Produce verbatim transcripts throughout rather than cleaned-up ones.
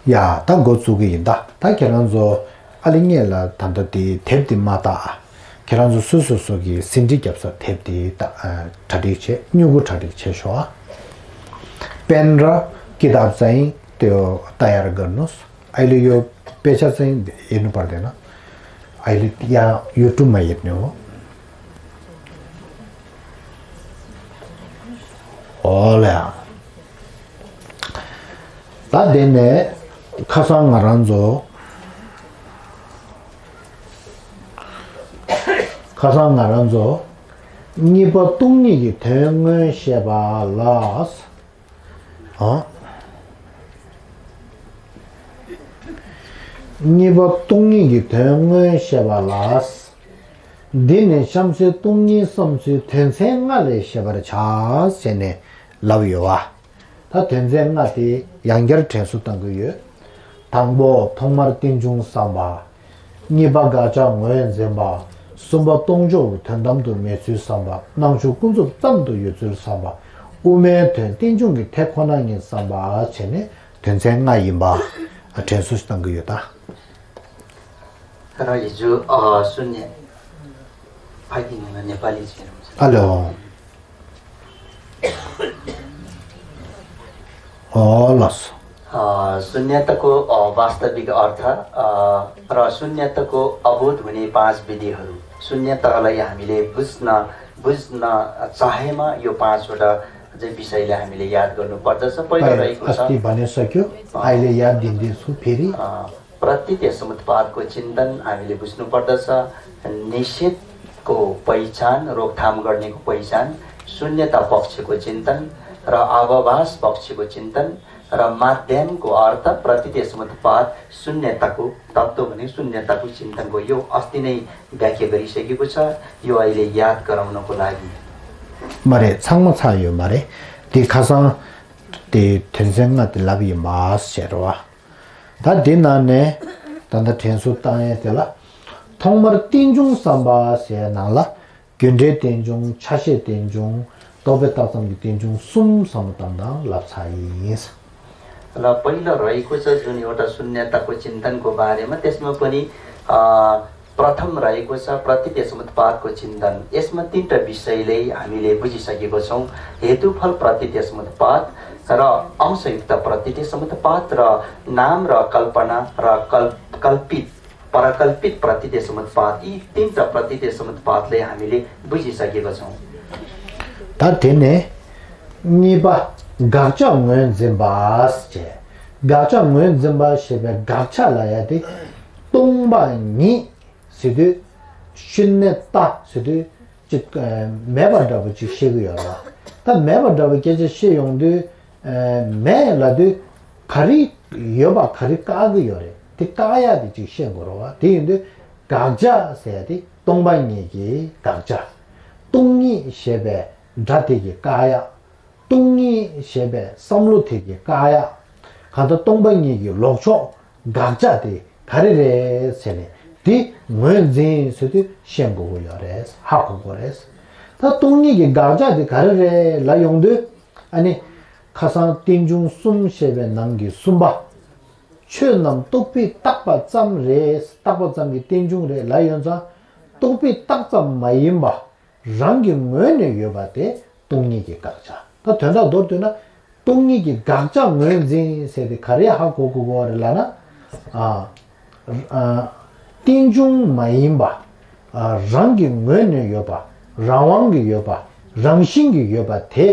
ཡ་ད་འགོ་བཙུགས་ཀྱི་ཡིན། ད་ད་ཁྱེད་རང་ཚོ་ཨ་ལེ་ངས་ལ་ད་ལྟ་དེ་དེབ་དེ་མ་བལྟ་ཨ། ཁྱེད་རང་ཚོ་སོ་སོ་སོ་གི་ཟིན་བྲིས་རྒྱབ་ས་དེབ་དེ་ད་གྲ་སྒྲིག་བྱས། སྨྱུ་གུ་གྲ་སྒྲིག་བྱས་ཤོག་ཨ། पेन र किताब चाहिँ त्यो तयार गर्नुस्। अहिले यो पेचा चाहिँ हेर्नुपर्दैन। अहिले यहाँ युट्युबमा हेर्ने हो। होला। ད་དེ་ནས་ཁ་སང་ང་རང་ཚོ་ཁ་སང་ང་རང་ཚོ་གཉིས་པ་སྟོང་ཉིད་ཀྱི་དོན་དངོས་བཤད་པ་ལ། ཨ། གཉིས་པ་སྟོང་ཉིད་ཀྱི་དོན་དངོས་བཤད་པ་ལ། འདི་ནི་གཤམ་གསལ་སྟོང་ཉིད་བསམ་ཚུལ་དོན་ཚན་ལྔ་ལས་བཤད་པར་བྱ་ཟེར་ནས་ལབ་ཡོད་པ། ད་དོན་ཚན་ལྔ་དེ་ཡང་བསྐྱར་དྲན་གསོ་གཏང་གི་ཡོད། དང་པོ་ཐོག་མར་རྟེན་འབྱུང་བསམ་པ། གཉིས་པ་དགག་བྱ་ངོས་འཛིན་པ། གསུམ་པ་སྟོང་ཕྱོགས་ཀྱི་དོན་དམ་དུ་མེད་ཚུལ་བསམ་པ། སྣང་ཕྱོགས་ཀུན་རྫོབ་ཙམ་དུ་ཡོད་ཚུལ་བསམ་པ། དབུ་མའི་དོན་རྟེན་འབྱུང་གི་དེ་ཁོ་ན་ཉིད་བསམ་པ་བྱས་ནས་དོན་ཚན་ལྔ་ཡིན་པ་དྲན་གསོ་ཞིག་གཏང་གི་ཡོད་ད། र हिजो अ, शून्य पाइदिनु नेपाली चाहिँ हेरौँ। हेलो। अ, लस। अ, शून्यताको अ, वास्तविक अर्थ अ, र शून्यताको अवोध हुने पाँच विधिहरू। शून्यतालाई हामीले बुझ्न बुझ्न चाहेमा यो पाँचवटा चाहिँ विषयलाई हामीले याद गर्नुपर्दछ। पहिलो रहेको छ अस्ति भनिसक्यो। अ, अहिले याद दिँदैछु फेरि। अ, प्रतीत्यसमुत्पादको चिन्तन हामीले बुझ्नुपर्दछ। निषेधको पहिचान, रोकथाम गर्नेको पहिचान, शून्यता पक्षको चिन्तन र अवभास पक्षको चिन्तन र माध्यमको अर्थ प्रतीत्यसमुत्पाद शून्यताको तत्त्व भने शून्यताको चिन्तनको यो अस्ति नै व्याख्या गरिसकेको छ। यो अहिले याद गराउनको लागि। मरे छाङमा छ यो मरे। ती खसङ ती थेन्सेङ ती लब यि मास छेर वा। ད་འདི་ནང་ནས་ད་ལྟ་དྲན་གསོ་བཏང་ཡས་དེ་ལ། ཐོག་མར་རྟེན་འབྱུང་བསམ་པ་ཟེར་ནང་ལ། རྒྱུ་འབྲས་རྟེན་འབྱུང་། ཆ་ཤས་རྟེན་འབྱུང་། རྟོག་པས་བཏགས་ཙམ་གྱི་རྟེན་འབྱུང་གསུམ་བསམ་བློ་བཏང་དང་ལབ་ཚར་ཡིན། ल पहिलो रहेको छ जुन एउटा शून्यताको चिन्तनको बारेमा, त्यसमा पनि अ, प्रथम रहेको छ प्रतीत्यसमुत्पादको चिन्तन। यसमा तीनटा विषयलाई हामीले बुझिसकेको छौँ। हेतुफल प्रतीत्यसमुत्पाद र अंशयुक्त प्रतीत्यसमुत्पाद र नाम र कल्पना र कल्प कल्पित परकल्पित प्रतीत्यसमुत्पाद, यी तीनटा प्रतीत्यसमुत्पादलाई हामीले बुझिसकेको छौँ। ད་དེ་ནས་གཉིས་པ་དགག་བྱ་ངོས་འཛིན་པ་ཟེར། དགག་བྱ་ངོས་འཛིན་པ་ཞེས་པའི་དགག་བྱ་ལ་ཡ་དེ་སྟོང་པ་ཉིད་ཟེར་དུས། ཤུན་ནེ་ཏ་ཟེར་དུས་ཅིག་ཨ་མེད་པ་འདྲ་པོ་ཅིག་བཤད་ཀྱི་ཡོད་རེད་བ། ད་མེད་པ་འདྲ་པོ་སྐད་ཆ་བཤད་ཡོང་དུས། ཨ་མེད་ལབ་དུས་ག་རེ་ཡོད་པ་ག་རེ་བཀག་གི་ཡོད་རེད། དེ་བཀག་ཡ་དེ་ཅིག་བཤད་དགོས་རེད་བ། དེ་ཡིན་དུས་དགག་བྱ་ཟེར་ཡ་དེ་སྟོང་པ་ཉིད་ཀྱི་དགག་བྱ། སྟོང་ཉིད་ཞེས་པའི་སྒྲ་དེ་གི་བཀག་ཡ། སྟོང་ཉིད་ཞེས་པའི་བསམ་བློ་དེ་གི་བཀག་ཡ། གང་ལྟར་སྟོང་པ་ཉིད་ཀྱི་ལོག་ཕྱོགས་དགག་བྱ་དེ་ག་རེ་རེད་ཟེར་ནས་དེ་ངོས་འཛིན་ཟེར་དུས་ཤེས་དགོས་ཀྱི་ཡོད་རེད། ཧ་གོ་དགོས་རེད། ད་སྟོང་ཉིད་ཀྱི་དགག་བྱ་དེ་ག་རེ་རེད་ལབ་ཡོང་དུས། ཨ་ནི་ཁ་སང་རྟེན་འབྱུང་གསུམ་བཤད་པའི་ནང་གི་གསུམ་པ། ཆོས་རྣམས་རྟོག་པས་བཏགས་པ་ཙམ་རེད། བཏགས་པ་ཙམ་གྱི་རྟེན་འབྱུང་རེད་ལབ་ཡོང་ཙང་། རྟོག་པས་བཏགས་ཙམ་མ་ཡིན་པ། རང་གི་ངོས་ནས་ཡོད་པ་དེ་སྟོང་ཉིད་ཀྱི་དགག་བྱ། ད་དོན་དག་མདོར་བསྡུས་ན། སྟོང་ཉིད་ཀྱི་དགག་བྱ་ངོས་འཛིན་ཟེར་དེ་ག་རེ་ཧ་གོ་དགོས་ཀྱི་ཡོད་རེད་ལབ་ན། ཨ་ཨ་རྟེན་འབྱུང་མ་ཡིན་པ། ཨ་རང་གི་ངོས་ནས་ཡོད་པ། རང་དབང་གིས་ཡོད་པ། རང་བཞིན་གྱིས་ཡོད་པ་དེ་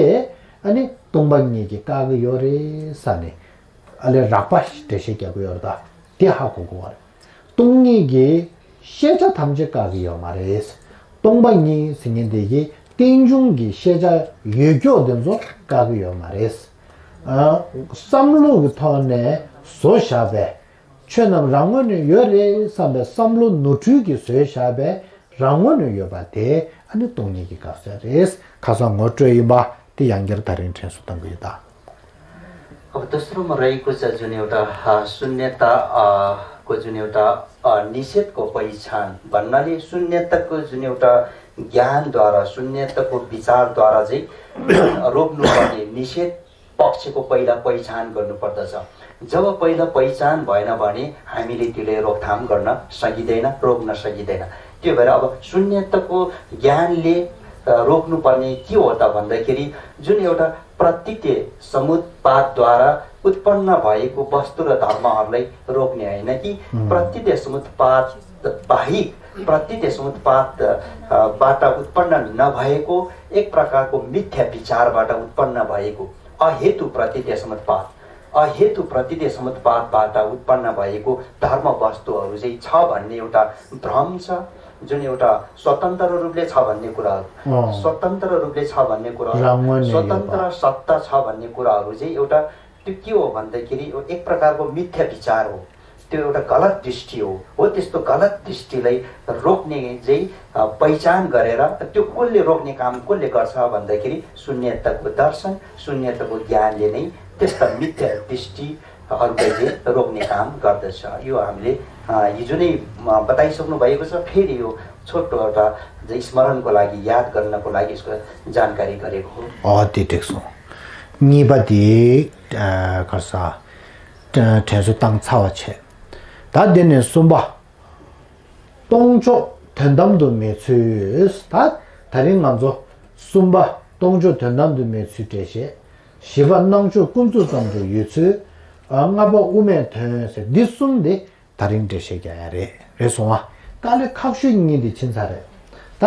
ཨ་ནི་སྟོང་པ་ཉིད་ཀྱིས་བཀག་གི་ཡོད་རེད་ཟེར་ནས། ཨ་ལས་རགས་པ་ཞིག་འགྲེལ་བཤད་རྒྱག་གི་ཡོད་རེད་ད། དེ་ཧ་གོ་དགོས་པ་རེད། སྟོང་ཉིད་ཀྱིས་ཤེས་བྱ་ཐམས་ཅད་བཀག་གི་ཡོད་མ་རེད། སྟོང་པ་ཉིད་ཟེར་མཁན་དེ་གིས་རྟེན་འབྱུང་གི་ཤེས་བྱ་ཡོད་ཀྱོག་དེ་ཚོ་བཀག་གི་ཡོད་མ་རེད། ཨ་བསམ་བློ་གི་ཐོག་ནས་བཟོ་བཞག་པའི། ཆོས་རྣམས་རང་ངོས་ནས་ཡོད་རེད་བསམ་པའི་བསམ་བློ་ནོར་འཁྲུལ་གྱིས་བཟོས་བཞག་པའི་རང་ངོས་ནས་ཡོད་པ་དེ་ཨ་ནི་སྟོང་ཉིད་ཀྱི་དགག་བྱ་རེད། ཁ་སང་ངོ་སྤྲོད་ཡིན་པ་དེ་ཡང་བསྐྱར་ད་རིང་དྲན་གསོ་གཏང་གི་ཡོད་ད། अब दोस्रोमा रहेको छ जुन एउटा अ, को जुन एउटा अ, निषेधको पहिचान भन्नाले शून्यताको जुन एउटा ज्ञानद्वारा शून्यताको विचारद्वारा चाहिँ रोक्नुपर्ने निषेध पक्षको पहिला पहिचान गर्नुपर्दछ। जब पहिला पहिचान भएन भने हामीले त्यसलाई रोकथाम गर्न सकिँदैन, रोक्न सकिँदैन। त्यो भएर अब शून्यताको ज्ञानले, अ, रोक्नुपर्ने के हो त भन्दाखेरि, जुन एउटा प्रतीत्य समुत्पादद्वारा उत्पन्न भएको वस्तु र धर्महरूलाई रोक्ने होइन कि, प्रतीत्य समुत्पाद बाहेक, प्रतीत्य समुत्पाद, अ, बाट उत्पन्न नभएको एक प्रकारको मिथ्या विचारबाट उत्पन्न भएको अहेतु प्रतीत्य समुत्पाद, अहेतु प्रतीत्य समुत्पादबाट उत्पन्न भएको धर्म वस्तुहरू चाहिँ छ भन्ने एउटा भ्रम छ, जुन एउटा स्वतन्त्र रूपले छ भन्ने कुरा हो। अँ। स्वतन्त्र रूपले छ भन्ने कुरा हो। राममा नै यो स्वतन्त्र सत्ता छ भन्ने कुराहरू चाहिँ एउटा, त्यो के हो भन्दाखेरि, यो एक प्रकारको मिथ्या विचार हो। त्यो एउटा गलत दृष्टि हो। हो, त्यस्तो गलत दृष्टिलाई रोक्ने चाहिँ, अ, पहिचान गरेर, त्यो कसले रोक्ने काम कसले गर्छ भन्दाखेरि, शून्यताको दर्शन, शून्यताको ज्ञानले नै त्यस्ता मिथ्या दृष्टिहरूलाई चाहिँ रोक्ने काम गर्दछ। यो हामीले, अ, हिजो नै, अ, बताइसक्नु भएको छ। फेरि यो छोटो एउटा चाहिँ स्मरणको लागि, याद गर्नको लागि यसको जानकारी गरेको हो। ཨོ་དེ་འགྲིག་སོང་། གཉིས་པ་དེ་ཨ་ག་ས་དྲན་གསོ་བཏང་ཚར་བ་བྱས། ད་འདི་ནས་གསུམ་པ། སྟོང་ཕྱོགས་དོན་དམ་དུ་མེད་ཚུལ། ད་ད་རིང་ང་ཚོ་གསུམ་པ་སྟོང་ཕྱོགས་དོན་དམ་དུ་མེད་ཚུལ་འགྲེལ་བཤད། བཞི་པ་སྣང་ཕྱོགས་ཀུན་རྫོབ་ཙམ་དུ་ཡོད་ཚུལ། ཨ་ལྔ་པ་དབུ་མའི་དོན་ཟེར། འདི་གསུམ་དེ་ད་རིང་འགྲེལ་བཤད་རྒྱག་ཡ་རེད། རེད་སོང་ཨ། དཀའ་ལས་ཁག་ཤོས་གཉིས་དེ་ཕྱིན་ཚར་རེད། ད་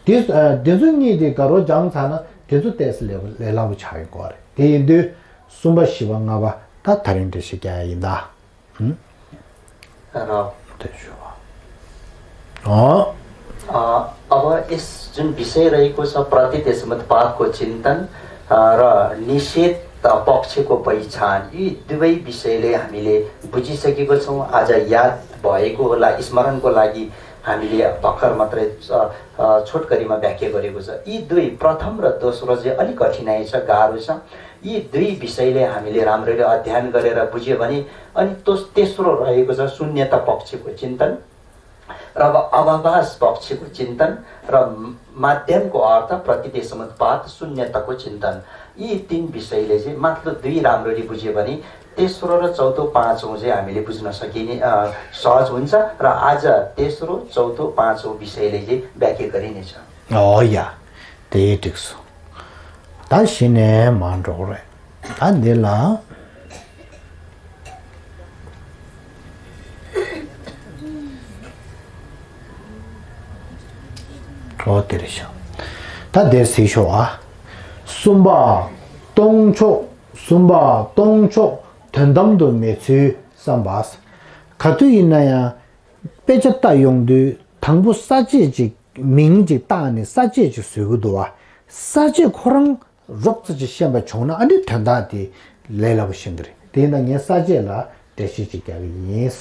དེ་ཨ་དེ་ཚོ་གཉིས་དེ་དགའ་རོགས་སྦྱངས་ཚར་ན་དེ་ཚོ་ཏོག་ཙམ་ལས་ལས་སླ་པོ་ཆགས་ཡོང་གི་རེད། དེ་ཡིན་དུས་གསུམ་པ་བཞི་པ་ལྔ་པ་ད་ད་རིང་འགྲེལ་བཤད་རྒྱག་ཡ་ཡིན་ད། ཨུམ། རོ། དེ་ཞུ་བ། अँ। अ, अब यस जुन विषय रहेको छ प्रतीत्य समुत्पादको चिन्तन, अ, र निषेध पक्षको पहिचान, यी दुवै विषयले हामीले बुझिसकेको छौँ। आज याद भएको होला, स्मरणको लागि हामीले भर्खर मात्रै, अ, अ, छोटकरीमा व्याख्या गरेको छ। यी दुई, प्रथम र दोस्रो चाहिँ अलिक कठिनाइ छ, गाह्रो छ। यी दुई विषयले हामीले राम्ररी अध्ययन गरेर बुझ्यो भने, अनि तोस-, तेस्रो रहेको छ शून्यता पक्षको चिन्तन र अब अभावास पक्षको चिन्तन र माध्यमको अर्थ प्रतीत्य समुत्पाद शून्यताको चिन्तन। यी तीन विषयले चाहिँ माथिल्लो दुई राम्ररी बुझ्यो भने तेस्रो र चौथो, पाँचौँ चाहिँ हामीले बुझ्न सकिने, अ, सहज हुन्छ। र आज तेस्रो, चौथो, पाँचौँ विषयले चाहिँ व्याख्या गरिनेछ। अँ या, त्यही ठिक छ। ད་གཞི་ནས་མར་འགྲོ་གི་རེད། ད་འདི་ལ། ཨོ་དེ་རེད་ཤག་ད་དེ་གཟིགས་ཤོག་ཨ། གསུམ་པ་སྟོང་ཕྱོགས། གསུམ་པ་སྟོང་ཕྱོགས་དོན་དམ་དུ་མེད་ཚུལ་བསམ་པ། ག་དུས་ཡིན་ན་ཡང་དཔེ་ཆ་ལྟ་ཡོང་དུས་དང་པོ་ས་བཅད་ཅིག་མིང་ཅིག་བཏགས་ནས་ས་བཅད་ཅིག་བཟོ་གི་འདུག་བ། ས་བཅད་ཁོ་རང་རོབ་ཙམ་ཅིག་ཤེས་པ་བྱུང་ན་ཨ་ནི་དོན་དག་དེ་ལས་སླ་པོ་ཤེས་ཀྱི་རེད། དེ་ཡིན་ན་ངས་ས་བཅད་ལ་འགྲེལ་བཤད་ཅིག་རྒྱག་གི་ཡིན།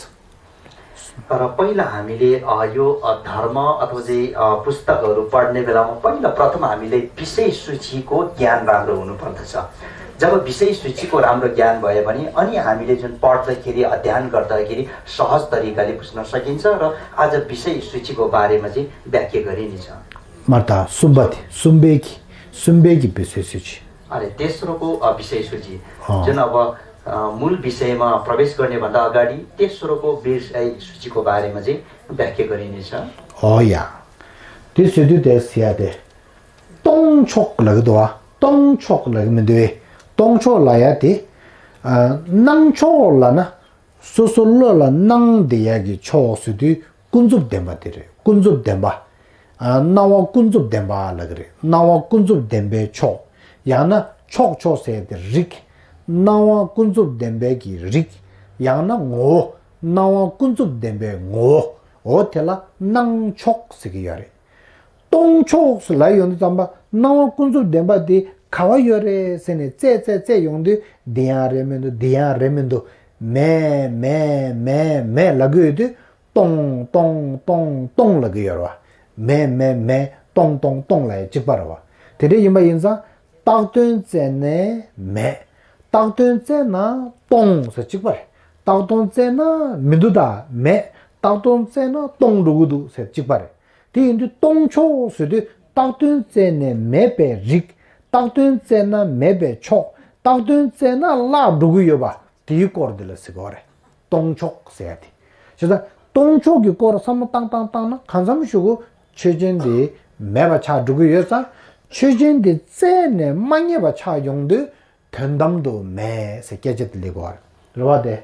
र पहिला हामीले, अ, यो, अ, धर्म अथवा चाहिँ, अ, पुस्तकहरू पढ्ने बेलामा पहिला प्रथम हामीले विषय सूचीको ज्ञान राम्रो हुनुपर्दछ। जब विषय सूचीको राम्रो ज्ञान भयो भने अनि हामीले जुन पढ्दाखेरि, अध्ययन गर्दाखेरि सहज तरिकाले बुझ्न सकिन्छ र आज विषय सूचीको बारेमा चाहिँ व्याख्या गरिनेछ। 马达苏巴的苏贝基，苏贝基被谁谁去？ अरे, तेस्रोको, अ, विषय सूची। अँ। जुन अब, अ, मूल विषयमा प्रवेश गर्नेभन्दा अगाडि तेस्रोको विषय सूचीको बारेमा चाहिँ व्याख्या गरिनेछ। ཨོ་ཡ། དེ་ཟེར་དུས་དེ་ཟེར་ཡ་དེ། སྟོང་ཕྱོགས་ལབ་ཀྱི་འདུག་བ། སྟོང་ཕྱོགས་ལབ་ཀྱི་མི་འདུག་བས། སྟོང་ཕྱོགས་ལབ་ཡ་དེ། ཨ། སྣང་ཕྱོགས་ལབ་ན། སོ་སོ་བློ་ལ་སྣང་བསྡད་ཡ་གི་ཕྱོགས་ཟེར་དུས་ཀུན་རྫོབ་བདེན་པ་དེ་རེད། ཀུན་རྫོབ་བདེན་པ། ཨ། སྣང་བ་ཀུན་རྫོབ་བདེན་པ་ལབ་ཀྱི་རེད། སྣང་བ་ཀུན་རྫོབ་བདེན་པའི་ཕྱོགས། ཡང་ན་ཕྱོགས་ཕྱོགས་ཟེར་དེ་རིགས། སྣང་བ་ཀུན་རྫོབ་བདེན་པའི་གི་རིགས། ཡང་ན་ངོ་བོ། སྣང་བ་ཀུན་རྫོབ་བདེན་པའི་ངོ་བོ། འོ་དེ་ལ་སྣང་ཕྱོགས་ཟེར་གྱི་ཡོད་རེད། སྟོང་ཕྱོགས་སུ་ལབ་ཡོང་དུས་ཙམ་པ་སྣང་བ་ཀུན་རྫོབ་བདེན་པ་དེ་ག་བ་ཡོད་རེད་ཟེར་ནས་བཙལ་བཙལ་བཙལ་ཡོང་དུས་འདི་ཡང་རེད་མི་འདུག་འདི་ཡང་རེད་མི་འདུག་མེད་མེད་མེད་མེད་ལབ་ཀྱི་ཡོད་དུས་སྟོང་སྟོང་སྟོང་སྟོང་ལབ་ཀྱི་ཡོད་རེད་བ། མེད་མེད་མེད་སྟོང་སྟོང་སྟོང་ལབ་ཡ་གཅིག་པ་རེད་བ། དེ་འདྲ་ཡིན་པ་ཡིན་ཙང་བཏགས་དོན་བཙལ་ནས་མེད། བཏགས་དོན་བཙལ་ན་སྟོང་ཟེར་གཅིག་པ་རེད། བཏགས་དོན་བཙལ་ན་མི་འདུག་ད་མེད། བཏགས་དོན་བཙལ་ན་སྟོང་འགྲོ་གི་འདུག་ཟེར་གཅིག་པ་རེད། དེ་ཡིན་དུས་སྟོང་ཕྱོགས་ཟེར་དུས་བཏགས་དོན་བཙལ་ནས་མེད་པའི་རིགས། བཏགས་དོན་བཙལ་ན་མེད་པའི་ཕྱོགས། བཏགས་དོན་བཙལ་ན་བརླག་འགྲོ་གི་ཡོད་པ། དེའི་སྐོར་འདི་ལ་ཟེར་གྱི་ཡོད་རེད། སྟོང་ཕྱོགས་ཟེར་ཡ་དེ། བྱས་ཙང་སྟོང་ཕྱོགས་ཀྱི་སྐོར་བསམ་བློ་བཏང་བཏང་བཏང་ན་གང་འཚམ་ཞིག་གུ་ཆོས་ཅན་དེ་མེད་པ་ཆགས་འགྲོ་གི་ཡོད་ཙང་། ཆོས་ཅན་དེ་བཙལ་ནས་མ་རྙེད་པ་ཆགས་ཡོང་དུས་དོན་དམ་དུ་མེད་ཟེར་སྐད་ཆ་དེ་སླེབས་ཀྱི་ཡོད་རེད། རེད་བ། དེ་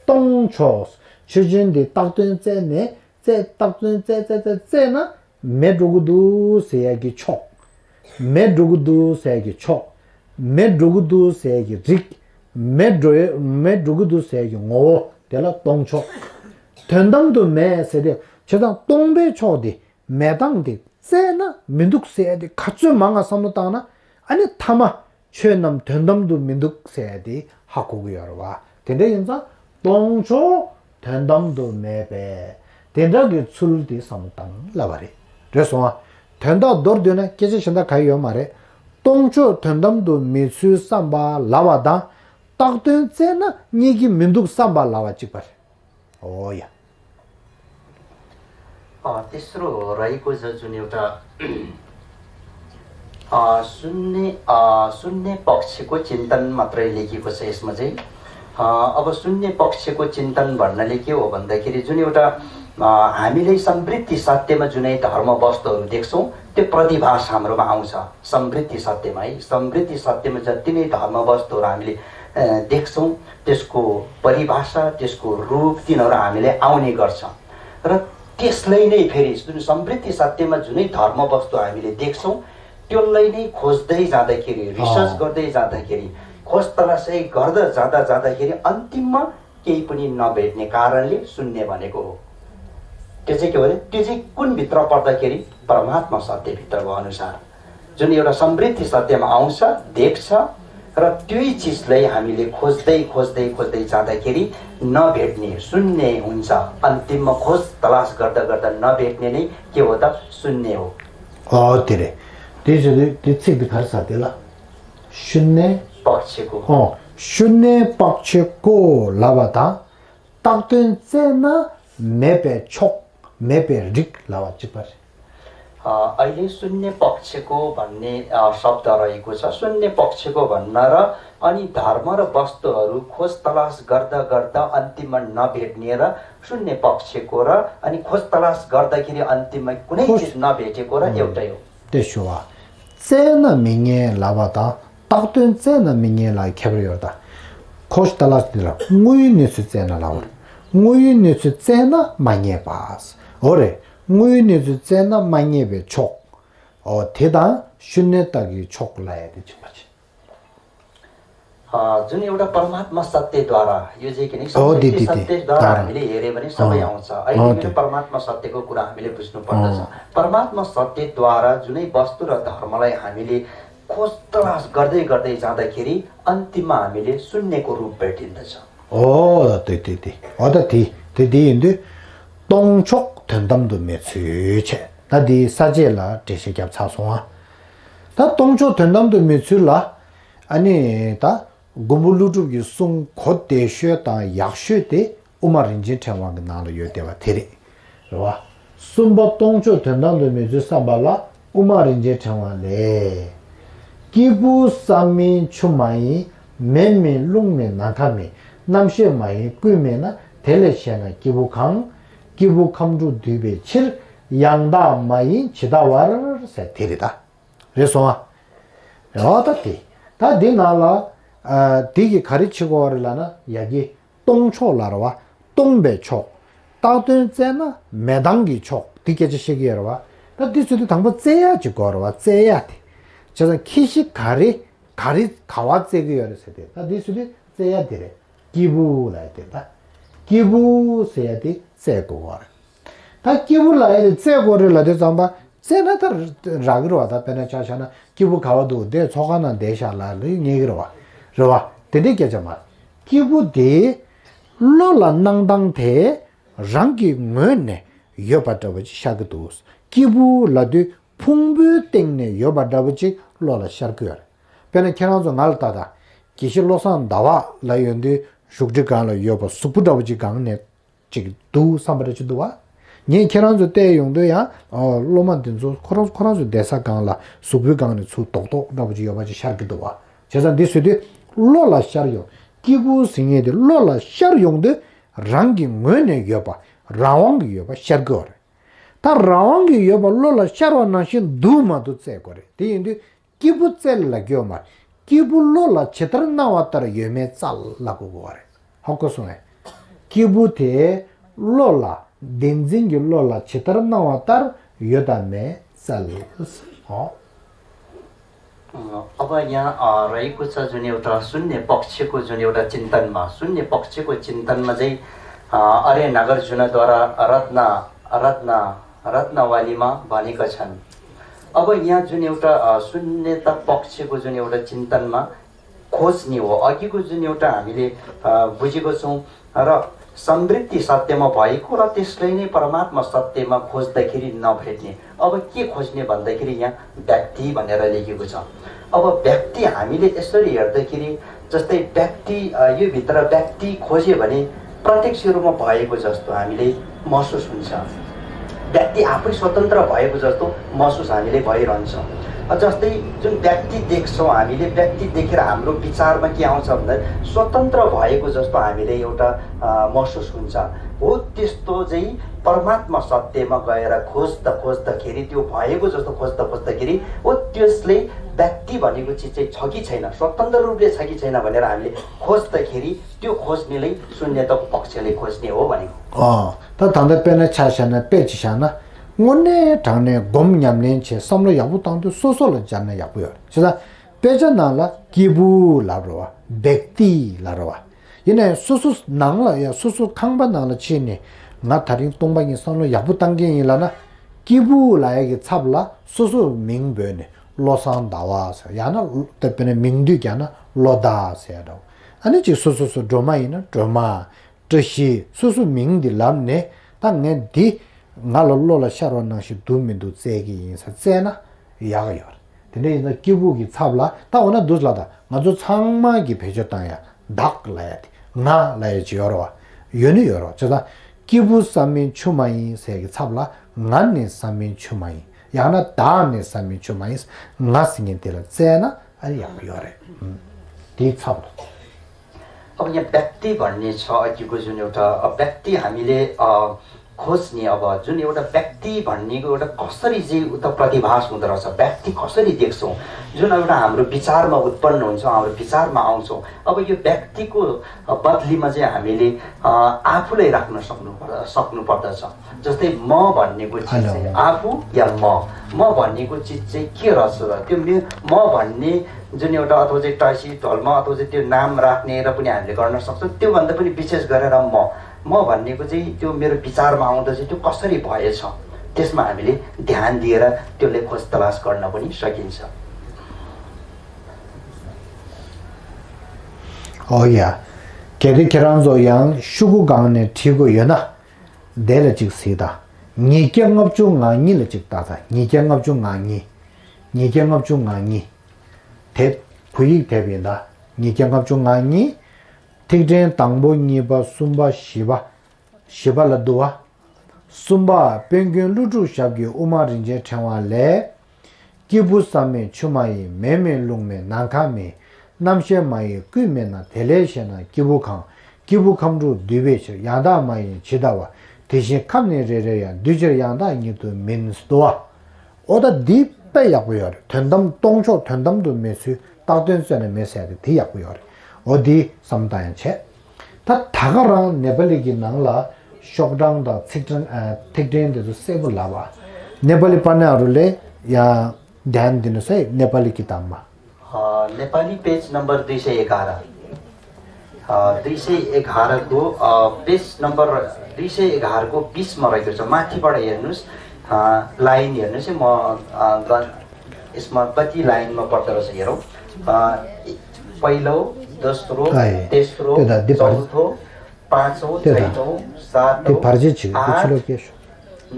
སྟོང་ཕྱོགས། ཆོས་ཅན་དེ་བཏགས་དོན་བཙལ་ནས། བཙལ། བཏགས་དོན་བཙལ་བཙལ་བཙལ་བཙལ་ན། མེད་འགྲོ་གི་འདུག་ཟེར་ཡ་གི་ཕྱོགས། མེད་འགྲོ་གི་འདུག་ཟེར་ཡ་གི་ཕྱོགས། མེད་འགྲོ་གི་འདུག་ཟེར་ཡ་གི་རིགས། མེད་འགྲོ་ཡ། མེད་འགྲོ་གི་འདུག་ཟེར་ཡ་གི་ངོ་བོ་དེ་ལ་སྟོང་ཕྱོགས། དོན་དམ་དུ་མེད་ཟེར་ཏེ། བྱས་ཙང་སྟོང་པའི་ཕྱོགས་དེ་མེད་སྟངས་དེ་བཙལ་ན་མི་འདུག་ཟེར་ཡ་དེ་ག་ཚོད་མང་ང་བསམ་བློ་བཏང་ན། ཨ་ནི་ཐ་མ། ཆོས་རྣམས་དོན་དམ་དུ་མི་འདུག་ཟེར་ཡ་དེ་ཧ་གོ་གི་ཡོད་རེད་བ། དེ་འདྲ་ཡིན་ཙང་སྟོང་ཕྱོགས་དོན་དམ་དུ་མེད་པས། དེ་འདྲ་གི་ཚུལ་དེ་བསམ་བློ་བཏང་ལབ་པ་རེད། རེད་སོང་ཨ། དོན་དག་མདོར་བསྡུས་ན་སྐད་ཆ་གཞན་དག་ག་ཡོད་མ་རེད། སྟོང་ཕྱོགས་དོན་དམ་དུ་མེད་ཚུལ་བསམ་པ་ལབ་པ་དང་། བཏགས་དོན་བཙལ་ན་རྙེད་ཀྱི་མི་འདུག་བསམ་པ་ལབ་པ་གཅིག་པ་རེད། ཨོ་ཡ། अ, तेस्रो रहेको छ जुन एउटा, अ, सुन्ने, अ, सुन्ने पक्षको चिन्तन मात्रै लेखिएको छ यसमा चाहिँ। अ, अब सुन्ने पक्षको चिन्तन भन्नाले के हो भन्दाखेरि जुन एउटा, अ, हामीले समृद्धि सत्यमा जुनै धर्म वस्तुहरू देख्छौँ, त्यो प्रतिभास हाम्रोमा आउँछ। समृद्धि सत्यमा है, समृद्धि सत्यमा जति नै धर्म वस्तुहरू हामीले, अ, देख्छौँ, त्यसको परिभाषा, त्यसको रूप, तिनीहरू हामीले आउने गर्छ। र त्यसलाई नै फेरि जुन समृद्धि सत्यमा जुनै धर्म वस्तु हामीले देख्छौँ, त्यसलाई नै खोज्दै जाँदाखेरि, रिसर्च गर्दै जाँदाखेरि, खोज तलासै गर्दा जाँदा जाँदाखेरि अन्तिममा केही पनि नभेट्ने कारणले सुन्ने भनेको हो। त्यो चाहिँ के हो भने, त्यो चाहिँ कुनभित्र पर्दाखेरि परमात्मा सत्यभित्र हो अनुसार जुन एउटा समृद्धि सत्यमा आउँछ, देख्छ र त्यही चिजलाई हामीले खोज्दै खोज्दै खोज्दै जाँदाखेरि नभेट्ने, सुन्ने हुन्छ। अन्तिममा खोज तलास गर्दा गर्दा नभेट्ने नै के हो त? सुन्ने हो। अ, धेरै। त्यसरी त्यो चाहिँ भित्र छ त्यसलाई। सुन्ने पक्षको। अँ, सुन्ने पक्षको ལབ་པ་དང་། བཏགས་དོན་བཙལ་ན་མེད་པའི་ཕྱོགས། མེད་པའི་རིགས་ལབ་པ་གཅིག་པ་རེད། अ, अहिले सुन्ने पक्षको भन्ने, अ, शब्द रहेको छ। सुन्ने पक्षको भन्न र अनि धर्म र वस्तुहरू खोज तलास गर्दा गर्दा अन्तिममा नभेट्ने र सुन्ने पक्षको र अनि खोज तलास गर्दाखेरि अन्तिममा कुनै खोज चिज नभेटेको र उम्, एउटै हो। དེ་ཞུ་བ། བཙལ་ན་མི་རྙེད་ལབ་པ་དང་། བཏགས་དོན་བཙལ་ན་མི་རྙེད་ལ་ཁྱད་པར་ཡོད་ད། ཁོ་ཤི་ཏ་ལ་སི་དེ་ལ་དངོས་ཡོད་གནས་ཚུལ་བཙལ་ན་ལབ་པ་རེད། དངོས་ཡོད་གནས་ཚུལ་བཙལ་ན་མ་རྙེད་པ། འོ་རེད། དངོས་ཡོད་གནས་ཚུལ་བཙལ་ན་མ་རྙེད་པའི་ཕྱོགས། འོ་དེ་དང་ཤུན་ནེ་བཏགས་ཀྱི་ཕྱོགས་ལ་ཡ་དེ་གཅིག་པ་ཅིག་ཨ། जुन एउटा परमात्मा सत्यद्वारा, यो चाहिँ के भने, अँ, दे, दे, दे। सत्यद्वारा अँ। हामीले हेऱ्यो भने सबै अँ। आउँछ। अहिले अँ, पनि त्यो। परमात्मा सत्यको कुरा हामीले बुझ्नु पर्दछ। अँ। परमात्मा सत्यद्वारा जुनै वस्तु र धर्मलाई हामीले खोज तलास गर्दै गर्दै जाँदाखेरि अन्तिममा हामीले सुन्नेको रूप भेटिन्दछ। ཨོ་ད་དེ་དེ་དེ། ཨོ་ད་དེ་དེ་དེ་ཡིན་དུས། སྟོང་ཕྱོགས་དོན་དམ་དུ་མེད་ཚུལ་བྱས། ད་དེ་ས་བཅད་ལ་འགྲེལ་བཤད་བརྒྱབ་ཚར་སོང་ཨ། ད་སྟོང་ཕྱོགས་དོན་དམ་དུ་མེད་ཚུལ་ལ། ཨ་ནི་ད། མགོན་པོ་ཀླུ་སྒྲུབ་ཀྱི་གསུང་གོ་བདེ་ཤོས་དང་ཡག་ཤོས་དེ་དབུ་མ་རིན་ཆེན་ཕྲེང་བ་གི་ནང་ལ་ཡོད་བསྡད་པ་དེ་རེད། རེད་བ། གསུམ་པ་སྟོང་ཕྱོགས་དོན་དམ་དུ་མེད་ཚུལ་བསམ་པ་ལ་དབུ་མ་རིན་ཆེན་ཕྲེང་བ་ལས། སྐྱེས་བུ་ས་མིན་ཆུ་མ་ཡིན། མེ་མིན་རླུང་མིན་ནམ་མཁའ་མིན། རྣམ་ཤེས་མ་ཡིན་ཀུན་མེད་ན། དེ་ལས་གཞན་ན་སྐྱེས་བུ་གང་། སྐྱེས་བུ་ཁམས་དྲུག་འདུས་པའི་ཕྱིར། ཡང་དག་མ་ཡིན་ཇི་ལྟ་བར་ཟེར་དེ་རེད་ད། རེད་སོང་ཨ། རེད་བ་ད་དེ། ད་འདི་ནང་ལ། ཨ། འདི་གི་ག་རེ་བྱེད་དགོས་རེད་ལབ་ན་ཡ་གི་སྟོང་ཕྱོགས་ལ་རེད་བ། སྟོང་པའི་ཕྱོགས། བཏགས་དོན་བཙལ་ན་མེད་སྟངས་ཀྱི་ཕྱོགས་འདི་སྐད་ཆ་བཤད་ཀྱི་ཡོད་རེད་བ། ད་འདི་ཚོ་དེ་དང་པོ་བཙལ་ཡག་ཅིག་དགོས་རེད་བ། བཙལ་ཡག་དེ། བྱས་ཙང་ཁྱད་གཞི་ག་རེ་ག་རེ་ག་བ་བཙལ་གྱི་ཡོད་རེད་ཟེར་ཏེ། ད་འདི་ཚོ་དེ་བཙལ་ཡག་དེ་རེད། སྐྱེས་བུ་ལབ་ཡག་དེ་ད། སྐྱེས་བུ་ཟེར་ཡག་དེ་བཙལ་དགོས་བ་རེད། ད་སྐྱེས་བུ་ལབ་ཡག་དེ་བཙལ་དགོས་རེད་ལབ་དུས་ཙམ་པ། བཙལ་ན་ད་རག་གི་རེད་བ། ད་དཔེར་ན་ཆ་བཞག་ན་སྐྱེས་བུ་ག་བ་འདུག་དེ་ཚོགས་ཁང་ནང་བསྡད་ཤག་ལབ་ལབ་ཉན་གི་རེད་བ། རེད་བ། དེ་འདྲའི་སྐད་ཆ་མ་རེད། སྐྱེས་བུ་དེ་བློ་ལ་སྣང་སྟངས་དེ་རང་གི་ངོས་ནས་ཡོད་པ་འདྲ་བོ་ཅིག་ཤར་གི་འདུག་སྐྱེས་བུ་ལབ་དུས་ཕུང་པོའི་སྟེང་ནས་ཡོད་པ་འདྲ་བོ་ཅིག་བློ་ལ་ཤར་གི་ཡོད་རེད། དཔེར་ན་ཁྱེད་རང་ཚོ་ང་ལ་ལྟ་ད། དགེ་བཤེས་བློ་བཟང་ཟླ་བ་ལབ་ཡོང་དུས་བཞུགས་ཁྲི་སྒང་ལ་ཡོད་པ་གཟུགས་པོ་འདྲ་བོ་ཅིག་སྒང་ནས་ཅིག་འདུག་བསམ་པ་འདྲ་ཅིག་འདུག་བ། ངས་ཁྱེད་རང་ཚོ་བལྟས་ཡོང་དུས་ཡང་། ཨོ། སློབ་མ་འདི་ཚོ་ཁོ་རང་ཁོ་རང་ཚོ་བསྡད་ས་སྒང་ལ་གཟུགས་པོའི་སྒང་ནས་ཚུར་རྡོག་རྡོག་འདྲ་བོ་ཅིག་ཡོད་པ་ཅིག་ཤར་གི་འདུག་བ། བྱས་ཙང་འདི་བཟོས་དུས་བློ་ལ་ཤར་ཡོང་། སྐྱེས་བུ་ཟེར་མཁན་དེ་བློ་ལ་ཤར་ཡོང་དུས་རང་གི་ངོས་ནས་ཡོད་པ་རང་དབང་གིས་ཡོད་པ་ཤར་དགོས་པ་རེད། ད་རང་དབང་གིས་ཡོད་པ་བློ་ལ་ཤར་བ་ནང་བཞིན་འདུག་མ་འདུག་བཙལ་དགོས་རེད། དེ་ཡིན་དུས་སྐྱེས་བུ་བཙལ་ལབ་རྒྱུ་ཡོད་མ་རེད། སྐྱེས་བུ་བློ་ལ་ཇི་ལྟར་སྣང་བ་ལྟར་ཡོད་མེད་བཙལ་ལབ་དགོས་པ་རེད། ཧ་གོ་སོང་ངས། སྐྱེས་བུ་དེ་བློ་ལ་བདེན་འཛིན་གྱི་བློ་ལ་ཇི་ལྟར་སྣང་བ་ལྟར་ཡོད་དམ་མེད་བཙལ། ཨོ། अब यहाँ रहेको छ जुन एउटा सुन्ने पक्षको जुन एउटा चिन्तनमा, सुन्ने पक्षको चिन्तनमा चाहिँ अरे नगर जुनद्वारा रत्न रत्न रत्नवालीमा भनेका छन्। अब यहाँ जुन एउटा सुन्ने त पक्षको जुन एउटा चिन्तनमा खोज्ने हो। अघिको जुन एउटा हामीले बुझेको छौँ र समृद्धि सत्यमा भएको र त्यसलाई नै परमात्मा सत्यमा खोज्दाखेरि नभेट्ने। अब के खोज्ने भन्दाखेरि यहाँ व्यक्ति भनेर लेखेको छ। अब व्यक्ति हामीले यसरी हेर्दाखेरि जस्तै व्यक्ति यो भित्र व्यक्ति खोज्यो भने प्रत्यक्ष रूपमा भएको जस्तो हामीले महसुस हुन्छ। व्यक्ति आफै स्वतन्त्र भएको जस्तो महसुस हामीले भइरहन्छ। जस्तै जुन व्यक्ति देख्छौँ हामीले, व्यक्ति देखेर हाम्रो विचारमा के आउँछ भन्दा स्वतन्त्र भएको जस्तो हामीले एउटा महसुस हुन्छ। हो त्यस्तो चाहिँ परमात्मा सत्यमा गएर खोज्दा खोज्दाखेरि, त्यो भएको जस्तो खोज्दा खोज्दाखेरि हो त्यसले व्यक्ति भनेको चिज चाहिँ छ कि छैन, स्वतन्त्र रूपले छ कि छैन भनेर हामीले खोज्दाखेरि त्यो खोज्नेलाई शून्यताको पक्षले खोज्ने हो भनेको। ཨོ། ད་ད་ལྟ་དཔེར་ན་ཆ་བཞག་ན། དཔེ་ཅིག་བཞག་ན། དངོས་གནས་དྲང་གནས་སྒོམ་ཉམས་ལེན་བྱེད། བསམ་བློ་ཡག་པོ་བཏང་དུས་སོ་སོ་ལ་སྦྱར་ན་ཡག་པོ་ཡོད་རེད། བྱས་ཙང་དཔེ་ཆ་ནང་ལ་སྐྱེས་བུ་ལབ་རེད་བ། བེག་ཏི་ལབ་རེད་བ། ཡིན་ནའི་སོ་སོ་ནང་ལ་ཡ་སོ་སོ་ཁང་པ་ནང་ལ་ཕྱིན་ནས་ང་དེ་རིང་སྟོང་པ་ཉིད་བསམ་བློ་ཡག་པོ་བཏང་གི་ཡིན་ལབ་ན། སྐྱེས་བུ་ལབ་ཡ་གི་ཚབ་ལ་སོ་སོ་མིང་བོས་ནས་བློ་བཟང་ཟླ་བ་ཟེར། ཡང་ན་དཔེར་ན་མིང་བསྡུས་རྒྱག་ན་བློ་ཟླ་ཟེར་འདྲ་བོ། ཨ་ནི་ཅིག་སོ་སོ་སོ། སྒྲོལ་མ་ཡིན་ན་སྒྲོལ་མ། བཀྲ་ཤིས། སོ་སོ་མིང་འདི་ལབ་ནས། ད་ངས་འདི་ང་ལ་བློ་ལ་ཤར་བ་ནང་བཞིན་འདུག་མི་འདུག་བཙལ་གི་ཡིན་ཟེར་བཙལ་ན་ཡག་གི་ཡོད་རེད། དེ་འདྲ་ཡིན་ན་སྐྱེས་བུ་གི་ཚབ་ལ། ད་འོ་ན་འདུག་ལ། ད་ང་ཚོ་ཚང་མ་གི་བེད་སྤྱོད་བཏང་ཡ་བདག་ལབ་ཡ་དེ། ང་ལབ་ཡ་ཅིག་ཡོད་རེད་བ། ཡོད་ནི་ཡོད་རེད་བ། བྱས་ཙང་སྐྱེས་བུ་བསམ་མིན་ཆུང་མ་ཡིན་ཟེར་གི་ཚབ་ལ་ང་ནི་བསམ་མིན་ཆུང་མ་ཡིན། ཡང་ན་བདག་ནི་བསམ་མིན་ཆུང་མ་ཡིན། ང་ཟེར་མཁན་དེ་ལ་བཙལ་ན་ཨ་ནི་ཡག་པོ་ཡོད་རེད། ཨུམ། དེའི་ཚབ་ལ། अब यहाँ व्यक्ति भन्ने छ अघिको जुन एउटा, अ, व्यक्ति हामीले, अ, खोज्ने, अब जुन एउटा व्यक्ति भन्नेको एउटा कसरी चाहिँ उता प्रतिभास हुँदो रहेछ, व्यक्ति कसरी देख्छौँ, जुन एउटा हाम्रो विचारमा उत्पन्न हुन्छ, हाम्रो विचारमा आउँछौँ। अब यो व्यक्तिको, अ, बदलीमा चाहिँ हामीले, अ, आफूलाई राख्न सक्नु पर्द-, सक्नु पर्दछ। जस्तै म भन्नेको चिज चाहिँ आफू या म, म भन्नेको चिज चाहिँ के रहेछ र? त्यो मे-, म भन्ने जुन एउटा, अथवा चाहिँ टासी ढल्मा, अथवा चाहिँ त्यो नाम राख्ने र पनि हामीले गर्न सक्छौँ। त्योभन्दा पनि विशेष गरेर म, म भन्नेको चाहिँ त्यो मेरो विचारमा आउँदा चाहिँ त्यो कसरी भएछ, त्यसमा हामीले ध्यान दिएर त्यसलाई खोज तलास गर्न पनि सकिन्छ। ཨོ་ཡ། གལ་ཏེ་ཁྱེད་རང་ཚོ་ཡང་ཤོག་གུ་སྒང་ནས་བྲིས་དགོས་ཡོད་ན། དེ་ལ་ཅིག་གཟིགས་དང་། ཉིས་བརྒྱ་ལྔ་བཅུ་ང་གཉིས་ལ་ཅིག་ལྟ་དང་། ཉིས་བརྒྱ་ལྔ་བཅུ་ང་གཉིས། ཉིས་བརྒྱ་ལྔ་བཅུ་ང་གཉིས། དེབ། བོད་ཡིག་དེབ་ཡིན་ད། ཉིས་བརྒྱ་ལྔ་བཅུ་ང་གཉིས། ཐིག་ཕྲེང་དང་པོ། གཉིས་པ། གསུམ་པ། བཞི་པ། བཞི་པ་ལ་འདུག་བ། གསུམ་པ། དཔལ་མགོན་ཀླུ་སྒྲུབ་ཞབས་ཀྱི་དབུ་མ་རིན་ཆེན་ཕྲེང་བ་ལས། སྐྱེས་བུ་བསམ་མེད་ཆུ་མ་ཡིན། མེ་མེད་རླུང་མེད་ནམ་མཁའ་མེད། རྣམ་ཤེས་མ་ཡིན་ཀུན་མེད་ན། དེ་ལས་གཞན་ན་སྐྱེས་བུ་གང་། སྐྱེས་བུ་ཁམས་དྲུག་འདུས་པའི་ཕྱིར། ཡང་དག་མ་ཡིན་ཇི་ལྟ་བ། དེ་བཞིན་ཁམས་ནི་རེ་རེར་ཡང་། འདུས་ཕྱིར་ཡང་དག་ཉིད་དུ་མིན། འདུག་བ། ཨོ་ད་འདི་དཔེ་ཡག་པོ་ཡོད་རེད། དོན་དམ་སྟོང་ཕྱོགས་དོན་དམ་དུ་མེད་ཚུལ། བཏགས་དོན་རྩད་ནས་མེད་ཟེར་ཡ་དེ་དེ་ཡག་པོ་ཡོད་རེད། ཨོ་འདི་བསམ་བཏང་ཡང་བྱས། ད་ད་ག་རང་ནེ་པ་ལི་གི་ནང་ལ་ཤོག་གྲངས་དང་ཚིག་ཕྲེང་། ཨ། ཐིག་ཕྲེང་དེ་ཚོ་གསལ་པོ་ལབ་པ། ནེ་པ་ལི་པ་ན་རུ་ལས་ཡ་ध्यान दिनुस् है नेपाली किताबमा। अ, नेपाली पेज नम्बर दुई सय एघार। अ, दुई सय एघारको, अ, पेज नम्बर दुई सय एघारको बिसमा रहेको छ। माथिबाट हेर्नुस्, अ, लाइन हेर्नुस् है। म, अ, ग-, यसमा कति लाइनमा पर्दो रहेछ हेरौँ। अ, पहिलो, दोस्रो, तेस्रो, चौथो, पाँचौँ, छैटौँ, सातौँ, आठ,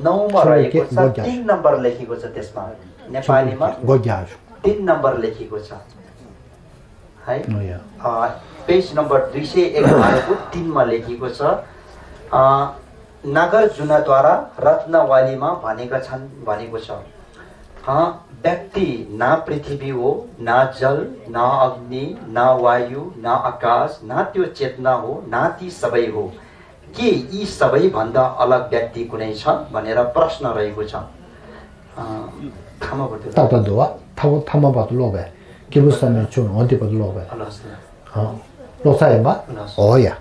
नौमा रहेको छ। तिन नम्बर लेखेको छ त्यसमा। नेपालीमा तिन नम्बर लेखेको छ है। अ, पेज नम्बर दुई सय एघारको तिनमा लेखेको छ। अ, नागर जुनाद्वारा रत्नवालीमा भनेका छन् भनेको छ। हाँ, व्यक्ति न पृथ्वी हो, न जल, न अग्नि, न वायु, न आकाश, न त्यो चेतना हो, न ती सबै हो। के यी सबैभन्दा अलग व्यक्ति कुनै छ भनेर प्रश्न रहेको छ। अँ, थामा पर्यो। ཏག་ཏག་འདུག་བ། ཐ་བོ་ཐ་མ་བར་དུ་ཀློག་པས། སྐྱེས་བུ་བསམ་མེད་ཆུང་འོ་དེ་བར་དུ་ཀློག་པས། ཨ་ལགས་སོ། ཨ། ཀློག་ཚར་ཡིན་པ། ཨ་ལགས་སོ། འོ་ཡ།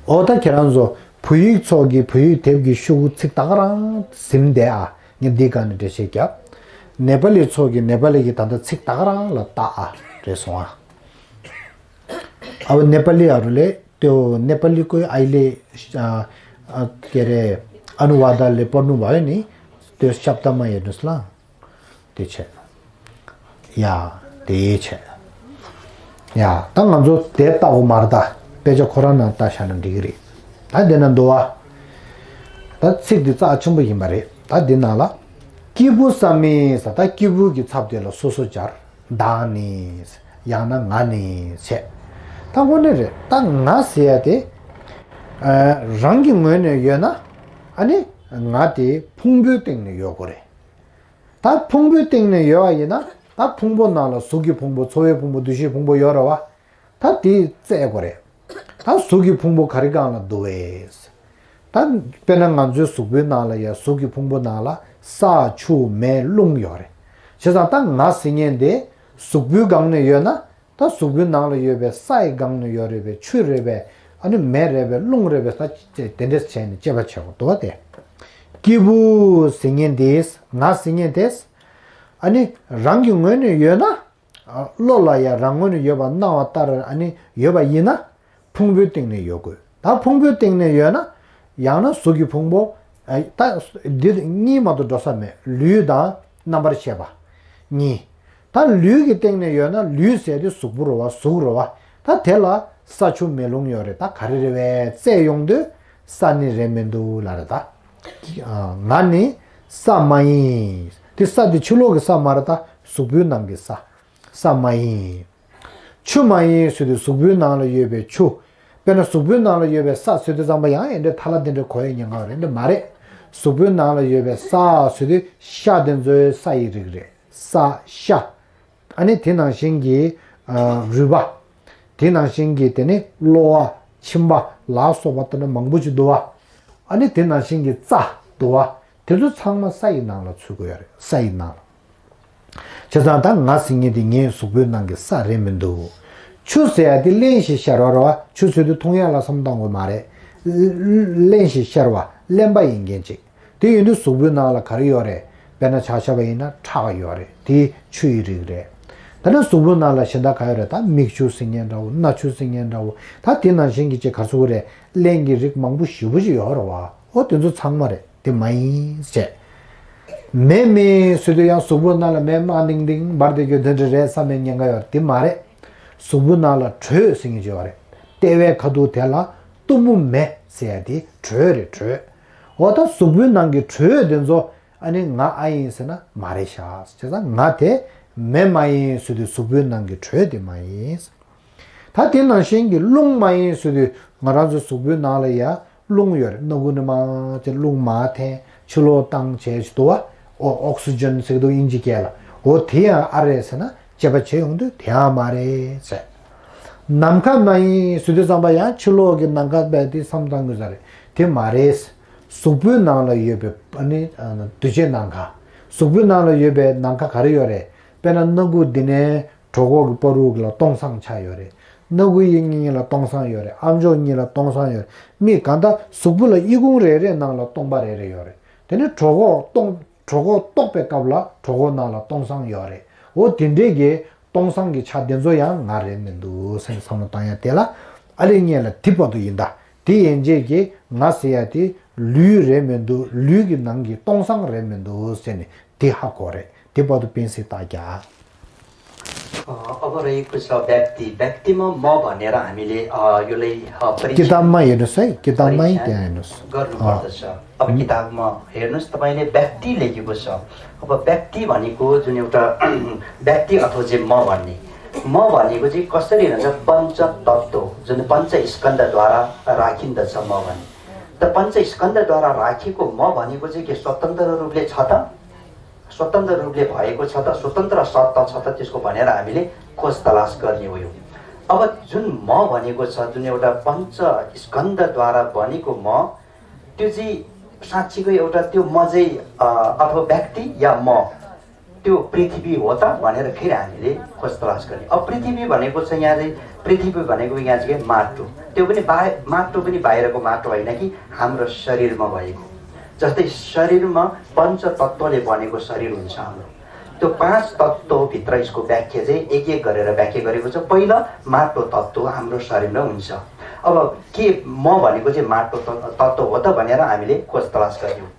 འོ་ད་ཁྱེད་རང་ཚོ་བོད་ཡིག་ཚོགས་ཀྱི་བོད་ཡིག་དེབ་ཀྱི་ཤོག་གུ་ཚིག་ད་ག་རང་ཟིན་བསྡད་ཨ། ངས་འདི་སྒང་ནས་འགྲེལ་བཤད་བརྒྱབ། ནེ་པ་ལི་ཚོགས་ཀྱི་ནེ་པ་ལི་གི་ད་ལྟ་ཚིག་ད་ག་རང་ལ་བལྟ་ཨ། རེད་སོང་ཨ། अब नेपाली अरूले त्यो नेपालीकै अहिले के अरे अनुवादले पढ्नुभयो नि। त्यो शब्दमा हेर्नुस् ल। त्यो छ। या, त्यो छ। या, त ང་ཚོ་དེ་ལྟ་བུ་མ་རེད་ད། དཔེ་ཆ་ཁོ་རང་ནང་ལྟ་བཞག་ན་འགྲིག་གི་རེད། ད་དེ་ན་འདུག་བ། ད་ཚིག་འདི་རྩ་ཆེན་པོ་ཡིན་པ་རེད། ད་འདི་ནང་ལ། སྐྱེས་བུ་བསམ་མེད་ཟེར་ད་སྐྱེས་བུ་གི་ཚབ་དེ་ལ་སོ་སོ་སྦྱར། བདག་ནི། ཡང་ན་ང་ནི་ཟེར། ད་དངོས་གནས་རེད། ད་ང་ཟེར་ཡ་དེ། ཨ། རང་གི་ངོས་ནས་ཡོད་ན། ཨ་ནི། ང་དེ་ཕུང་པོའི་སྟེང་ནས་ཡོད་དགོས་རེད། ད་ཕུང་པོའི་སྟེང་ནས་ཡོད་པ་ཡིན་ན། ད་ཕུང་པོ་ནང་ལ་གཟུགས་ཀྱི་ཕུང་པོ། ཚོར་བའི་ཕུང་པོ། འདུ་ཤེས་ཕུང་པོ་ཡོད་རེད་བ། ད་དེ་བཙལ་དགོས་རེད། ད་གཟུགས་ཀྱི་ཕུང་པོ་ག་རེ་སྒང་ལ་འདུག་བས། ད་དཔེར་ན་ང་ཚོའི་གཟུགས་པོའི་ནང་ལ་ཡ། གཟུགས་ཀྱི་ཕུང་པོ་ནང་ལ་ས་ཆུ་མེ་རླུང་ཡོད་རེད། བྱས་ཙང་ད་ང་ཟེར་མཁན་དེ་གཟུགས་པོའི་སྒང་ནས་ཡོད་ན། ད་གཟུགས་པོའི་ནང་ལ་ཡོད་པའི་སའི་སྒང་ནས་ཡོད་རེད་པས། ཆུ་རེད་པས། ཨ་ནི་མེ་རེད་པས། རླུང་རེད་པས། ད་དེ་འདྲས་བྱས་ནས་དཔྱད་པ་བྱེད་དགོས་འདུག་བ། དེ་སྐྱེས་བུ་ཟེར་མཁན་དེས། ང་ཟེར་མཁན་དེས། ཨ་ནི་རང་གི་ངོས་ནས་ཡོད་ན། ཨ། བློ་ལ་ཡང་རང་ངོས་ནས་ཡོད་པ་སྣང་བ་ལྟར། ཨ་ནི་ཡོད་པ་ཡིན་ན། ཕུང་པོའི་སྟེང་ནས་ཡོད་དགོས། ད་ཕུང་པོའི་སྟེང་ནས་ཡོད་ན། ཡང་ན་གཟུགས་ཀྱི་ཕུང་པོ། ཨ། ད་འདི་གཉིས་མ་གཏོགས་འགྲོ་ས་མེད། ལུས་དང་རྣམ་པར་ཤེས་པ་གཉིས། ད་ལུས་ཀྱི་སྟེང་ནས་ཡོད་ན། ལུས་ཟེར་དེ་གཟུགས་པོ་རེད་བ། གཟུགས་རེད་བ། ད་དེ་ལ་ས་ཆུ་མེ་རླུང་ཡོད་རེད། ད་ག་རེ་རེད་བས་བཙལ་ཡོང་དུས། ས་ནི་རེད་མི་འདུག་ལབ་རེད་ད། ཨ། ང་ནི་ས་མ་ཡིན། དེ་ས་དེ་ཕྱི་ལོགས་ཀྱི་ས་མ་རེད་ད། གཟུགས་པོའི་ནང་གི་ས། ས་མ་ཡིན། ཆུ་མ་ཡིན་ཟེར་དུས་གཟུགས་པོའི་ནང་ལ་ཡོད་པའི་ཆུ། དཔེར་ན་གཟུགས་པོའི་ནང་ལ་ཡོད་པའི་ས་ཟེར་དུས་ཙམ་པ་ཡང་ཨེ་འདྲ་ཐ་ལ་དེ་འདྲ་གོ་ཡ་ཉེན་ཁ་རེད། འདི་མ་རེད། གཟུགས་པོའི་ནང་ལ་ཡོད་པའི་ས་ཟེར་དུས་ཤ་དེ་ཚོའི་ས་ཡི་རིགས་རེད། ས། ཤ། ཨ་ནི་དེ་ནང་བཞིན་གྱི། ཨ། རུས་པ། དེ་ནང་བཞིན་གྱི་དེ་ནི་གློ་བ། མཆིན་པ་ལ་སོགས་པ་དེ་འདྲ་མང་པོ་ཅིག་འདུག་བ། ཨ་ནི་དེ་ནང་བཞིན་གྱི་རྩ་འདུག་བ། དེ་ཚོ་ཚང་མ་ས་ཡི་ནང་ལ་ཚུད་དགོས་ཡ་རེད། ས་ཡི་ནང་ལ། བྱས་ཙང་ད་ང་ཟེར་མཁན་དེ་ངའི་གཟུགས་པོའི་ནང་གི་ས་རེད་མི་འདུག་ཆུ་ཟེར་ཡ་དེ་རླན་ཞིང་ཤར་བ་རེད་བ། ཆུ་ཟེར་དུས་འཐུང་ཡ་ལ་བསམ་བཏང་དགོས་མ་རེད། རླན་ཞིང་ཤར་བ། རླན་པ་ཡིན་མཁན་ཅིག་དེ་ཡིན་དུས་གཟུགས་པོའི་ནང་ལ་ག་རེ་ཡོད་རེད། དཔེར་ན་ཆ་བཞག་པ་ཡིན་ན་ཁྲག་ཡོད་རེད། དེ་ཆུ་ཡི་རིགས་རེད། ད་ནི་གཟུགས་པོའི་ནང་ལ་གཞན་དག་ག་ཡོད་རེད། ད་མིག་ཆུ་ཟེར་མཁན་འདྲ་བོ། སྣ་ཆུ་ཟེར་མཁན་འདྲ་བོ། ད་དེ་ནང་བཞིན་གྱི་ཅིག་ག་རེ་ཟེར་དགོས་རེད། རླན་གྱི་རིགས་མང་པོ་ཞེ་པོ་ཅིག་ཡོད་རེད་བ། འོ་དེ་ཚོ་ཚང་མ་རེད། དེ་མ་ཡིན་ཟེར། མེ་མེད་ཟེར་དུས་ཡང་གཟུགས་པོའི་ནང་ལ་མེ་དམར་ཏིང་ཏིང་འབར་བསྡད་རྒྱུ་དེ་འདྲ་རེད་བསམ་པའི་ཉེན་ཁ་ཡོད་རེད། དེ་མ་རེད། གཟུགས་པོའི་ནང་ལ་དྲོད་ཟེར་མཁན་ཅིག་ཡོད་རེད། ལྟེ་བའི་ཁ་ཐུག་དེ་ལ་གཏུམ་མོ་མེ་ཟེར་ཡ་དེ་དྲོད་རེད། དྲོད། འོ་ད་གཟུགས་པོའི་ནང་གི་དྲོད་དེ་ཚོ་ཨ་ནི་ང་ཨ་ཡིན་ཟེར་ན་མ་རེད་ཤག་བྱས་ཙང་ང་དེ་མེ་མ་ཡིན་ཟེར་དུས་གཟུགས་པོའི་ནང་གི་དྲོད་དེ་མ་ཡིན། ད་དེ་ནང་བཞིན་གྱི་རླུང་མ་ཡིན་ཟེར་དུས་ང་རང་ཚོའི་གཟུགས་པོའི་ནང་ལ་ཡ་རླུང་ཡོད་རེད། སྣ་ཁུག་ནས་མར་དེ་རླུང་མར་འཐེན། ཕྱི་ལོགས་བཏང་བྱས་ཞིག་འདུག་བ། ཨོ། ཨོག་སི་ཇན་ཟེར་གྱི་འདུག་དབྱིན་ཇི་སྐད་ལ། འོ་དེ་ཡང་ཨ་རེད་ཟེར་ན་དཔྱད་པ་བྱེད་ཡོང་དུས་དེ་ཡང་མ་རེད་ཟེར། ནམ་མཁའ་མ་ཡིན་ཟེར་དུས་ཙམ་པ་ཡང་ཕྱི་ལོགས་ཀྱི་ནམ་མཁའ་རྦད་དེ་བསམ་བཏང་དགོས་ས་རེད། དེ་མ་རེད། གཟུགས་པོའི་ནང་ལ་ཡོད་པའི་ཨ་ནི་འདུས་བྱས་ནམ་མཁའ། གཟུགས་པོའི་ནང་ལ་ཡོད་པའི་ནམ་མཁའ་ག་རེ་ཡོད་རེད། དཔེར་ན་སྣ་ཁུག་འདི་ནས་གྲོད་ཁོག་གི་བར་དུ་ལ་སྟོང་སང་ཆགས་ཡོད་རེད། སྣ་ཁུག་གཉིས་ལ་སྟོང་སང་ཡོད་རེད། ཨམ་ཅོག་གཉིས་ལ་སྟོང་སང་ཡོད་རེད། མིག་གང་ལྟར་གཟུགས་པོ་ལ་ཨི་ཁུང་རེ་རེ་ནང་ལ་སྟོང་པ་རེ་རེ་ཡོད་རེད། དེ་ནས་གྲོད་ཁོག་སྟོང་། གྲོད་ཁོག་ལྟོགས་པའི་སྐབས་ལ་གྲོད་ཁོག་ནང་ལ་སྟོང་སང་ཡོད་རེད། འོ་དེ་འདྲས་ཀྱི་སྟོང་སང་གི་ཆ་དེ་ཚོ་ཡང་ང་རེད་མི་འདུག་སེམས་བསམ་བློ་བཏང་ཡ་དེ་ལ་ཨ་ལེ་ངས་ལ་དེ་བར་དུ་ཡིན་ད། དེ་ཡན་ཆད་ཀྱི་ང་ཟེར་ཡ་དེ་ལུས་རེད་མི་འདུག་ལུས་ཀྱི་ནང་གི་སྟོང་སང་རེད་མི་འདུག་ཟེར་ནས་དེ་ཧ་གོ་རེད། དེ་བར་དུ་པེན་སི་ཏག་རྒྱག་ཨ། अब रहेको छ व्यक्ति। व्यक्तिमा म भनेर हामीले, अ, यसलाई, अ, परीक्षण किताबमा हेर्नुहोस् है, किताबमै परीक्षण त्यहाँ हेर्नुहोस्। गर्नुपर्दछ। अब किताबमा हेर्नुहोस्, तपाईँले व्यक्ति लेखेको छ। अब व्यक्ति भनेको जुन एउटा व्यक्ति अथवा चाहिँ म भन्ने, म भनेको चाहिँ कसरी भन्छ, पञ्चतत्त्व, जुन पञ्चस्कन्धद्वारा राखिन्दछ म भन्ने। त पञ्चस्कन्धद्वारा राखिएको म भनेको चाहिँ के स्वतन्त्र रूपले छ त? स्वतन्त्र रूपले भएको छ त, स्वतन्त्र सत्ता छ त, त्यसको भनेर हामीले खोज तलास गर्ने हो। यो अब जुन म भनेको छ, जुन एउटा पञ्च स्कन्धद्वारा बनेको म, त्यो चाहिँ साँच्चीको एउटा त्यो म चाहिँ अ, अथवा व्यक्ति या म, त्यो पृथ्वी हो त भनेर फेरि हामीले खोज तलास गर्ने। अब पृथ्वी भनेको चाहिँ यहाँ चाहिँ, पृथ्वी भनेको यहाँ चाहिँ के, माटो, त्यो पनि बाहे माटो पनि बाहिरको माटो होइन कि, हाम्रो शरीरमा भएको। जस्तै शरीरमा पञ्च तत्त्वले बनेको शरीर हुन्छ हाम्रो। त्यो पाँच तत्त्वभित्र यसको व्याख्या चाहिँ एक एक गरेर व्याख्या गरेको छ। पहिला माटो तत्त्व हाम्रो शरीरमा हुन्छ। अब के, म भनेको चाहिँ माटो त- तत्त्व हो त भनेर हामीले खोज तलास गर्यौँ।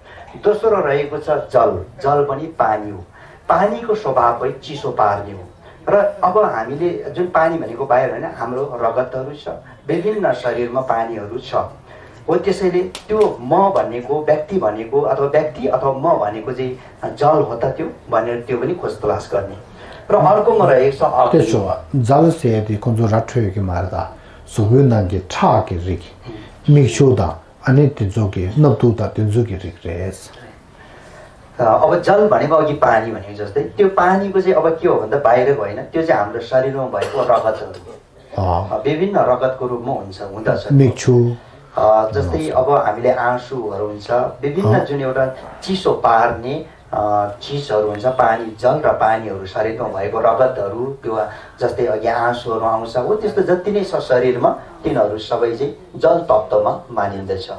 दोस्रो रहेको छ जल। जल पनि पानी हो। पानीको स्वभाव पनि चिसो पार्ने हो। र अब हामीले जुन पानी भनेको बाहिर होइन, हाम्रो रगतहरू छ, विभिन्न शरीरमा पानीहरू छ। हो, त्यसैले त्यो म भनेको, व्यक्ति भनेको अथवा व्यक्ति अथवा म भनेको चाहिँ जल हो त त्यो भनेर त्यो पनि खोज तलास गर्ने। र अर्कोमा रहेको छ अग्नि। 对，说 जल ཟེར་དེ་ཁོང་ཚོ་ར་འཕྲོད་ཀྱི་མ་རེད་ད། གཟུགས་པོའི་ནང་གི་ཁྲག་གི་རིགས། མིག་ཆུ་དང་ཨ་ནི་དེ་ཚོ་གི་སྣབས་དུག་དང་དེ་ཚོ་གི་རིགས་རེད། अ, अब जल भनेको अघि पानी भनेको जस्तै त्यो पानीको चाहिँ अब के हो भन्दा बाहिरको होइन, त्यो चाहिँ हाम्रो शरीरमा भएको रगतहरू हो। अँ। अ, विभिन्न रगतको रूपमा हुन्छ, हुँदछ। मिक्छु। अ, जस्तै अब हामीले आँसुहरू हुन्छ, विभिन्न अँ। जुन एउटा चिसो पार्ने, अ, चिजहरू हुन्छ, पानी, जल र पानीहरू शरीरमा भएको रगतहरू, त्यो जस्तै अघि आँसुहरू आउँछ, हो त्यस्तो जति नै छ शरीरमा, तिनीहरू सबै चाहिँ जल तत्त्वमा मानिन्दछ।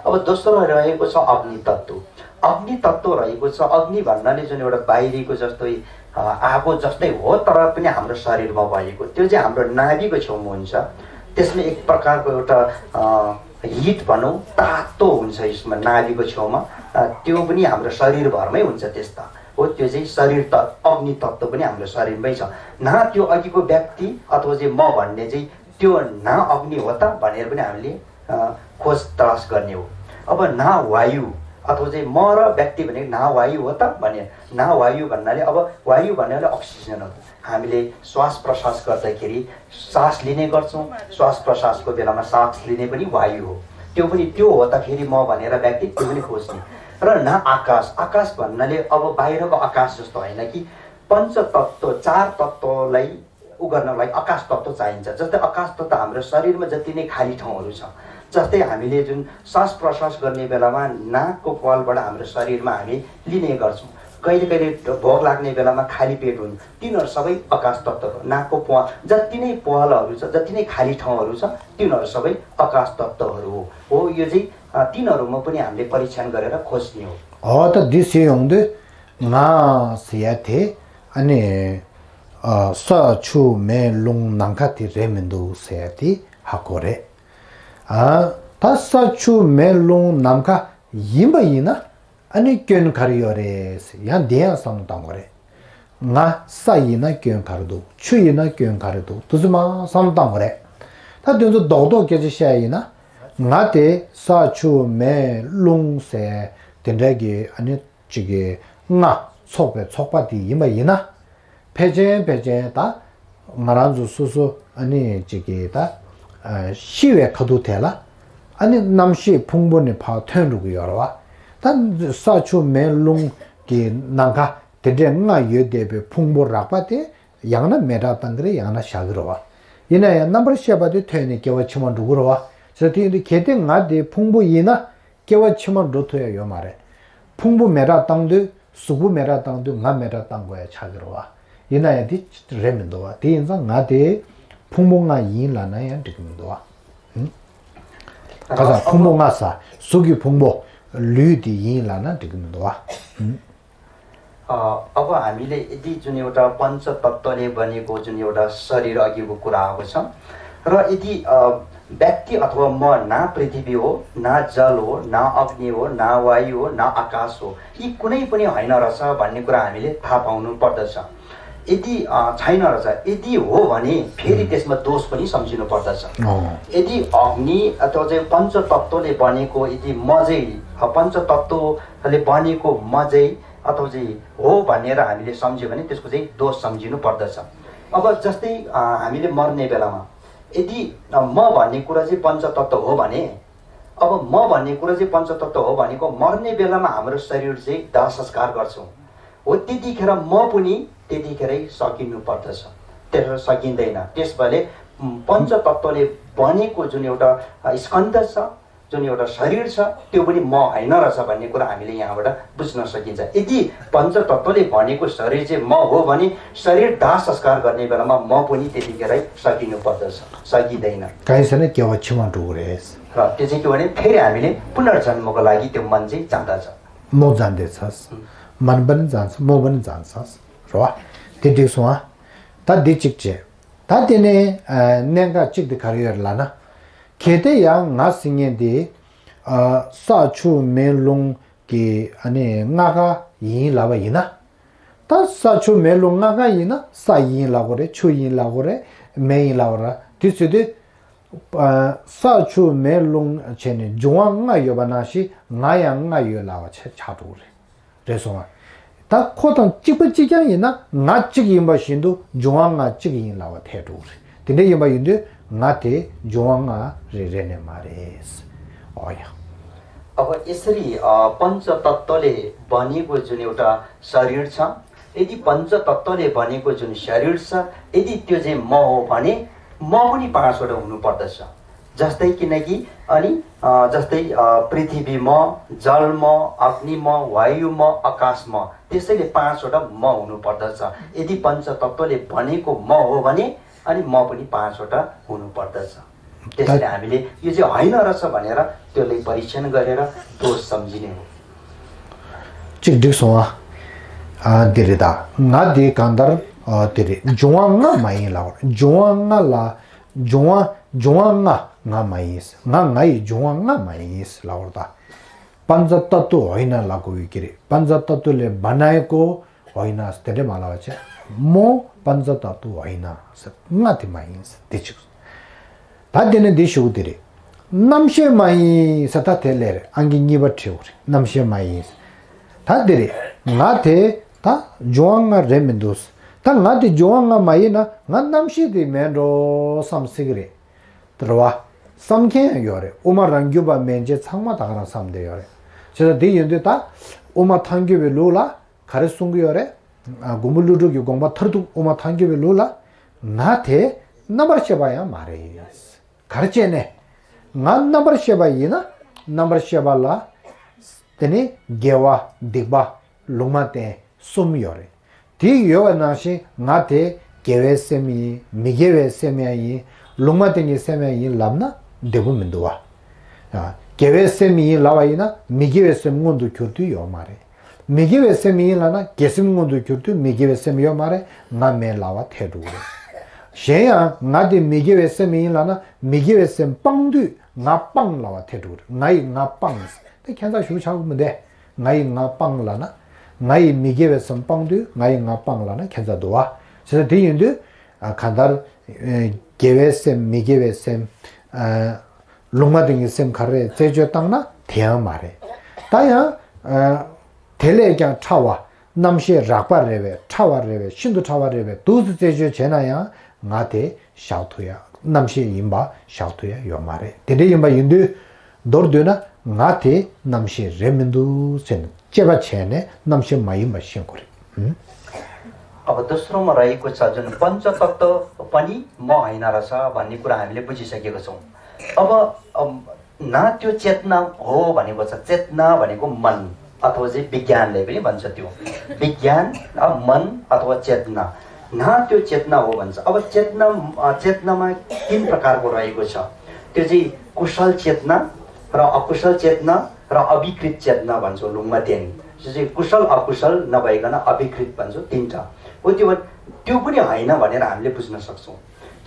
अब दोस्रो रहेको छ अग्नि तत्त्व। अग्नि तत्त्व रहेको छ। अग्नि भन्नाले जुन एउटा बाहिरीको जस्तै, अ, आगो जस्तै हो, तर पनि हाम्रो शरीरमा भएको, त्यो चाहिँ हाम्रो नाभिको छेउमा हुन्छ। त्यसमा एक प्रकारको एउटा, अ, हिट भनौँ, तातो हुन्छ यसमा, नाभिको छेउमा। अ, त्यो पनि हाम्रो शरीरभरमै हुन्छ त्यस्ता। हो, त्यो चाहिँ शरीर त, अग्नि तत्त्व पनि हाम्रो शरीरमै छ। न त्यो अघिको व्यक्ति अथवा चाहिँ म भन्ने चाहिँ त्यो न अग्नि हो त भनेर पनि हामीले, अ, खोज तलास गर्ने हो। अब न वायु अथवा चाहिँ म र व्यक्ति भनेको न वायु हो त भने, न वायु भन्नाले, अब वायु भन्नाले अक्सिजन हो। हामीले श्वास प्रश्वास गर्दाखेरि सास लिने गर्छौँ, श्वास प्रश्वासको बेलामा सास लिने पनि वायु हो। त्यो पनि त्यो हो त फेरि म भनेर व्यक्ति त्यो पनि खोज्ने। र न आकाश, आकाश भन्नाले अब बाहिरको आकाश जस्तो होइन कि, पञ्च तत्त्व, चार तत्त्वलाई उ गर्नलाई आकाश तत्त्व चाहिन्छ। जस्तै आकाश तत्त्व हाम्रो शरीरमा जति नै खाली ठाउँहरू छ, जस्तै हामीले जुन सास प्रश्वास गर्ने बेलामा नाकको प्वालबाट हाम्रो शरीरमा हामी लिने गर्छौँ, कहिले कहिले भोक लाग्ने बेलामा खाली पेट हुन्छ, तिनीहरू सबै आकाश तत्त्व हो। नाकको प्वाल, जति नै प्वालहरू छ, जति नै खाली ठाउँहरू छ, तिनीहरू सबै आकाश तत्त्वहरू हो। हो, यो चाहिँ, अ, तिनीहरूमा पनि हामीले परीक्षण गरेर खोज्ने हो। हो त, दिस यो हुँदै ང་ཟེར་ཡ་དེ། ཨ་ནི། ཨ། ས་ཆུ་མེ་རླུང་ནམ་མཁའ་དེ་རེད་མི་འདུག་ཟེར་ཡ་དེ་ཧ་གོ་རེད། ཨ། ད་ས་ཆུ་མེ་རླུང་ནམ་མཁའ་ཡིན་པ་ཡིན་ན། ཨ་ནི་སྐྱོན་ག་རེ་ཡོད་རེད་ཟེར་ཡང་དེ་ཡང་བསམ་བློ་གཏོང་དགོས་རེད། ང་ས་ཡིན་ན་སྐྱོན་ག་རེ་འདུག་ཆུ་ཡིན་ན་སྐྱོན་ག་རེ་འདུག་དེ་ཚོ་མ་བསམ་བློ་གཏོང་དགོས་རེད། ད་དེ་ཚོ་རྡོག་རྡོག་སྐད་ཆ་བཤད་ཡིན་ན། ང་དེ་ས་ཆུ་མེ་རླུང་ཟེར་དེ་འདྲ་གི་ཨ་ནི། གཅིག་གི་ལྔ་ཚོགས་པའི་ཚོགས་པ་དེ་ཡིན་པ་ཡིན་ན། ཕལ་ཆེར་ཕལ་ཆེར་ད་ང་རང་ཚོ་སོ་སོ་ཨ་ནི་གཅིག་གི་ད་ཨ་ཤི་བའི་ཁ་ཐུག་དེ་ལ་ཨ་ནི་རྣམ་ཤེས་ཕུང་པོ་ནས་ཕར་ཐོན་འགྲོ་གི་ཡོད་རེད་བ། ད་ས་ཆུ་མེ་རླུང་གི་ནམ་མཁའ་དེ་འདྲའི་ལྔ་ཡོད་བསྡད་པའི་ཕུང་པོ་རགས་པ་དེ་ཡང་ན་མེ་སྲེག་བཏང་གི་རེད། ཡང་ན་བཞག་གི་རེད་བ། ཡིན་ན་ཡང་རྣམ་པར་ཤེས་པ་དེ་ཐོན་ནས་སྐྱེ་བ་ཕྱི་མ་འགྲོ་གི་རེད་བ། ཟེར་དེ་ཡིན་དུས་གལ་ཏེ་ང་དེ་ཕུང་པོ་ཡིན་ན། སྐྱེ་བ་ཕྱི་མར་འགྲོ་ཐུབ་ཡ་ཡོད་མ་རེད། ཕུང་པོ་མེ་སྲེག་བཏང་དུས། གཟུགས་པོ་མེ་སྲེག་བཏང་དུས་ང་མེ་སྲེག་བཏང་དགོས་ཡ་ཆགས་ཀྱི་རེད་བ། ཡིན་ན་ཡང་དེ་རེད་མི་འདུག་བ། དེ་ཡིན་ཙང་ང་དེ་ཕུང་པོ་ལྔ་ཡིན་ལབ་ན་ཡང་འགྲིག་གི་མི་འདུག་བ། ཧུམ། ག་ས་ཕུང་པོ་ལྔ་ས་གཟུགས་ཀྱི་ཕུང་པོ་ལུས་དེ་ཡིན་ལབ་ན་འགྲིག་གི་མི་འདུག་བ། ཧུམ། अ, अब हामीले यदि जुन एउटा पञ्चतत्त्वले बनेको जुन एउटा शरीर अघिको कुरा आएको छ, र यदि, अ, व्यक्ति अथवा म न पृथ्वी हो, न जल हो, न अग्नि हो, न वायु हो, न आकाश हो, यी कुनै पनि होइन रहेछ भन्ने कुरा हामीले थाहा पाउनु पर्दछ। यदि, अ, छैन रहेछ, यदि हो भने फेरि उम्। त्यसमा दोष पनि सम्झिनु पर्दछ। अँ। यदि अग्नि अथवा चाहिँ पञ्चतत्त्वले बनेको यदि म चाहिँ, अ, पञ्चतत्त्वले बनेको म चाहिँ अथवा चाहिँ हो भनेर हामीले सम्झ्यो भने त्यसको चाहिँ दोष सम्झिनु पर्दछ। अब जस्तै, अ, हामीले मर्ने बेलामा यदि, अ, म भन्ने कुरा चाहिँ पञ्चतत्त्व हो भने, अब म भन्ने कुरा चाहिँ पञ्चतत्त्व हो भनेको मर्ने बेलामा हाम्रो शरीर चाहिँ दाह संस्कार गर्छौँ। हो, त्यतिखेर म पनि त्यतिखेरै सकिनु पर्दछ। त्यसो सकिँदैन। त्यसैले, उम्, पञ्चतत्त्वले बनेको जुन एउटा, अ, स्कन्ध छ, जुन एउटा शरीर छ, त्यो पनि म होइन रहेछ भन्ने कुरा हामीले यहाँबाट बुझ्न सकिन्छ। यदि पञ्चतत्त्वले बनेको शरीर चाहिँ म हो भने शरीर दाह संस्कार गर्ने बेलामा म पनि त्यतिखेरै सकिनु पर्दछ, सकिँदैन। काहीँ छैन, केवा छिमा डुगुरेस। र त्यो चाहिँ के भने, फेरि हामीले पुनर्जन्मको लागि त्यो मन चाहिँ जाँदछ। म जाँदैछस्। मन पनि जान्छ, म पनि जान्छस्। र वा, त्यो ठिक सुहा। ད་འདི་གཅིག་བྱས། ད་དེ་ནས་ཨ་གནད་འགག་གཅིག་དེ་ག་རེ་ཡོད་ལབ་ན། གལ་ཏེ་ཡང་ང་ཟེར་མཁན་དེ་ཨ་ས་ཆུ་མེ་རླུང་གི་ཨ་ནི་ལྔ་ཀ་ཡིན་ལབ་པ་ཡིན་ན། ད་ས་ཆུ་མེ་རླུང་ལྔ་ཀ་ཡིན་ན་ས་ཡིན་ལབ་དགོས་རེད། ཆུ་ཡིན་ལབ་དགོས་རེད། མེ་ཡིན་ལབ་དགོས་རེད། དེ་ཚོ་དེ་ཨ་ས་ཆུ་མེ་རླུང་བྱས་ནས་འབྱུང་བ་ལྔ་ཡོད་པ་ནང་བཞིན་ང་ཡང་ལྔ་ཡོད་ལབ་པ་ཆགས་ཆགས་འགྲོ་གི་རེད། རེད་སོང་ང་། ད་ཁོ་དང་གཅིག་པ་གཅིག་རྐྱང་ཡིན་ན་ང་གཅིག་ཡིན་པ་བཞིན་དུ་འབྱུང་བ་ལྔ་གཅིག་ཡིན་ལབ་པ་ཐལ་འགྲོ་གི་རེད། དེ་འདྲ་ཡིན་པ་ཡིན་དུས་ང་དེ་འབྱུང་བ་ལྔ་རེད་རེད་ནས་མ་རེད། ཨོ་ཡ། अब यसरी, अ, पञ्चतत्त्वले बनेको जुन एउटा शरीर छ, यदि पञ्चतत्त्वले बनेको जुन शरीर छ, यदि त्यो चाहिँ म हो भने म पनि पाँचवटा हुनुपर्दछ। जस्तै, किनकि अनि, अ, जस्तै, अ, पृथ्वी म, जल म, अग्नि म, वायु म, आकाश म, त्यसैले पाँचवटा म हुनुपर्दछ। यदि पञ्चतत्त्वले बनेको म हो भने अनि म पनि पाँचवटा हुनुपर्दछ। त्यसैले हामीले यो चाहिँ होइन रहेछ भनेर त्यसलाई परीक्षण गरेर दोष सम्झिने हो। གཅིག་འགྲིག་སོང་ཨ། ཨ་འདི་རེད་ད། ང་འདི་གང་ལྟར་ཨ་འདི་རེད། འབྱུང་བ་ལྔ་མ་ཡིན་ལབ་པ་རེད། འབྱུང་བ་ལྔ་ལ་འབྱུང་བ་འབྱུང་བ་ལྔ་ང་མ་ཡིན། ང་ང་ཡི་འབྱུང་བ་ལྔ་མ་ཡིན་ལབ་པ་རེད་ད། पञ्चतत्त्व होइन ལབ་དགོས་ཀྱི་རེད། पञ्चतत्त्वले बनाएको होइन དེ་འདྲ་མ་ལབ་པ་བྱས། म पञ्चतत्त्व होइन ལྔ་དེ་མ་ཡིན་དེ་གཅིག་ད་དེ་ནས་འདི་ཞུ་གི་དེ་རེད། རྣམ་ཤེས་མ་ཡིན་ཟེར་ད་དེ་ལས་རེད། ཨང་ཀི་གཉིས་པ་བྲིས་པ་རེད། རྣམ་ཤེས་མ་ཡིན། ད་དེ་རེད། ང་དེ་ད་འབྱུང་བ་ལྔ་རེད་མི་འདུག་ད་ང་དེ་འབྱུང་བ་ལྔ་མ་ཡིན་ན་ང་རྣམ་ཤེས་དེ་མེད་འགྲོ་བསམ་སྲིད་གི་རེད། དེ་རེད་བ། བསམ་མཁན་ཡང་ཡོད་རེད། དབུ་མ་རང་རྒྱུད་པ་མན་ཆད་ཚང་མ་ད་ག་རང་བསམ་བསྡད་ཡོད་རེད། བྱས་ཙང་དེ་ཡིན་དུས་ད་དབུ་མ་ཐལ་འགྱུར་བའི་ལུགས་ལ་ག་རེ་གསུང་གི་ཡོད་རེད། ཨ་མགོན་པོ་ཀླུ་སྒྲུབ་ཀྱི་དགོངས་པ་མཐར་ཐུག་དབུ་མ་ཐལ་འགྱུར་བའི་ལུགས་ལ། ང་དེ་རྣམ་པར་ཤེས་པ་ཡང་མ་རེད། ག་རེ་བྱས་ནས། ང་རྣམ་པར་ཤེས་པ་ཡིན་ན་རྣམ་པར་ཤེས་པ་ལ། དེ་ནི་དགེ་བ་སྡིག་པ་ལུང་མ་བསྟན་གསུམ་ཡོད་རེད། དེ་ཡོད་པ་ནང་བཞིན་ང་དེ་དགེ་བའི་སེམས་ཡིན་མི་དགེ་བའི་སེམས་ཡང་ཡིན། ལུང་མ་བསྟན་གྱི་སེམས་ཡང་ཡིན་ལབ་ན་བདེ་པོ་མི་འདུག་བ། ཨ་དགེ་བའི་སེམས་ཡིན་ལབ་པ་ཡིན་ན་མི་དགེ་བའི་སེམས་མངོན་དུ་གྱུར་དུས་ཡོད་མ་རེད། མི་དགེ་བའི་སེམས་ཡིན་ལབ་ན་དགེ་སེམས་མངོན་དུ་གྱུར་དུས་མི་དགེ་བའི་སེམས་ཡོད་མ་རེད། ང་མེད་ལབ་པ་ཐལ་འགྲོ་གི་རེད། གཞན་ཡང་ང་དེ་མི་དགེ་བའི་སེམས་ཡིན་ལབ་ན་མི་དགེ་བའི་སེམས་སྤངས་དུས་ང་སྤངས་ལབ་པ་ཐལ་འགྲོ་གི་རེད། ང་ཡི་ང་སྤངས། དེ་ཁྱད་མཚར་ཞིག་ཆགས་ཀྱི་མི་འདུག་ང་ཡི་ང་སྤངས་ལབ་ན། ང་ཡི་མི་དགེ་བའི་སེམས་སྤངས་དུས་ང་ཡི་ང་སྤངས་ལབ་ན་ཁྱད་མཚར་འདུག་བ། བྱས་ཙང་དེ་ཡིན་དུས། ཨ་གང་ལྟར། ཨེ་དགེ་བའི་སེམས་མི་དགེ་བའི་སེམས། ཨ་ལུང་མ་བསྟན་གྱི་སེམས་ག་རེ་རེད་རྩད་གཅོད་བཏང་ན་དེ་ཡང་མ་རེད། ད་ཡང་། ཨ་དེ་ལས་ཀྱང་ཕྲ་བ། རྣམ་ཤེས་རགས་པ་རེད་པས། ཕྲ་བ་རེད་པས། ཤིན་ཏུ་ཕྲ་བ་རེད་པས། འདུག་སེ་རྩད་གཅོད་བྱས་ན་ཡང་ང་དེ་བཞག་ཐུབ་ཡ། རྣམ་ཤེས་ཡིན་པ་བཞག་ཐུབ་ཡ་ཡོད་མ་རེད། དེ་འདྲ་ཡིན་པ་ཡིན་དུས། མདོར་བསྡུས་ན་ང་དེ་རྣམ་ཤེས་རེད་མི་འདུག་ཟེར་ནས་དཔྱད་པ་བྱས་ནས་རྣམ་ཤེས་མ་ཡིན་པ་ཤེས་དགོས་རེད། ཨུམ། अब दोस्रोमा रहेको छ जुन पञ्चतत्त्व पनि म होइन रहेछ भन्ने कुरा हामीले बुझिसकेको छौँ। अब, अम, न त्यो चेतना हो भनेको छ। चेतना भनेको मन अथवा चाहिँ विज्ञानले पनि भन्छ त्यो। विज्ञान, अ, मन अथवा चेतना। न त्यो चेतना हो भन्छ। अब चेतना, अ, चेतनामा तीन प्रकारको रहेको छ। त्यो चाहिँ कुशल चेतना र अकुशल चेतना र अभिकृत चेतना भन्छौँ लुङमा त्यहाँ। त्यो चाहिँ कुशल अकुशल नभइकन अभिकृत भन्छौँ तीनटा। हो त्यो, त्यो पनि होइन भनेर हामीले बुझ्न सक्छौँ।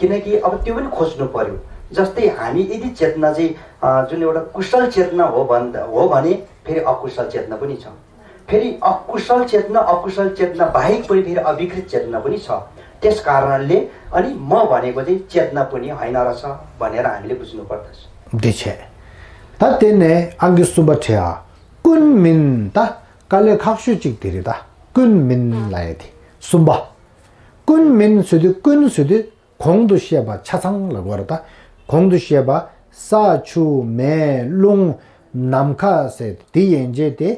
किनकि अब त्यो पनि खोज्नु पर्यो। जस्तै हामी यदि चेतना चाहिँ, अ, जुन एउटा कुशल चेतना हो भन्-, हो भने फेरि अकुशल चेतना पनि छ। फेरि अकुशल चेतना, अकुशल चेतना बाहेक पनि फेरि अभिकृत चेतना पनि छ। त्यस कारणले अनि म भनेको चाहिँ चेतना पनि होइन रहेछ भनेर हामीले बुझ्नुपर्दछ। འདི་བྱས། ད་དེ་ནས་ཨང་ཀི་གསུམ་པ་བྲིས་ཨ། ཀུན་མིན། ད་དཀའ་ལས་ཁག་ཤོས་གཅིག་དེ་རེད། ད་ཀུན་མིན་ལབ་ཡ་དེ་གསུམ་པ། ཀུན་མིན་ཟེར་དུས་ཀུན་ཟེར་དུས་གོང་དུ་བཤད་པ་ཆ་ཚང་ལ་གོ་ར། ད་གོང་དུ་བཤད་པ་ས་ཆུ་མེ་རླུང་ནམ་མཁའ་ཟེར་དེ་ཡན་ཆད་དེ་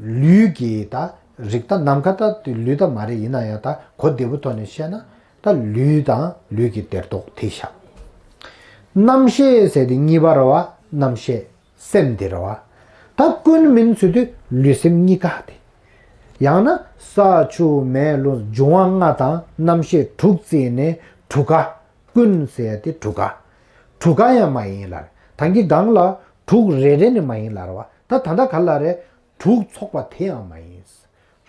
ལུས་ཀྱི་ད་ རིགས་ད་ནམ་མཁའ་ད་དེ་ལུས་ད་མ་རེད། ཡིན་ན་ཡང་ད་གོ་བདེ་པོ་ཐོག་ནས་བཤད་ན་ད་ལུས་དང་ལུས་ཀྱི་དེར་ཐོག་དེ་བཞག་རྣམ་ཤེས་ཟེར་དེ་གཉིས་པ་རེད་བ། རྣམ་ཤེས་སེམས་དེ་རེད་བ། ད་ཀུན་མིན་ཟེར་དུས་ལུས་སེམས་གཉིས་ཀ་དེ། ཡང་ན་ས་ཆུ་མེ་རླུང་འབྱུང་བ་ལྔ་དང་རྣམ་ཤེས་དྲུག་བརྩིས་ནས་དྲུག་ཀ། ཀུན་ཟེར་ཡ་དེ་དྲུག་ཀ། དྲུག་ཀ་ཡང་མ་ཡིན་ལ་རེད། ད་གིན་སྒང་ལ་དྲུག་རེ་རེ་ནས་མ་ཡིན་ལ་རེད་བ། ད་ད་ལྟ་ག་ལ་རེད། དྲུག་ཚོགས་པ་དེ་ཡང་མ་ཡིན།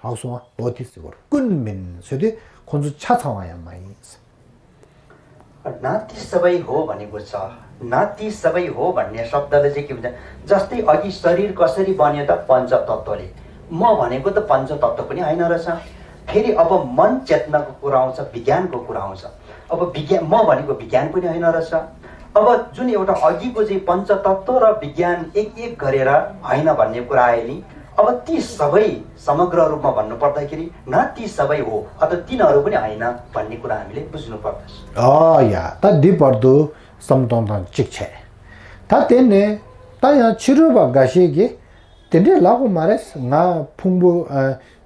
རག་སོང་བ། འོ་དེ་ཟེར་བར་ཀུན་མིན་ཟེར་དུས་ཁོང་ཚོ་ཆ་ཚང་བ་ཡང་མ་ཡིན། न ती सबै हो भनेको छ, न ती सबै हो भन्ने शब्दले चाहिँ के भन्छ, जस्तै अघि शरीर कसरी बन्यो त पञ्चतत्त्वले, म भनेको त पञ्चतत्त्व पनि होइन रहेछ। फेरि अब मन चेतनाको कुरा आउँछ, विज्ञानको कुरा आउँछ। अब विज्ञान, म भनेको विज्ञान पनि होइन रहेछ। अब जुन एउटा अघिको चाहिँ पञ्चतत्त्व र विज्ञान एक एक गरेर होइन भन्ने कुरा आयो नि, अब ती सबै समग्र रूपमा भन्नुपर्दाखेरि न ती सबै हो अथवा तिनीहरू पनि होइन भन्ने कुरा हामीले बुझ्नुपर्दछ। ཨོ་ཡ། ད་འདི་བར་དུ་བསམ་གཏོང་སྟངས་གཅིག་བྱས། ད་དེ་ནས་ད་ཡང་ཕྱི་རོལ་པ་འགའ་ཤས་ཀྱིས་དེ་འདྲས་ལབ་དགོས་མ་རེད། ང་ཕུང་པོ་ཨ་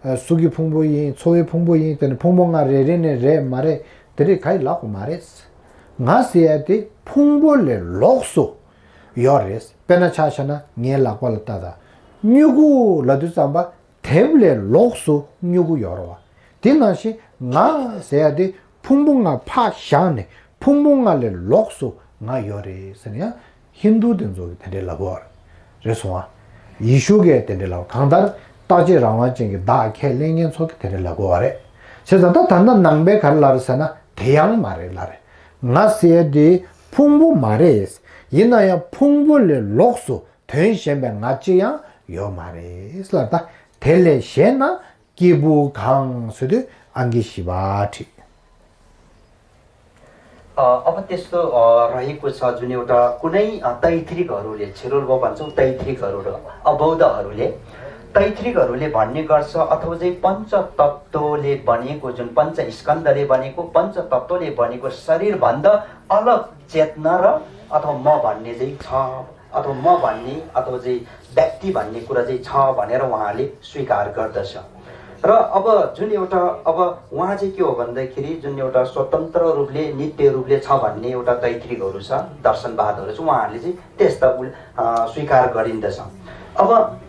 ཨ་གཟུགས་ཀྱི་ཕུང་པོ་ཡིན། ཚོར་བའི་ཕུང་པོ་ཡིན། དེ་ནས་ཕུང་པོ་ལྔ་རེ་རེ་ནས་རེད་མ་རེད། དེ་འདྲས་ག་ཡི་ལབ་དགོས་མ་རེད། ང་ཟེར་ཡ་དེ་ཕུང་པོ་ལས་ལོགས་སུ་ཡོད་རེད། དཔེར་ན་ཆ་བཞག་ན་ངའི་ལག་པ་ལ་ལྟ་དང་། སྨྱུ་གུ་ལབ་དུས་ཙམ་པ་དེབ་ལས་ལོགས་སུ་སྨྱུ་གུ་ཡོད་རེད་བ། དེ་ནང་བཞིན་ང་ཟེར་ཡ་དེ་ཕུང་པོ་ལྔ་ཕར་བཞག་ནས་ཕུང་པོ་ལྔ་ལས་ལོགས་སུ་ང་ཡོད་རེད་ཟེར་ན་ཡང་ཧིན་དུ་དེ་ཚོ་གིས་དེ་འདྲས་ལབ་ཀྱི་ཡོད་རེད། རེད་སོང་བ། ཡེ་ཤུ་གིས་དེ་འདྲས་ལབ། གང་ལྟར་བརྟག་དཔྱད་རང་དབང་ཅན་གྱི་བདག་ཁས་ལེན་མཁན་ཚོ་གིས་དེ་འདྲས་ལབ་ཀྱི་ཡོད་རེད། བྱས་ཙང་ད་ད་ལྟ་ནང་པས་ག་རེ་ལབ་རེད་ཟེར་ན་དེ་ཡང་མ་རེད་ལབ་རེད། ང་ཟེར་ཡ་དེ་ཕུང་པོ་མ་རེད། ཡིན་ན་ཡང་ཕུང་པོ་ལས་ལོགས་སུ་དོན་གཞན་པའི་ང་གཅིག་ཡང་ཡོད་མ་རེད་ལབ། ད་དེ་ལས་གཞན་ན་སྐྱེས་བུ་གང་ཟེར་དུས་ཨང་ཀི་བཞི་པ་བྲིས། अ, अब त्यस्तो, अ, रहेको छ जुन एउटा कुनै, अ, तैत्रिकहरूले, छेरोल्बो भन्छौँ, तैत्रिकहरू र अबौद्धहरूले, तैत्रिकहरूले भन्ने गर्छ अथवा चाहिँ पञ्चतत्त्वले बनेको, जुन पञ्चस्कन्धले बनेको, पञ्चतत्त्वले बनेको शरीरभन्दा अलग चेतना र अथवा म भन्ने चाहिँ छ, अथवा म भन्ने अथवा चाहिँ व्यक्ति भन्ने कुरा चाहिँ छ भनेर उहाँहरूले स्वीकार गर्दछ। र अब जुन एउटा, अब उहाँ चाहिँ के हो भन्दाखेरि जुन एउटा स्वतन्त्र रूपले, नित्य रूपले छ भन्ने एउटा तैत्रिकहरू छ, दर्शनवादहरू छ, उहाँहरूले चाहिँ त्यस्ता उल-, अ, स्वीकार गरिन्दछ। अब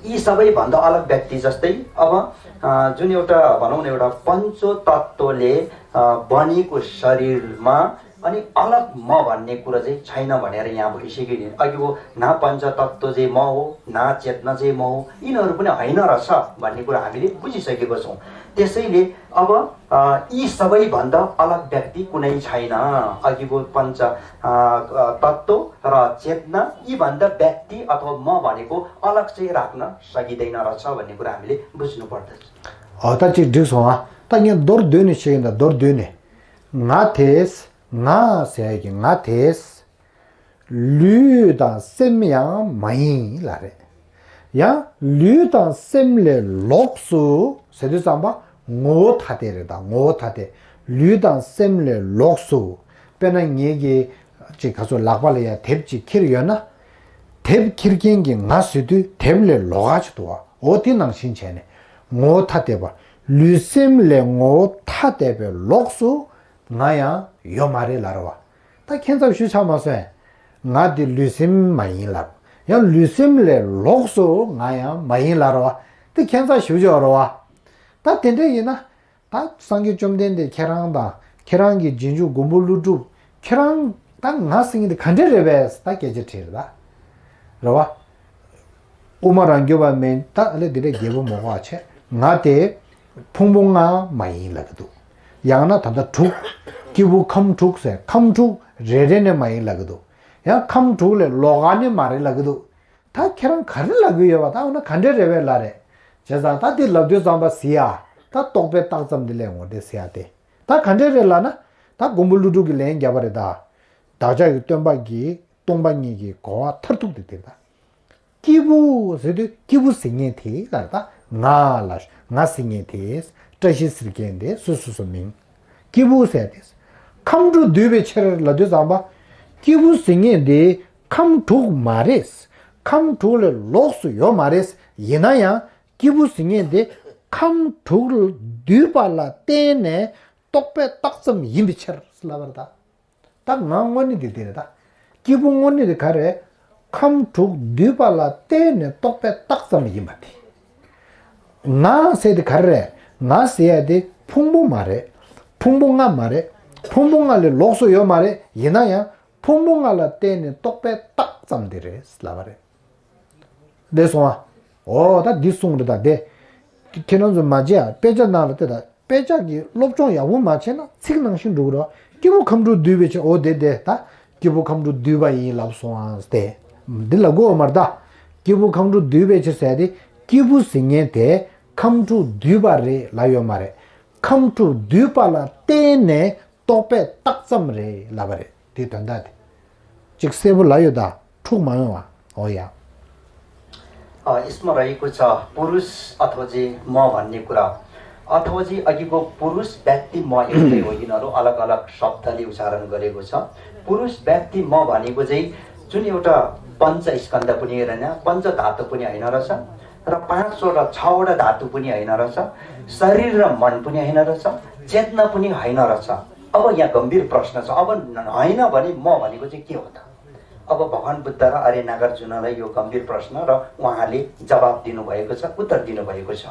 यी सबैभन्दा अलग व्यक्ति जस्तै अब, अ, जुन एउटा भनौँ न, एउटा पञ्चतत्त्वले, अ, बनेको शरीरमा अनि अलग म भन्ने कुरा चाहिँ छैन भनेर यहाँ भइसक्यो नि। अघिको न पञ्चतत्त्व चाहिँ म हो, न चेतना चाहिँ म हो, यिनीहरू पनि होइन रहेछ भन्ने कुरा हामीले बुझिसकेको छौँ। त्यसैले अब, अ, यी सबैभन्दा अलग व्यक्ति कुनै छैन। अघिको पञ्च, अ, अ, तत्त्व र चेतना, यीभन्दा व्यक्ति अथवा म भनेको अलग चाहिँ राख्न सकिँदैन रहेछ भन्ने कुरा हामीले बुझ्नुपर्दछ। हो त, चिक ढिक सोहा। त यहाँ दोर दुने छिकिन त दोर दुने। ང་དེས། ང་ཟེར་གྱི་ང་དེས། ལུས་དང་སེམས་ཡང་མ་ཡིན་ལ་རེད། ཡང་ལུས་དང་སེམས་ལས་ལོགས་སུ་ཟེར་དུས་ཙམ་པ་ངོ་བོ་ཐ་དད་རེད། ད་ངོ་བོ་ཐ་དད། ལུས་དང་སེམས་ལས་ལོགས་སུ། དཔེར་ན་ངེད་ཀྱི་ཅིག་ག་ཚོད་ལག་པ་ལ་ཡ་དེབ་ཅིག་འཁྱེར་ཡོད་ན། དེབ་འཁྱེར་མཁན་གྱི་ང་ཟེར་དུས་དེབ་ལས་ལོགས་ཀ་ཅིག་འདུག་བ། འོ་དེ་ནང་བཞིན་བྱས་ནས་ངོ་བོ་ཐ་དད་པ། ལུས་སེམས་ལས་ངོ་བོ་ཐ་དད་པའི་ལོགས་སུ་ང་ཡང་ཡོད་མ་རེད་ལབ་རེད་བ། ད་ཁྱད་མཚར་ཞེ་པོ་ཆགས་མ་སོང་ངས། ང་དེ་ལུས་སེམས་མ་ཡིན་ལབ། ཡང་ལུས་སེམས་ལས་ལོགས་སུ་ང་ཡང་མ་ཡིན་ལབ་རེད་བ། དེ་ཁྱད་མཚར་ཞེ་པོ་ཅིག་ཡོད་རེད་བ། ད་དེ་འདྲ་ཡིན་ན། ད་སངས་རྒྱས་བཅོམ་ལྡན་འདས་ཁྱེད་རང་དང་ཁྱེད་རང་གི་རྗེས་འཇུག་མགོན་པོ་ཀླུ་སྒྲུབ་ཁྱེད་རང་ད་ང་ཟེར་མཁན་དེ་ག་འདྲ་རེད་པས། ད་སྐད་ཆ་དྲིས་རེད་ད། རེད་བ། དབུ་མ་རང་རྒྱུད་པ་མིན་ད་ཨ་ལེ་འདི་འདྲ་རྒྱལ་པོ་མོ་ཁ་བ་ཆེ། ང་དེ་ཕུང་པོ་ལྔ་མ་ཡིན་ལབ་ཀྱི་འདུག། ཡང་ན་ད་ལྟ་དྲུག། སྐྱེས་བུ་ཁམས་དྲུག་ཟེར་ཁམས་དྲུག་རེ་རེ་ནས་མ་ཡིན་ལབ་ཀྱི་འདུག། ཡང་ཁམས་དྲུག་ལས་ལོགས་ཀ་ནས་མ་རེད་ལབ་ཀྱི་འདུག། ད་ཁྱེད་རང་ག་རེ་ལབ་ཀྱི་ཡོད་པ། ད་འོ་ན་ག་འདྲ་རེད་པས་ལབ་རེད། བྱས་ཙང་ད་འདི་ལབ་དུས་ཙམ་པ་ཟེར་ཡ། ད་རྟོག་པས་བཏགས་ཙམ་འདི་ལས་ངོ་དེ་ཟེར་ཡ་དེ། ད་ག་འདྲ་རེད་ལབ་ན། ད་མགོན་པོ་ཀླུ་སྒྲུབ་ཀྱིས་ལན་བརྒྱབ་པ་རེད་ད། བདག་ཅག་གི་སྟོན་པ་གིས་སྟོང་པ་ཉིད་ཀྱི་གོ་བ་མཐར་ཐུག་དེ་དེ་ད། སྐྱེས་བུ་ཟེར་དུས་སྐྱེས་བུ་ཟེར་མཁན་དེ་ལ་ད་ང་ལ་ང་ཟེར་མཁན་དེ་བཀྲ་ཤིས་ཟེར་མཁན་དེ་སོ་སོ་སོ་མིང་། སྐྱེས་བུ་ཟེར་དེ། ཁམས་དྲུག་འདུས་པའི་ཕྱིར་ལབ་དུས་ཙམ་པ། སྐྱེས་བུ་ཟེར་མཁན་དེ། ཁམས་དྲུག་མ་རེད། ཁམས་དྲུག་ལས་ལོགས་སུ་ཡོད་མ་རེད། ཡིན་ན་ཡང་སྐྱེས་བུ་ཟེར་མཁན་དེ་ ཁམས་དྲུག་འདུས་པ་ལ་བརྟེན་ནས་རྟོགས་པའི་རྟགས་ཙམ་ཡིན་པའི་ཕྱིར་ལབ་པར་གདའ། ད་ང་དངོས་གནས་དེ་དེ་རེད་ད། སྐྱེས་བུ་དངོས་གནས་དེ་ག་རེ། ཁམས་དྲུག་འདུས་པ་ལ་བརྟེན་ནས་རྟོགས་པའི་རྟགས་ཙམ་ཡིན་པ་དེ། ང་ཟེར་དེ་ག་རེ་རེད། ང་ཟེར་ཡ་དེ་ཕུང་པོ་མ་རེད། ཕུང་པོ་ལྔ་མ་རེད། ཕུང་པོ་ལྔ་ལས་ལོགས་སུ་ཡོད་མ་རེད། ཡིན་ན་ཡང་ཕུང་པོ་ལྔ་ལ་བརྟེན་ནས་རྟོགས་པའི་རྟགས་ཙམ་དེ་རེད་ལབ་པ་རེད། འདི་སོང་ཨ། འོ་ད་འདི་གསུངས་རེད་ད་དེ། ཁྱེད་རང་ཚོ་མ་བརྗེད་ཨ། དཔེ་ཆ་ནང་ལ་བལྟས་ད། དཔེ་ཆ་གི་སློབ་སྦྱོང་ཡག་པོ་མ་བྱས་ན་ཚིག་ནང་བཞིན་འགྲོ་གི་རེད། སྐྱེས་བུ་ཁམས་དྲུག་འདུས་པའི་ཕྱིར། འོ་དེ་དེ་ད། སྐྱེས་བུ་ཁམས་དྲུག་འདུས་པ་ཡིན་ལབ་སོང་ཨ་སྟེ། འདི་ལ་གོ་བ་མ་རེད་ད། སྐྱེས་བུ་ཁམས་དྲུག་འདུས་པའི་ཕྱིར་ཟེར་ཏེ། སྐྱེས་བུ་ཟེར་མཁན་དེ་ཁམས་དྲུག་འདུས་པ་རེད་ལབ་ཡོད་མ་རེད། ཁམས་དྲུག་འདུས་པ་ལ་བརྟེན་ནས་རྟོགས་པའི་རྟགས་ཙམ་རེད་ལབ་པ་རེད། དེའི་དོན་དག་དེ། ཅིག་གསལ་པོ་ལ་ཡོད་ད། འཁྲུག་མ་ཡོང་བ། འོ་ཡ། अ, यसमा रहेको छ, पुरुष अथवा चाहिँ म भन्ने कुरा, अथवा चाहिँ अघिको पुरुष, व्यक्ति, म एउटै हो, यिनीहरू अलग अलग शब्दले उच्चारण गरेको छ। पुरुष, व्यक्ति, म भनेको चाहिँ जुन एउटा पञ्चस्कन्ध पनि होइन, पञ्चधातु पनि होइन रहेछ, र पाँचवटा, छवटा धातु पनि होइन रहेछ, शरीर र मन पनि होइन रहेछ, चेतना पनि होइन रहेछ। अब यहाँ गम्भीर प्रश्न छ, अब होइन भने म भनेको चाहिँ के हो त? अब भगवान बुद्ध र आर्य नागार्जुनलाई यो गम्भीर प्रश्न र उहाँले जवाब दिनुभएको छ, उत्तर दिनुभएको छ।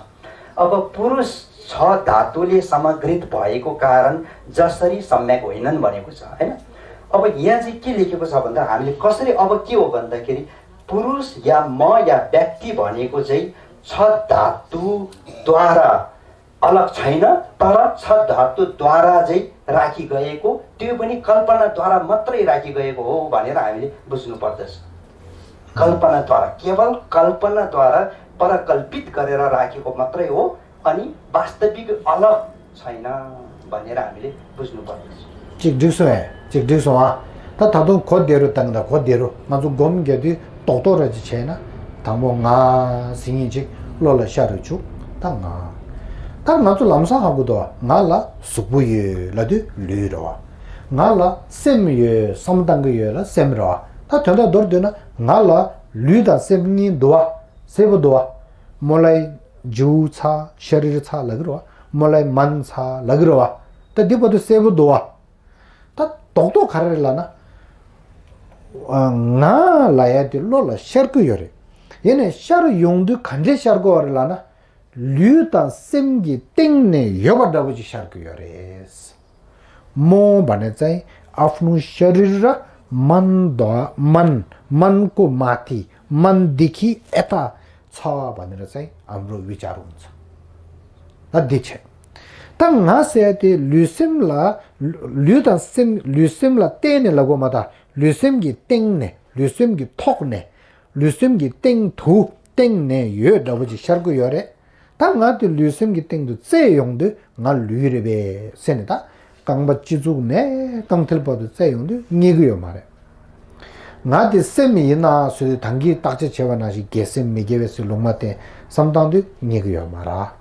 अब पुरुष छ धातुले समग्रित भएको कारण जसरी सम्यक होइनन् भनेको छ, होइन? अब यहाँ चाहिँ के लेखेको छ भन्दा, हामीले कसरी, अब के हो भन्दाखेरि, पुरुष या म या व्यक्ति भनेको चाहिँ छ धातुद्वारा अलग छैन, तर छ धातुद्वारा चाहिँ राखी गएको, त्यो पनि कल्पनाद्वारा मात्रै राखी गएको हो भनेर हामीले बुझ्नु पर्दछ। कल्पनाद्वारा, केवल कल्पनाद्वारा परकल्पित गरेर राखेको मात्रै हो, अनि वास्तविक अलग छैन भनेर हामीले बुझ्नु पर्दछ। ཅིག་འགྲིག་སོང་ཨེ། ཅིག་འགྲིག་སོང་ཨ། ད་ད་དུང་གོ་བདེ་རུ་བཏང་ད། གོ་བདེ་རུ། ང་ཚོ་སྒོམ་རྒྱག་དུས་རྡོག་རྡོག་ར་ཅིག་བྱས་ན། དང་པོ་ང་ཟེར་མཁན་ཅིག་བློ་ལ་ཤར་རུ་བཅུག་ད་ང་། ད་ང་ཚོ་ལམ་སང་ཧ་གོ་འདུག་ང་ལ་གཟུགས་པོ་ཡོད་ལབ་དུས་ལུས་རེད་བ། ང་ལ་སེམས་ཡོད་བསམ་བཏང་གི་ཡོད་ལ་སེམས་རེད་བ། ད་དོན་དག་མདོར་བསྡུས་ན་ང་ལ་ལུས་དང་སེམས་གཉིས་འདུག་བ། གསལ་པོ་འདུག་བ། མོ་ལའི་ཇིའུ་ཚ་ཤ་རིར་ཚ་ལབ་ཀྱི་རེད་བ། མོ་ལའི་མན་ཚ་ལབ་ཀྱི་རེད་བ། ད་འདི་བར་དུ་གསལ་པོ་འདུག་བ། ད་རྡོག་རྡོག་ག་རེ་རེད་ལབ་ན། ཨ། ང་ལབ་ཡ་དེ་བློ་ལ་ཤར་གྱི་ཡོད་རེད། ཡིན་ནའི་ཤར་ཡོང་དུས་ག་འདྲས་ཤར་གྱི་ཡོད་རེད་ལབ་ན། ལུས་དང་སེམས་ཀྱི་སྟེང་ནས་ཡོད་པ་འདྲ་པོ་ཅིག་ཤར་གྱི་ཡོད་རེད། मोह भने चाहिँ आफ्नो शरीर र मन द्वा मन मनको माथि, मन देखि यता छ भनेर चाहिँ हाम्रो विचार हुन्छ। ད་འདི་བྱས། ད་ང་ཟེར་ཡ་དེ་ལུས་སེམས་ལ། ལུས་དང་སེམས། ལུས་སེམས་ལ་བརྟེན་ནས་ལབ་དགོས་མ་ད། ལུས་སེམས་ཀྱི་སྟེང་ནས། ལུས་སེམས་ཀྱི་ཐོག་ནས། ལུས་སེམས་ཀྱི་སྟེང་དུ། སྟེང་ནས་ཡོད་འདྲ་པོ་ཅིག་ཤར་གྱི་ཡོད་རེད། ད་ང་དེ་ལུས་སེམས་ཀྱི་སྟེང་དུ་བཙལ་ཡོང་དུས་ང་ལུས་རེད་པས་ཟེར་ནས། ད་རྐང་པ་སྤྱི་གཙུག་ནས་རྐང་མཐིལ་བར་དུ་བཙལ་ཡོང་དུས་རྙེད་ཀྱི་ཡོད་མ་རེད། ང་དེ་སེམས་ཡིན་ན་ཟེར་དུས། ད་གིན་བརྟག་དཔྱད་བྱས་པ་ནང་བཞིན་དགེ་སེམས་མི་དགེ་བའི་སེམས་ལུང་མ་བསྟན་བསམ་བཏང་དུས་རྙེད་ཀྱི་ཡོད་མ་རེད།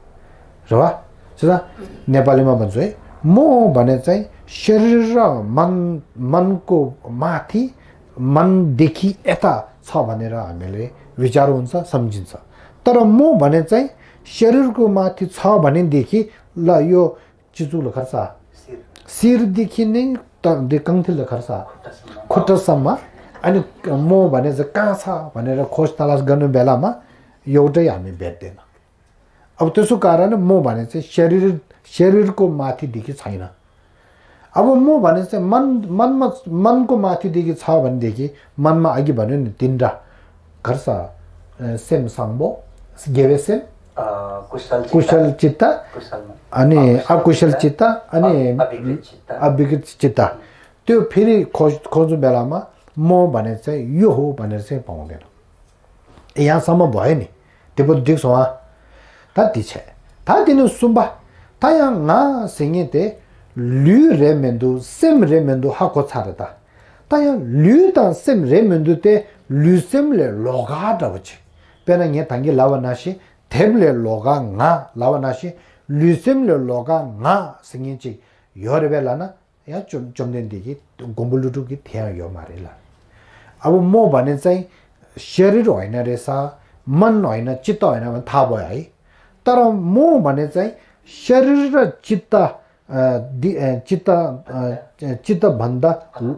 རེད་བ། བྱས་ཙང་ནེ་པ་ལི་མ་པ་ཚོས་मोह भने चाहिँ शरीर र मन, मनको माथि, मन देखि यता छ भनेर हामीले विचार हुन्छ, सम्झिन्छ। तर मोह भने चाहिँ शरीरको माथि छ भनेदेखि, ल, यो चिचुक ल खर्च, शिरदेखि नै त, त्यो कङ्थिल खर्च, खुट्टासम्म। अनि मोह भने चाहिँ कहाँ छ भनेर खोज तलास गर्नु बेलामा एउटै हामी भेट्दैन। अब त्यसको कारण मोह भने चाहिँ शरीर, शरीरको माथिदेखि छैन। अब मोह भने चाहिँ मन, मनमा, मनको माथिदेखि छ भनेदेखि मनमा अघि भन्यो नि तिनवटा खर्च, अ, सेम साङ्बो, गेवे सेम, अ, कुशल चित्त, कुशल चित्त, कुशल मन, अनि अकुशल अकुशल चित्त, चित्त, अनि अ-, अविकृत चित्त। अविकृत चित्त। त्यो फेरि खोज, खोज्नु बेलामा मोह भने चाहिँ यो हो भनेर चाहिँ पाउँदैन। ए, यहाँसम्म भयो नि। त्यो पो ठिक छ, वा? ད་དེ་བྱས། ད་དེ་ནས་གསུམ་པ། ད་ཡང་ང་ཟེར་མཁན་དེ་ལུས་རེད་མི་འདུག་སེམས་རེད་མི་འདུག་ཧ་གོ་ཚར་རེད་ད། ད་ཡང་ལུས་དང་སེམས་རེད་མི་འདུག་དེ་ལུས་སེམས་ལས་ལོགས་ཀ་འདྲ་པོ་ཅིག་དཔེར་ན་ངས་ད་གིན་ལབ་པ་ནང་བཞིན། དེབ་ལས་ལོགས་ཀ་ང་ལབ་པ་ནང་བཞིན། ལུས་སེམས་ལས་ལོགས་ཀ་ང་ཟེར་མཁན་ཅིག་ཡོད་རེད་པས་ལབ་ན། ཡང་བཅོམ་བཅོམ་ལྡན་འདས་ཀྱིས། མགོན་པོ་ཀླུ་སྒྲུབ་ཀྱིས་དེ་ཡང་ཡོད་མ་རེད་ལ། अब मोह भने चाहिँ शरीर होइन रहेछ, मन होइन, चित्त होइन भने थाहा भयो है। ཏ་ར་མོ་བ་ནི་ཙའི་ཤ་རི་ར་ཅི་ཏ་འདི་ཅི་ཏ་ཅི་ཏ་བན་ད་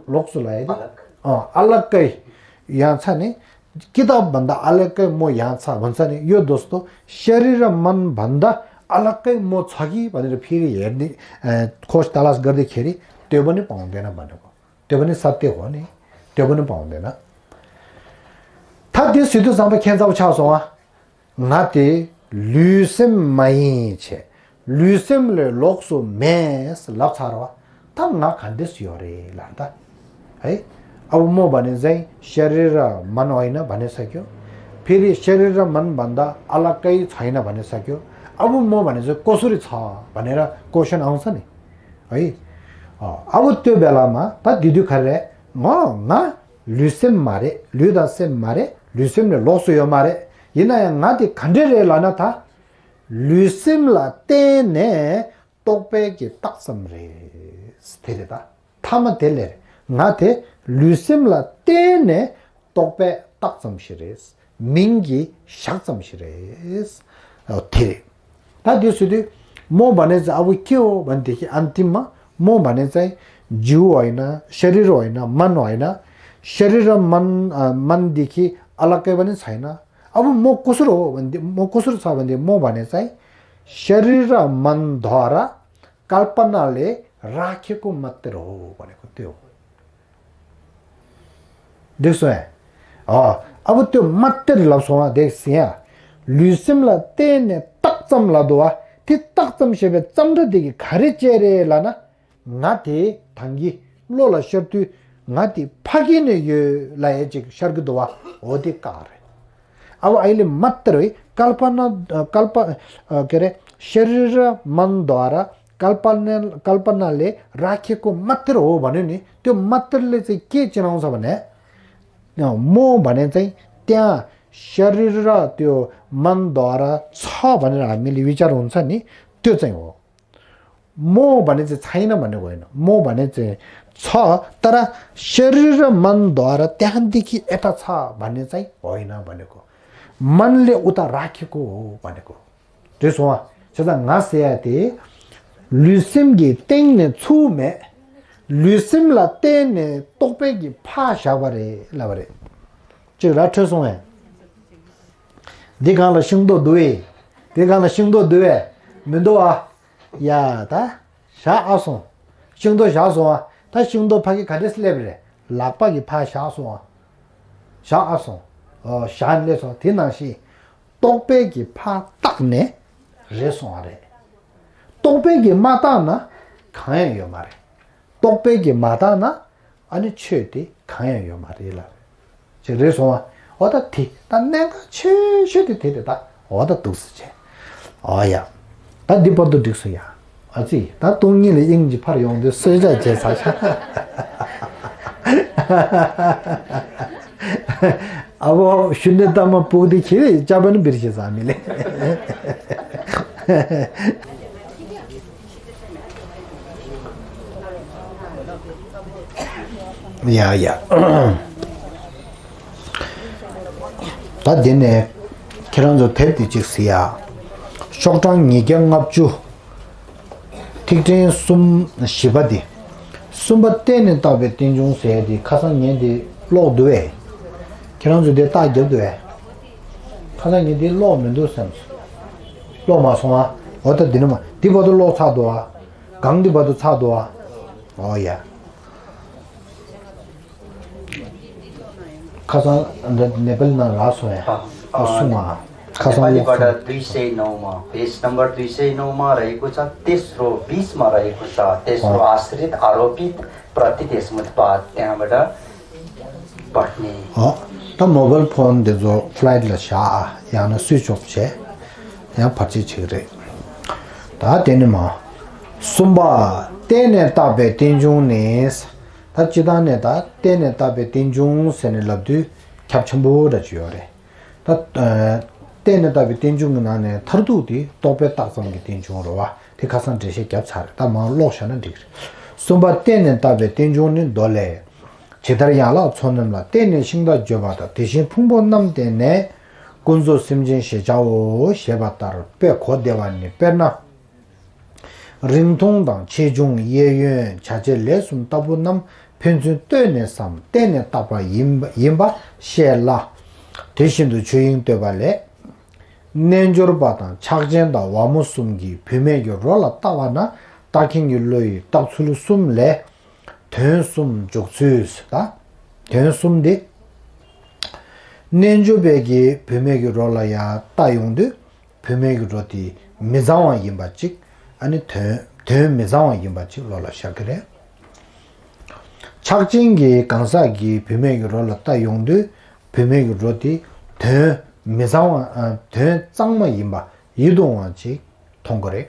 ལོགས་སུ་ལ་ཡ་དི་ཨ་ལ་ཀའི་ཡང་ཚ་ནི་ཅི་ཏ་བན་ད་ཨ་ལ་ཀའི་མོ་ཡང་ཚ་བན་ཚ་ནི་ཡོད་དོ་སྟོ་ཤ་རི་ར་མན་བན་ད་ཨ་ལ་ཀའི་མོ་ཚ་གི་བ་ནི་ར་ཕི་རི་ཡེ་ནི་ཁོ་ཤ་ཏ་ལ་སྒར་དི་ཁེ་རི་དོད་པ་ནི་པང་དེ་ན་བ་ནི་གོ་དོད་པ་ནི་ས་ཏེ་གོ་ནི་དོད་པ་ནི་པང་དེ་ན། ད་དེ་སུ་དུ་ཚང་པ་ཁྱེད་ཚ་བ་ཆགས་སོང་ཨ། ང་དེ་ལུས་སེམས་མ་ཡིན་བྱས། ལུས་སེམས་ལས་ལོགས་སུ་མེད་ལབ་ཚར་བ། ད་ང་ག་འདྲས་ཡོད་རེད་ལབ་ད། ཨེ། ཨ་བུ་མོ་བ་ནི་ཟེང་ཤ་རི་ར་མན་བ་ཡིན་ན་བ་ནི་ས་ཀྱོ། ཕི་རི་ཤ་རི་ར་མན་བན་ད་ཨ་ལ་ཀའི་ཚ་ཡིན་ན་བ་ནི་ས་ཀྱོ། ཨ་བུ་མོ་བ་ནི་ཟེང་ཀོ་སུ་རི་ཚ་བ་ནི་ར་ཀོ་ཤན་ཨང་ས་ནི། ཨེ། ཨ་བུ་ལྟོས་པའི་ལ་མ་ད་དེ་དུས་ག་རེད་ང་ང་། ལུས་སེམས་མ་རེད། ལུས་དང་སེམས་མ་རེད། ལུས་སེམས་ལས་ལོགས་སུ་ཡོད་མ་རེད། ཡིན་ན་ཡང་ང་དེ་ག་འདྲས་རེད་ལབ་ན་ད། ལུས་སེམས་ལ་བརྟེན་ནས་རྟོག་པའི་གི་རྟགས་ཙམ་རེད། དེ་རེད་ད། ཐ་མ་དེ་ལས་ང་དེ་ལུས་སེམས་ལ་བརྟེན་ནས་རྟོག་པའི་རྟགས་ཙམ་ཞིག་རེད། མིང་གི་ཞག་ཙམ་ཞིག་རེད། ཨོ་དེ་རེད། ད་དེ་སུ་དུས་མོ་བ་ནི་ཙ་ཨ་བུ་སྐྱེའོ་བ་འདི་ཁྱི་ཨན་ཏི་མ་མོ་བ་ནི་ཙའི་ཇུ་བ་ཡིན་ན་ཤ་རི་རོ་ཡིན་ན་མན་བ་ཡིན་ན་ཤ་རི་ར་མན་མན་འདི་ཁྱི་ཨ་ལ་ཀའི་བ་ནི་ཚ་ཡིན་ན་ཨ་བུ་མོ་ཀུ་སུ་རོ་བ་འདི་མོ་ཀུ་སུ་རོ་ཚ་བ་འདི་མོ་བ་ནི་ཙའི་ཤ་རི་ར་མན་དོ་ར་ཀལ་པ་ན་ལས་ར་ཁྱི་ཀུ་མ་ཏི་རོ་བ་ནི་ཀུ་ཏི་ཡོ། འགྲིག་སོང་ངས། ཨ། ཨ་བུ་ལྟོས་མ་སྟེར་ལབ་སོང་བ་དེ་ཟིན་ཡ། ལུས་སེམས་ལ་བརྟེན་ནས་རྟགས་ཙམ་ལབ་འདུག་བ། དེ་རྟགས་ཙམ་ཞེས་པའི་ཙམ་སྒྲ་དེ་གིས་ག་རེ་བྱས་རེད་ལབ་ན། ང་དེ་ཐང་གི་བློ་ལ་ཤར་དུས་ང་དེ་ཕ་གི་ནས་ཡོད་ལབ་ཡས་ཅིག་ཤར་གི་འདུག་བ། འོ་དེ་བཀག་རེད། ཨ་བུ་ཨ་ཡི་ལི་མ་སྟེར་བའི་ཀལ་པ་ན་ཀལ་པ་ཀེ་རེ་ཤ་རི་ར་མན་དོ་ར། ཀལ་པ་ན་ཀལ་པ་ན་ལས་ར་ཁྱི་ཀུ་མ་སྟེར་འོ་བ་ནི་ནི་དེ་མ་སྟེར་ལས་ཚེ་སྐད་ཅི་རང་ས་བ་ནས། མོ་བ་ནས་ཚེ་ཏེ་ཤ་རི་ར་དེ་མན་དོ་ར་ཚ་བ་ནི་ར་མི་ལི་བི་ཅ་རུང་ཚ་ནི་དེ་ཚེ་འོ། མོ་བ་ནས་ཚེ་ཚ་ཡིན་ན་མ་ནི་གོ་ཡིན་ནོ་མོ་བ་ནས་ཚེ་ཚ་ཏ་ར་ཤ་རི་ར་མན་དོ་ར་ཏེ་ཧན་དི་ཁྱི་ཨེ་ཏ་ཚ་བ་ནས་ཚེ་འོ་ཡིན་ན་མ་ནི་གོ། མན་ལས་ཨུ་ཏ་ར་ཁྱི་ཀུ་འོ་བ་ནི་གོ། འགྲིག་སོང་བ། བྱས་ཙང་ང་ཟེར་ཡ་དེ། ལུས་སེམས་ཀྱི་སྟེང་ནས་ཚུགས་མེད། ལུས་སེམས་ལ་བརྟེན་ནས་རྟོག་པའི་གི་ཕ་བཞག་པ་རེད་ལབ་པ་རེད། ཅིག་ར་འཕྲོད་སོང་བས། འདི་གང་ལ་ཤིང་ཏོག་འདུག་བས། འདི་གང་ལ་ཤིང་ཏོག་འདུག་བས། མི་འདུག་ཨ། ཡ་ད། བཞག་ཨ་སོང་། ཤིང་ཏོག་བཞག་སོང་ཨ། ད་ཤིང་ཏོག་ཕ་གི་ག་འདྲས་སླེབས་རེད། ལག་པ་གི་ཕ་བཞག་སོང་ཨ། བཞག་ཨ་སོང་། ཨོ་བཞག་སླེབས་སོང་དེ་ནང་བཞིན། རྟོག་པའི་གི་ཕ་བཏགས་ནས་རེད་སོང་བ་རེད། རྟོག་པའི་གི་མ་བཏགས་ན་གང་ཡང་ཡོད་མ་རེད། རྟོག་པའི་གི་མ་བཏགས་ན་ཨ་ནི་ཆོས་དེ་གང་ཡང་ཡོད་མ་རེད་ལ། ཅེས་རེད་སོང་བ། འོ་ད་དེ་ད་གནད་འགག་ཆེ་ཤོས་དེ་དེ་རེད་ད། འོ་ད་འདུག་སེ་བྱས། ཨོ་ཡ། ད་འདི་བར་དུ་འགྲིག་སོང་ཡ། ཨ་ཙི། ད་སྟོང་ཉིད་ལས་དབྱིངས་ཀྱི་ཕར་ཡོང་དུས་གསོལ་ཇ་བྱས་ཚར་ཤག་ཨ་བོ་ཤུ་ནེ་ཏ་མ་ཕུག་དེ་ཁྱེད་ལས་ཅག་པ་ནི་འབིར་ཤེས་ས་མི་ལེ། ཡ་ཡ། ད་འདི་ནས་ཁྱེད་རང་ཚོ་དེབ་འདི་གཅིག་གཟིགས་ཡ། ཤོག་གྲངས་ཉིས་བརྒྱ་ལྔ་བཅུ། ཐིག་ཕྲེང་གསུམ་བཞི་པ་འདི། གསུམ་པ་བརྟེན་ནས་བཏགས་པའི་རྟེན་འབྱུང་ཟེར་ཡ་འདི་ཁ་སང་ངས་འདི་ཀློག་འདུག་བས། ཁྱེད་རང་ཚོ་འདི་རྟགས་རྒྱབ་འདུག་བས། ཁ་སང་ངས་འདི་ཀློག་མི་འདུག་བསམས། ཀློག་མ་སོང་ཨ། འོ་ད་འདི་ནི་མ་འདི་བར་དུ་ཀློག་ཚར་འདུག་ཨ། གང་འདི་བར་དུ་ཚར་འདུག་ཨ། འོ་ཡ། ཁ་སང་འདི་ནེ་པལ་ནང་རག་སོང་ཡ། ཨ། ཨ་གསུང་ཨ། ཁ་སང་नेपालीबाट ཀློག་སོང་། दुई सय नौमा, पेज नम्बर दुई सय नौमा रहेको छ। तेस्रो, बिसमा रहेको छ। तेस्रो आश्रित आरोपित प्रत्युत्पत्ति त्यहाँबाट पढ्ने। ཨོ། ད་མོ་བལ་ཕོན་འདི་ཚོ་ཕ་ལའིཊ་ལ་བཞག་ཨ། ཡང་ན་སུའིཆ་ཨོཕ་བྱས། ཡང་བར་ཆད་བྱེད་ཀྱི་རེད། ད་དེ་ནི་མ། གསུམ་པ། བརྟེན་ནས་བཏགས་པའི་རྟེན་འབྱུང་ནི། ད་སྤྱིར་བཏང་ནས་ད་བརྟེན་ནས་བཏགས་པའི་རྟེན་འབྱུང་ཟེར་ནས་ལབ་དུས་ཁྱབ་ཆེན་པོ་འདྲ་ཅིག་ཡོད་རེད། ད། ཨ། བརྟེན་ནས་བཏགས་པའི་རྟེན་འབྱུང་གི་ནང་ནས་མཐར་ཐུག་དེ་རྟོག་པས་བཏགས་ཙམ་གྱི་རྟེན་འབྱུང་རེད་བ། དེ་ཁ་སང་འགྲེལ་བཤད་བརྒྱབ་ཚར་རེད། ད་མར་ཀློག་བཞག་ན་འགྲིག་གི་རེད། གསུམ་པ་བརྟེན་ནས་བཏགས་པའི་རྟེན་འབྱུང་ནི་མདོ་ལས། ཇི་ལྟར་ཡན་ལག་ཚོགས་རྣམས་ལ། བརྟེན་ནས་ཤིང་རྟ་བརྗོད་པ་དང་། དེ་བཞིན་ཕུང་པོ་རྣམས་བརྟེན་ནས། ཀུན་རྫོབ་སེམས་ཅན་ཞེས་བྱའོ་ཞེས་པ་ལྟར་དཔེ་གོ་བདེ་བ་ནི། དཔེར་ན། རིང་ཐུང་དང་ཆེ་ཆུང་གཡས་གཡོན་བྱ་བྱེད་ལས་གསུམ་ལྟ་བུ་རྣམས་ཕན་ཚུན་ལྟོས་ནས་སམ་བལྟས་ནས་བཏགས་པ་ཡིན་པ་ཡིན་པ་ཤེས་སླ། དེ་བཞིན་དུ་ཆོས་དབྱིངས་བསྟོད་པ་ལས། རྣལ་འབྱོར་པ་དང་ཕྱག་ཆེན་དང་ཝ་མོ་གསུམ་གྱིས་བུད་མེད་ཀྱི་རོ་ལ་ལྟ་བ་ན་ལྟ་མཁན་གྱི་བློ་ཡིས་བཏགས་ཚུལ་གསུམ་ལས། དོན་གསུམ་འཇོག་ཚུལ་ད། དོན་གསུམ་དེ། རྣལ་འབྱོར་པས་ཀྱིས་བུད་མེད་ཀྱི་རོ་ལ་ཡ་ལྟ་ཡོང་དུས། བུད་མེད་ཀྱི་རོ་དེ་མི་གཙང་བ་ཡིན་པ་གཅིག་ཨ་ནི་དོན་དོན་མི་གཙང་བ་ཡིན་པ་གཅིག་བློ་ལ་ཤར་གྱི་རེད། ཕྱག་ཆེན་གྱིས་གང་ཟག་གིས་བུད་མེད་ཀྱི་རོ་ལ་ལྟ་ཡོང་དུས། བུད་མེད་ཀྱི་རོ་དེ་དོན་མི་གཙང་བ་ཨ་དོན་གཙང་མ་ཡིན་པ་ཡིད་དུ་འོང་བ་ཅིག་མཐོང་གི་རེད།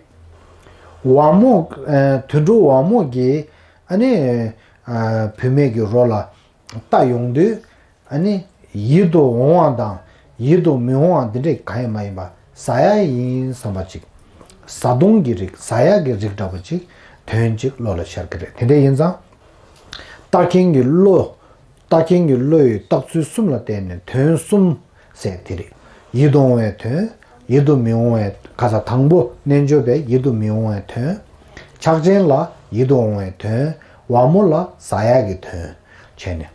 ཝ་མོ་ཨ་དུད་འགྲོ་ཝ་མོ་གིས་ཨ་ནི་ཨ་བུད་མེད་ཀྱི་རོ་ལ་ལྟ་ཡོང་དུས། ཨ་ནི་ཡིད་དུ་འོང་བ་དང་ཡིད་དུ་མི་འོང་བ་འདི་འདྲ་གང་ཡང་མ་ཡིན་པ་ཟ་ཡ་ཡིན་བསམ་པ་ཅིག་བཟའ་བཏུང་གི་རིགས་ཟ་ཡ་གི་རིགས་འདྲ་པོ་ཅིག་དོན་ཅིག་བློ་ལ་ཤར་གྱི་རེད། དེ་འདྲ་ཡིན་ཙང་། ལྟ་མཁན་གྱི་བློ། ལྟ་མཁན་གྱི་བློ་ཡི་བཏགས་ཚུལ་གསུམ་ལ་བརྟེན་ནས་དོན་གསུམ་ཟེར་དེ་རེད། ཡིད་དུ་འོང་བའི་དོན། ཡིད་དུ་མི་འོང་བའི་ཁ་ས་དང་པོ་རྣལ་འབྱོར་པས་ཡིད་དུ་མི་འོང་བའི་དོན། ཕྱག་ཆེན་ལ་ཡིད་དུ་འོང་བའི་དོན། ཝ་མོ་ལ་ཟ་ཡ་གི་དོན། བྱས་ནས།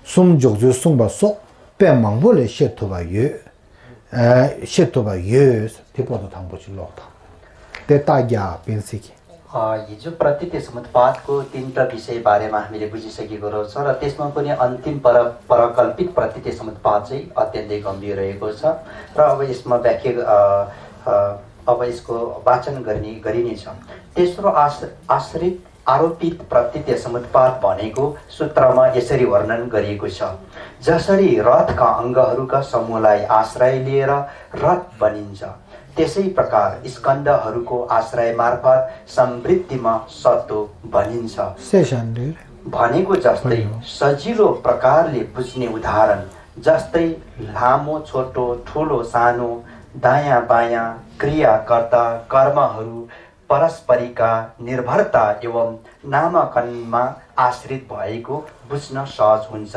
གསུམ་འཇོག་ཚུལ་གསུངས་པ་སོགས་དཔེ་མང་པོ་ལས་ཤེས་ཐུབ་པ་ཡོད། ཨ་ཤེས་ཐུབ་པ་ཡོད། དེ་པོ་དང་དང་པོ་ཅིག་ཀློག་དང་། དེ་ལྟ་རྒྱ་དཔེ་སྲིད་ཀྱི། अ, हिजो प्रतीत्य समुत्पादको तीनवटा विषय बारेमा हामीले बुझिसकेको रहेछ र त्यसमा पनि अन्तिम पर-, परकल्पित प्रतीत्य समुत्पाद चाहिँ अत्यन्तै गम्भीर रहेको छ र अब यसमा व्याख्या, अ, अ, अब यसको वाचन गर्ने, गरिनेछ। तेस्रो आश-, आश्रित आरोपित प्रतीत्य समुत्पाद भनेको सूत्रमा यसरी वर्णन गरिएको छ, जसरी रथका अङ्गहरूका समूहलाई आश्रय लिएर रथ भनिन्छ, त्यसै प्रकार स्कन्धहरूको आश्रय मार्फत समृद्धिमा सत्त्व भनिन्छ। सेशान्डे। भनेको जस्तै सजिलो प्रकारले बुझ्ने उदाहरण, जस्तै लामो छोटो, ठुलो सानो, दायाँ बायाँ, क्रियाकर्ता, कर्महरू, परस्परिका निर्भरता एवं नामाकरणमा आश्रित भएको बुझ्न सहज हुन्छ।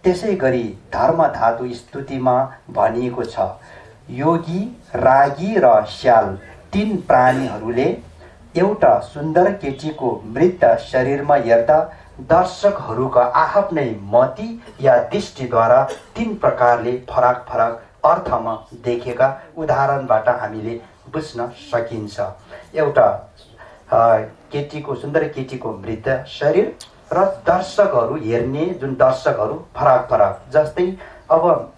त्यसै गरी धर्म धातु स्तुतिमा भनिएको छ, योगी, रागी र स्याल तीन प्राणीहरूले एउटा सुन्दर केटीको मृत शरीरमा हेर्दा दर्शकहरूका आफ्नै मति या दृष्टिद्वारा तीन प्रकारले फरक फरक अर्थमा देखेका उदाहरणबाट हामीले बुझ्न सकिन्छ। एउटा, अ, केटीको, सुन्दर केटीको मृत शरीर र दर्शकहरू हेर्ने जुन दर्शकहरू फरक फरक, जस्तै अब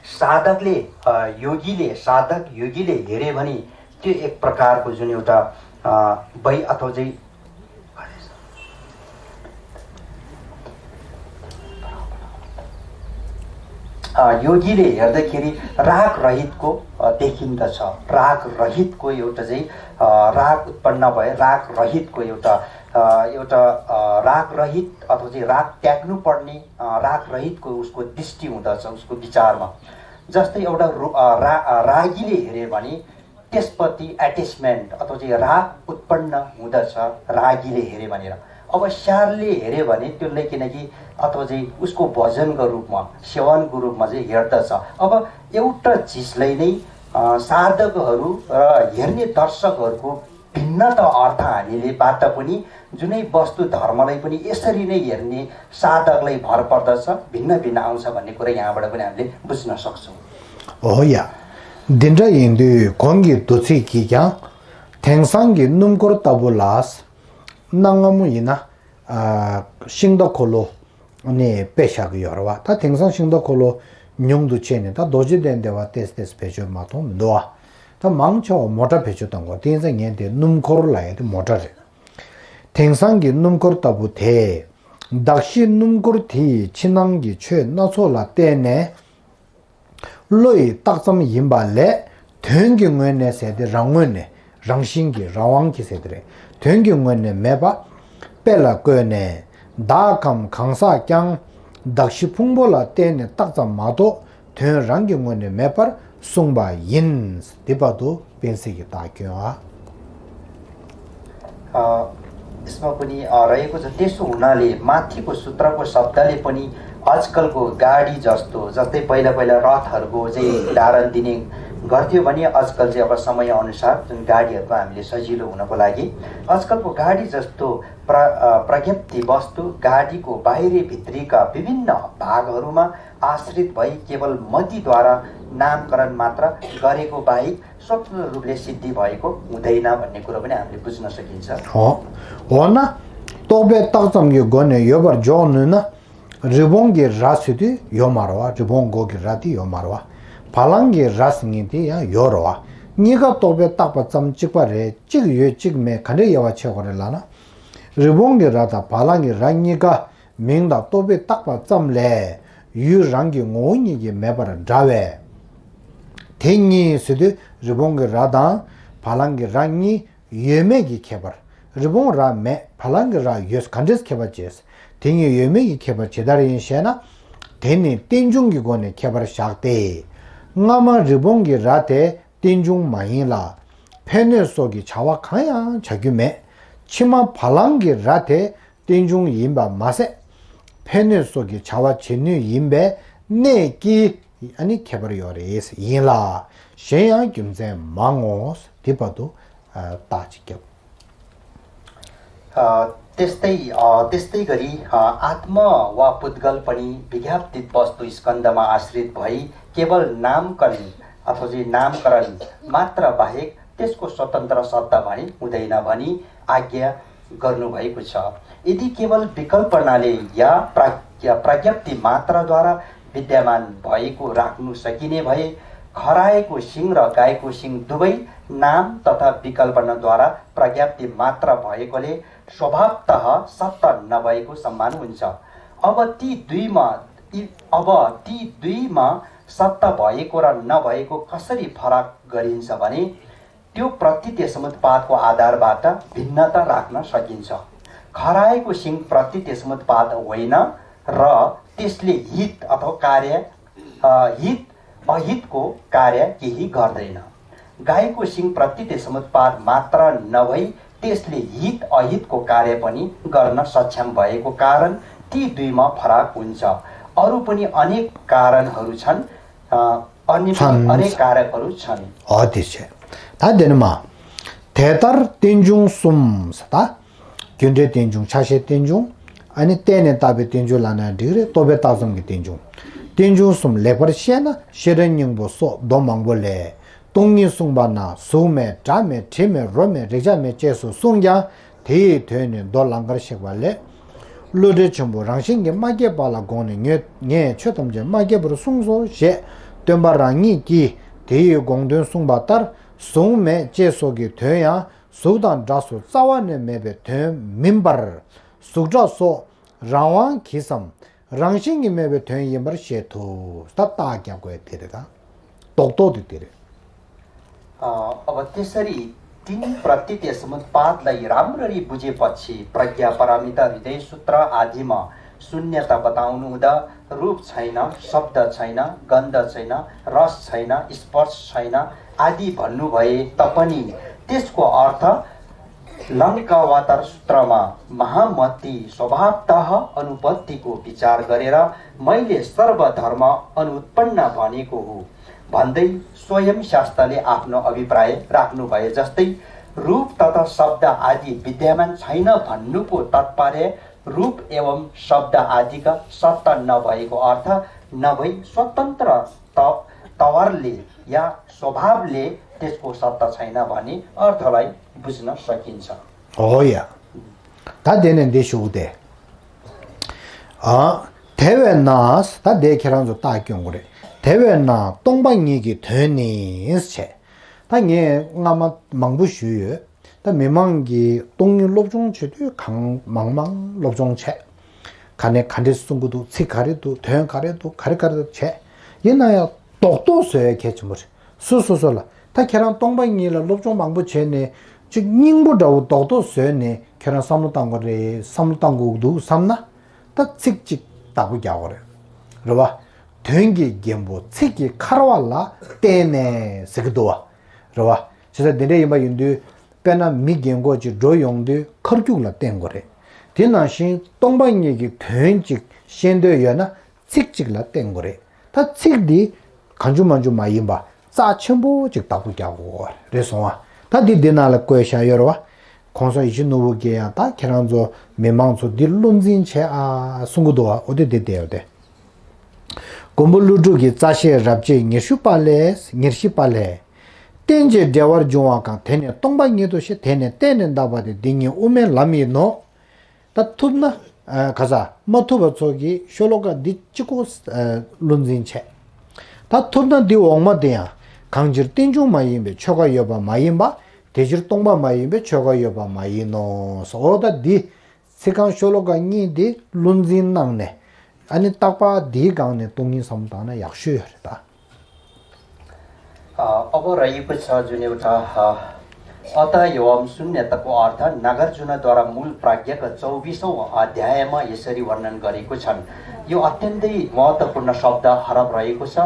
साधकले, अ, योगीले, साधक योगीले हेऱ्यो भने त्यो एक प्रकारको जुन एउटा, अ, वै अथवा चाहिँ अ, योगीले हेर्दाखेरि राग रहितको, अ, देखिन्दछ। राग रहितको एउटा चाहिँ, अ, राग उत्पन्न भए राग रहितको एउटा, अ, एउटा, अ, राग रहित अथवा चाहिँ राग त्याग्नुपर्ने, अ, राग रहितको उसको दृष्टि हुँदछ, उसको विचारमा। जस्तै एउटा रो-, अ, रा-, अ, रागीले हेऱ्यो भने त्यसप्रति अट्याचमेन्ट अथवा चाहिँ राग उत्पन्न हुँदछ रागीले हेरे भनेर। अब स्यालले हेरे भने त्यसलाई किनकि अथवा चाहिँ उसको भोजनको रूपमा, सेवनको रूपमा चाहिँ हेर्दछ। अब एउटा चिजलाई नै, अ, साधकहरू र हेर्ने दर्शकहरूको भिन्नता अर्थ हामीले बात पनि जुनै वस्तु धर्मलाई पनि यसरी नै हेर्ने साधकलाई भर पर्दछ, भिन्न भिन्न आउँछ भन्ने कुरा यहाँबाट पनि हामीले बुझ्न सक्छौँ। འོ་ཡ། འདི་འདྲ་ཡིན་དུས་གོང་གི་མདོ་ཚིག་གིས་ཀྱང་། དེང་སང་གི་སྣུམ་འཁོར་ལྟ་བུ་ལ། གནའ་སྔ་མོ་ཡིན་ན། ཨ། ཤིང་རྟ་འཁོར་ལོ་ནས་དཔེ་བཞག་གི་ཡོད་རེད་བ། ད་དེང་སང་ཤིང་རྟ་འཁོར་ལོ་ཉུང་དུ་ཕྱིན་ནས་ད་རྡོ་རྗེ་གདན་དེ་བ་ཏེས་ཏེས་བེད་སྤྱོད་མ་གཏོང་མི་འདུག་བ། ད་མང་ཆེ་བ་མོ་ཊ་བེད་སྤྱོད་གཏོང་གོ་དེ་ཡིན་ཙང་ངས་དེ་སྣུམ་འཁོར་ལབ་ཡ་དེ་མོ་ཊ་རེད། དེང་སང་གི་སྣུམ་འཁོར་ལྟ་བུ་དེས། གདགས་གཞི་སྣུམ་འཁོར་དེ་ཡི་ཕྱི་ནང་གི་ཆོས་སྣ་ཚོགས་ལ་བརྟེན་ནས། བློ་ཡི་རྟགས་ཙམ་ཡིན་པ་ལས། དོན་གྱི་ངོས་ནས་ཟེར་ཏེ་རང་ངོས་ནས་རང་བཞིན་གྱི་རང་དབང་གིས་ཟེར་ཏེ་རེད། དོན་གྱི་ངོས་ནས་མེད་པ། དཔེ་ལ་བཀོད་ནས། བདག་གམ་གང་ཟག་ཀྱང་། གདགས་གཞི་ཕུང་པོ་ལ་བརྟེན་ནས་རྟགས་ཙམ་མ་གཏོགས། དོན་རང་གི་ངོས་ནས་མེད་པར་གསུངས་པ་ཡིན། འདི་བར་དུ་དཔེ་སྲིད་ཀྱི་རྟགས་སྐྱོན་ཨ། अ, यसमा पनि, अ, रहेको छ, त्यसो हुनाले माथिको सूत्रको शब्दले पनि आजकलको गाडी जस्तो, जस्तै पहिला पहिला रथहरूको चाहिँ धारण दिने गर्थ्यो भने आजकल चाहिँ अब समय अनुसार जुन गाडीहरूमा हामीले सजिलो हुनको लागि आजकलको गाडी जस्तो प्र अ, प्रज्ञप्ति वस्तु गाडीको बाहिरी भित्रीका विभिन्न भागहरूमा आश्रित भई केवल मतिद्वारा नामकरण मात्र गरेको बाहेक स्वतन्त्र रूपले सिद्धि भएको हुँदैन भन्ने कुरो पनि हामीले बुझ्न सकिन्छ। हो। हो न। རྟོག་པས་བཏགས་ཙམ་གྱི་སྒོ་ནས་ཡོད་པར་འཇོག་ནུས་ན། རི་བོང་གི་རྭ་ཟེར་དུས་ཡོད་མ་རེད་བ། རི་བོང་མགོ་གི་རྭ་དེ་ཡོད་མ་རེད་བ། བ་ལང་གི་རྭ་ཟེར་མཁན་དེ་ཡང་ཡོད་རེད་བ། གཉིས་ཀ་རྟོག་པས་བཏགས་པ་ཙམ་གཅིག་པ་རེད། གཅིག་ཡོད་གཅིག་མེད་ག་འདྲའི་དབྱེ་བ་ཕྱེ་དགོས་རེད་ལབ་ན། རི་བོང་གི་རྭ་དང་བ་ལང་གི་རྭ་གཉིས་ཀ་མིང་དང་རྟོག་པས་བཏགས་པ་ཙམ་ལས་ཡུལ་རང་གི་ངོ་བོ་ཉིད་ཀྱིས་མེད་པར་འདྲ་བས། དེ་གཉིས་ཟེར་དུས་རི་བོང་གི་རྭ་དང་བ་ལང་གི་རྭ་གཉིས་ཡོད་མེད་ཀྱི་ཁྱད་པར། རི་བོང་རྭ་མེད་བ་ལང་གི་རྭ་ཡོད་ག་འདྲས་ཁྱད་པར་བྱེད། དེ་གཉིས་ཡོད་མེད་ཀྱི་ཁྱད་པར་ཇི་ལྟར་ཡིན་ཞེ་ན། དེ་ནི་རྟེན་འབྱུང་གི་སྒོ་ནས་ཁྱད་པར་བཞག་སྟེ། སྔ་མ་རི་བོང་གི་རྭ་དེ་རྟེན་འབྱུང་མ་ཡིན་ལ། ཕན་གནོད་སོགས་ཀྱི་བྱ་བ་གང་ཡང་བྱ་རྒྱུ་མེད། ཕྱི་མ་བ་ལང་གི་རྭ་དེ་རྟེན་འབྱུང་ཡིན་པ་མ་ཟད། ཕན་གནོད་སོགས་ཀྱི་བྱ་བ་བྱེད་ནུས་ཡིན་པའི་གནད་ཀྱིས་ཨ་ནི་ཁྱད་པར་ཡོད་རེད། ཡིན་ལ། གཞན་ཡང་རྒྱུ་མཚན་མང་ངོ་། དེ་བར་དུ་ཨ་རྟགས་ཅིག་བརྒྱབ། अ, त्यस्तै अ, त्यस्तै गरी अ, आत्मा वा पुद्गल पनि विज्ञापित वस्तु स्कन्धमा आश्रित भई केवल नामकरण अथवा चाहिँ नामकरण मात्र बाहेक त्यसको स्वतन्त्र सत्ता भने हुँदैन भनी आज्ञा गर्नुभएको छ। यदि केवल विकल्पनाले या प्राज्ञ प्रज्ञप्ति मात्रद्वारा विद्यमान भएको राख्नु सकिने भए खराएको सिंह र गाईको सिंह दुवै नाम तथा विकल्पनाद्वारा प्रज्ञप्ति मात्र भएकोले स्वभावतः सत्ता नभएको सम्मान हुन्छ। अब ती दुईमा यी- अब ती दुईमा सत्ता भएको र नभएको कसरी फरक गरिन्छ भने त्यो प्रतीत्यसमुत्पादको आधारबाट भिन्नता राख्न सकिन्छ। खराएको सिंह प्रतीत्यसमुत्पाद होइन र त्यसले हित अथवा कार्य अ, हित अहितको कार्य केही गर्दैन। गाईको सिंह प्रतीत्यसमुत्पाद मात्र नभई त्यसले हित अहितको कार्य पनि गर्न सक्षम भएको कारण ती दुईमा फरक हुन्छ। अरू पनि अनेक कारणहरू छन्। अ, अन्य पनि छन्। अनेक कारकहरू छन्। हो, त्यो चाहिँ ད་དེ་ནི་མ། དེ་ལྟར་རྟེན་འབྱུང་གསུམ་ཟེར་ད། རྒྱུ་འབྲས་རྟེན་འབྱུང་། ཆ་ཤས་རྟེན་འབྱུང་། ཨ་ནི་བརྟེན་ནས་བཏགས་པའི་རྟེན་འབྱུང་ལབ་ན་འགྲིག་རེད། རྟོག་པས་བཏགས་ཙམ་གྱི་རྟེན་འབྱུང་། རྟེན་འབྱུང་གསུམ་ལེགས་པར་ཤེས་ན་ཤེས་རབ་སྙིང་པོ་སོགས་མདོ་མང་པོ་ལས། སྟོང་ཉིད་གསུངས་པ་ན་གཟུགས་མེད་སྒྲ་མེད་དྲི་མེད་རོ་མེད་རེག་བྱ་མེད་ཅེས་སུ་གསུངས་ཀྱང་དེ་ཡི་དོན་ནི་མདོ་ལང་ཀར་གཤེགས་པ་ལས། བློ་གྲོས་ཆེན་པོ་རང་བཞིན་གྱིས་མ་སྐྱེས་པ་ལ་དགོངས་ནས་ངས་ངས་ཆོས་ཐམས་ཅད་མ་སྐྱེས་པར་གསུངས་སོ་ཞེས་སྟོན་པ་རང་ཉིད་ཀྱིས་དེ་ཡི་དགོངས་དོན་གསུངས་པ་ལྟར་གཟུགས་མེད་ཅེས་སོགས་ཀྱི་དོན་ཡང་གཟུགས་དང་སྒྲ་སོགས་རྩ་བ་ནས་མེད་པའི་དོན་མིན་པར། གཟུགས་སྒྲ་སོགས་རང་དབང་གིས་སམ་རང་བཞིན་གྱིས་མེད་པའི་དོན་ཡིན་པར་བཤད་དུ། ད་རྟགས་རྒྱག་དགོས་དེ་རེད་ད། རྡོག་རྡོག་དེ་དེ་རེད། अ, अब त्यसरी तिन प्रतीत्यसमुत्पादलाई राम्ररी बुझेपछि प्रज्ञा पारमिता हृदय सूत्र आदिमा शून्यता बताउनु हुँदा रूप छैन, शब्द छैन, गन्ध छैन, रस छैन, स्पर्श छैन आदि भन्नुभए तापनि त्यसको अर्थ लङ्कावतार सूत्रमा महामति स्वभावतः अनुपत्तिको विचार गरेर मैले सर्वधर्म अनुत्पन्न भनेको हो भन्दै स्वयं शास्त्रले आफ्नो अभिप्राय राख्नुभए जस्तै रूप तथा शब्द आदि विद्यमान छैन भन्नुको तात्पर्य रूप एवं शब्द आदिका सत्ता नभएको अर्थ नभई स्वतन्त्र त तवरले या स्वभावले त्यसको सत्ता छैन भन्ने अर्थलाई बुझ्न सकिन्छ। हो या। ད་དེ་ནས་འདི་ཞུ་དེ། ཨ། དེ་བས་ན། ད་དེ་ཁྱེད་རང་ཚོ་རྟགས་སྐྱོན་དགོས་རེད། དེ་བས་ན་སྟོང་པ་ཉིད་ཀྱི་དོན་ནི་བྱས། ད་ངས་སྔ་མ་མང་པོ་ཞུས་ཡོད། ད་མི་མང་གིས་སྟོང་ཉིད་སློབ་སྦྱོང་བྱེད་དུས་གང་མང་མང་སློབ་སྦྱོང་བྱས། ག་ནས་ག་འདྲས་གསུང་གི་འདུག་ཚིག་ག་རེ་འདུག་དོན་ག་རེ་འདུག་ག་རེ་ག་རེ་འདུག་བྱས། ཡིན་ན་ཡང་རྡོག་རྡོག་བཟོ་ཡ་གལ་ཆེན་པོ་རེད། སོ་སོ་སོ་ལ། ད་ཁྱེད་རང་སྟོང་པ་ཉིད་ལ་སློབ་སྦྱོང་མང་པོ་བྱས་ནས་ཅིག་སྙིང་པོ་འདྲ་བོ་རྡོག་རྡོག་བཟོས་ནས་ཁྱེད་རང་བསམ་བློ་བཏང་དགོས་རེད། བསམ་བློ་བཏང་དགོས་འདུག་བསམ་ན། ད་ཚིག་གཅིག་བདག་པོ་རྒྱག་དགོས་རེད། རེད་བ། དོན་གྱི་རྒྱན་པོ་ཚིག་གི་འཁར་བ་ལ་བརྟེན་ནས་ཟེར་གྱི་འདུག་བ། རེད་བ། བྱས་ཙང་དེ་འདྲ་ཡིན་པ་ཡིན་དུས། དཔེར་ན་མི་རྒན་གོག་ཅིག་འགྲོ་ཡོང་དུས་འཁར་རྒྱུག་ལ་བརྟེན་དགོས་རེད། དེ་ནང་བཞིན་སྟོང་པ་ཉིད་ཀྱི་དོན་ཅིག་ཤེས་འདོད་ཡོད་ན་ ཚིག་གཅིག་ལ་བརྟེན་དགོས་རེད། ད་ཚིག་འདི་གང་བྱུང་མང་བྱུང་མ་ཡིན་པ་རྩ་ཆེན་པོ་ཅིག་བདག་པོ་རྒྱག་དགོས་རེད་སོང་བ། ད་འདི་འདི་ནང་ལ་བཀོད་བཞག་ཡོད་རེད་བ། གོང་ས་ཡིད་བཞིན་ནོར་བུ་གིས་ཡང་ད་ཁྱེད་རང་ཚོ་མི་མང་ཚོ་འདི་བློ་འཛིན་བྱེད་ཨ་གསུང་གི་འདུག་བ། འོ་དེ་དེ་བསྡད་ཡོད་དེ། མགོན་པོ་ཀླུ་སྒྲུབ་ཀྱི་རྩ་ཤེས་རབ་བྱེད་ཉེར་བཞི་པ་ལས་ཉེར་བཞི་པ་ལས། རྟེན་ཅིང་འབྲེལ་བར་འབྱུང་བ་གང་། དེ་ནི་སྟོང་པ་ཉིད་དུ་ཤེས། དེ་ནི་བརྟེན་ནས་འདག་པ་སྟེ། འདི་ཉིད་དབུ་མའི་ལམ་ཡིན་ནོ། ད་ཐུབ་ན། ཨ་ག་ས་མ་ཐུབ་པ་ཚོ་གིས་ཤོ་ལོ་ཀ་འདི་གཅིག་པོ་ཨ་བློ་འཛིན་བྱས། ད་ཐུབ་ན་འདི་འོག་མ་དེ་ཡང་། གང་ཕྱིར་རྟེན་འབྱུང་མ་ཡིན་པའི་ཆོས་འགའ་ཡོད་པ་མ་ཡིན་པ། དེ་ཕྱིར་སྟོང་པ་མ་ཡིན་པའི་ཆོས་འགའ་ཡོད་པ་མ་ཡིན་ནོ། འོ་ད་འདི། ཚིག་རྐང་ཤོ་ལོ་ཀ་གཉིས་འདི་བློ་འཛིན་གནང་ནས། ཨ་ནི་རྟག་པ་འདིའི་སྒང་ནས་སྟོང་ཉིད་བསམ་བློ་བཏང་ན་ཡག་ཤོས་ཡོད་རེད་ད། अ, अब रहेको छ जुन एउटा, अ, अतः एवं शून्यताको अर्थ नागार्जुनद्वारा मूल प्राज्ञका चौबिसौँ अध्यायमा यसरी वर्णन गरेको छन्। यो अत्यन्तै महत्त्वपूर्ण शब्द हरफ रहेको छ।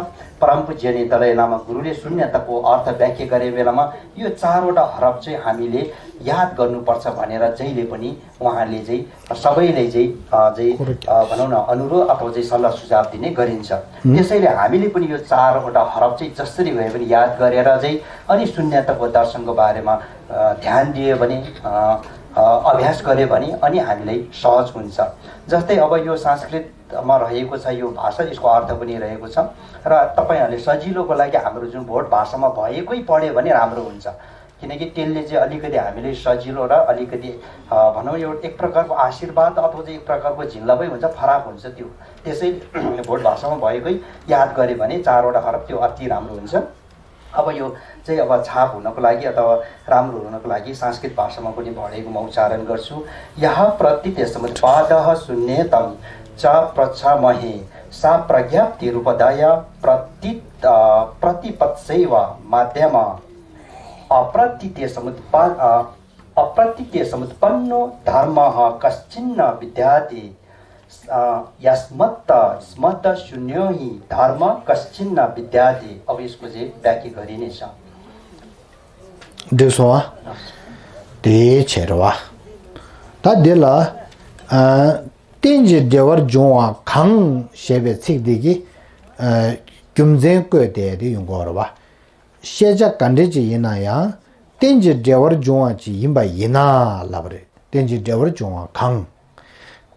परमपूज्य दलाई लामा गुरुले शून्यताको अर्थ व्याख्या गरे बेलामा यो चारवटा हरफ चाहिँ हामीले याद गर्नुपर्छ भनेर जहिले पनि उहाँले चाहिँ सबैलाई चाहिँ, अ, चाहिँ, अ, भनौँ न, अनुरोध अथवा चाहिँ सल्लाह सुझाव दिने गरिन्छ। त्यसैले हामीले पनि यो चारवटा हरफ चाहिँ जसरी भए पनि याद गरेर चाहिँ अनि शून्यताको दर्शनको बारेमा, अ, ध्यान दियो भने, अ, अ, अभ्यास गर्यो भने अनि हामीलाई सहज हुन्छ। जस्तै अब यो संस्कृतमा रहेको छ यो भाषा, यसको अर्थ पनि रहेको छ र तपाईँहरूले सजिलोको लागि हाम्रो जुन बोर्ड भाषामा भएकै पढ्यो भने राम्रो हुन्छ। किनकि त्यसले चाहिँ अलिकति हामीले सजिलो र अलिकति, अ, भनौँ, यो एक प्रकारको आशीर्वाद अथवा चाहिँ एक प्रकारको झिल्ला पनि हुन्छ, फरक हुन्छ त्यो। त्यसै बोर्ड भाषामा भएकै याद गऱ्यो भने चारवटा हरफ त्यो अति राम्रो हुन्छ। अब यो चाहिँ अब छाप हुनको लागि अथवा राम्रो हुनको लागि संस्कृत भाषामा पनि पढेको म उच्चारण गर्छु। यः प्रतीत्यसमुत्पादः शून्यतां च प्रच्छामहे। सा प्रज्ञप्तिरुपधया प्रति-, अ, प्रतिपत्स्यैव माध्यम। अप्रतीत्यसमुत्पा-, अ, अप्रतीत्यसमुत्पन्नो धर्मः कश्चिन्न विद्यते। अ, यस्मात्, यस्मात् शून्यो हि धर्म कश्चिन्न विद्यते। अब यसको चाहिँ व्याख्या गरिनेछ। འགྲིག་སོང་ཨ། དེའི་ཕྱིར་བ། ད་འདི་ལ། ཨ། རྟེན་ཅིང་འབྲེལ་བར་འབྱུང་བ་གང་ཞེས་པའི་ཚིག་འདི་གི། ཨ། རྒྱུ་མཚན་བཀོད་དེ་དེ་ཡོང་གི་ཡོད་རེད་བ། ཤེས་བྱ་ག་འདྲ་ཅིག་ཡིན་ན་ཡང་རྟེན་ཅིང་འབྲེལ་བར་འབྱུང་བ་ཅིག་ཡིན་པ་ཡིན་ན་ལབ་པ་རེད། རྟེན་ཅིང་འབྲེལ་བར་འབྱུང་བ་གང་།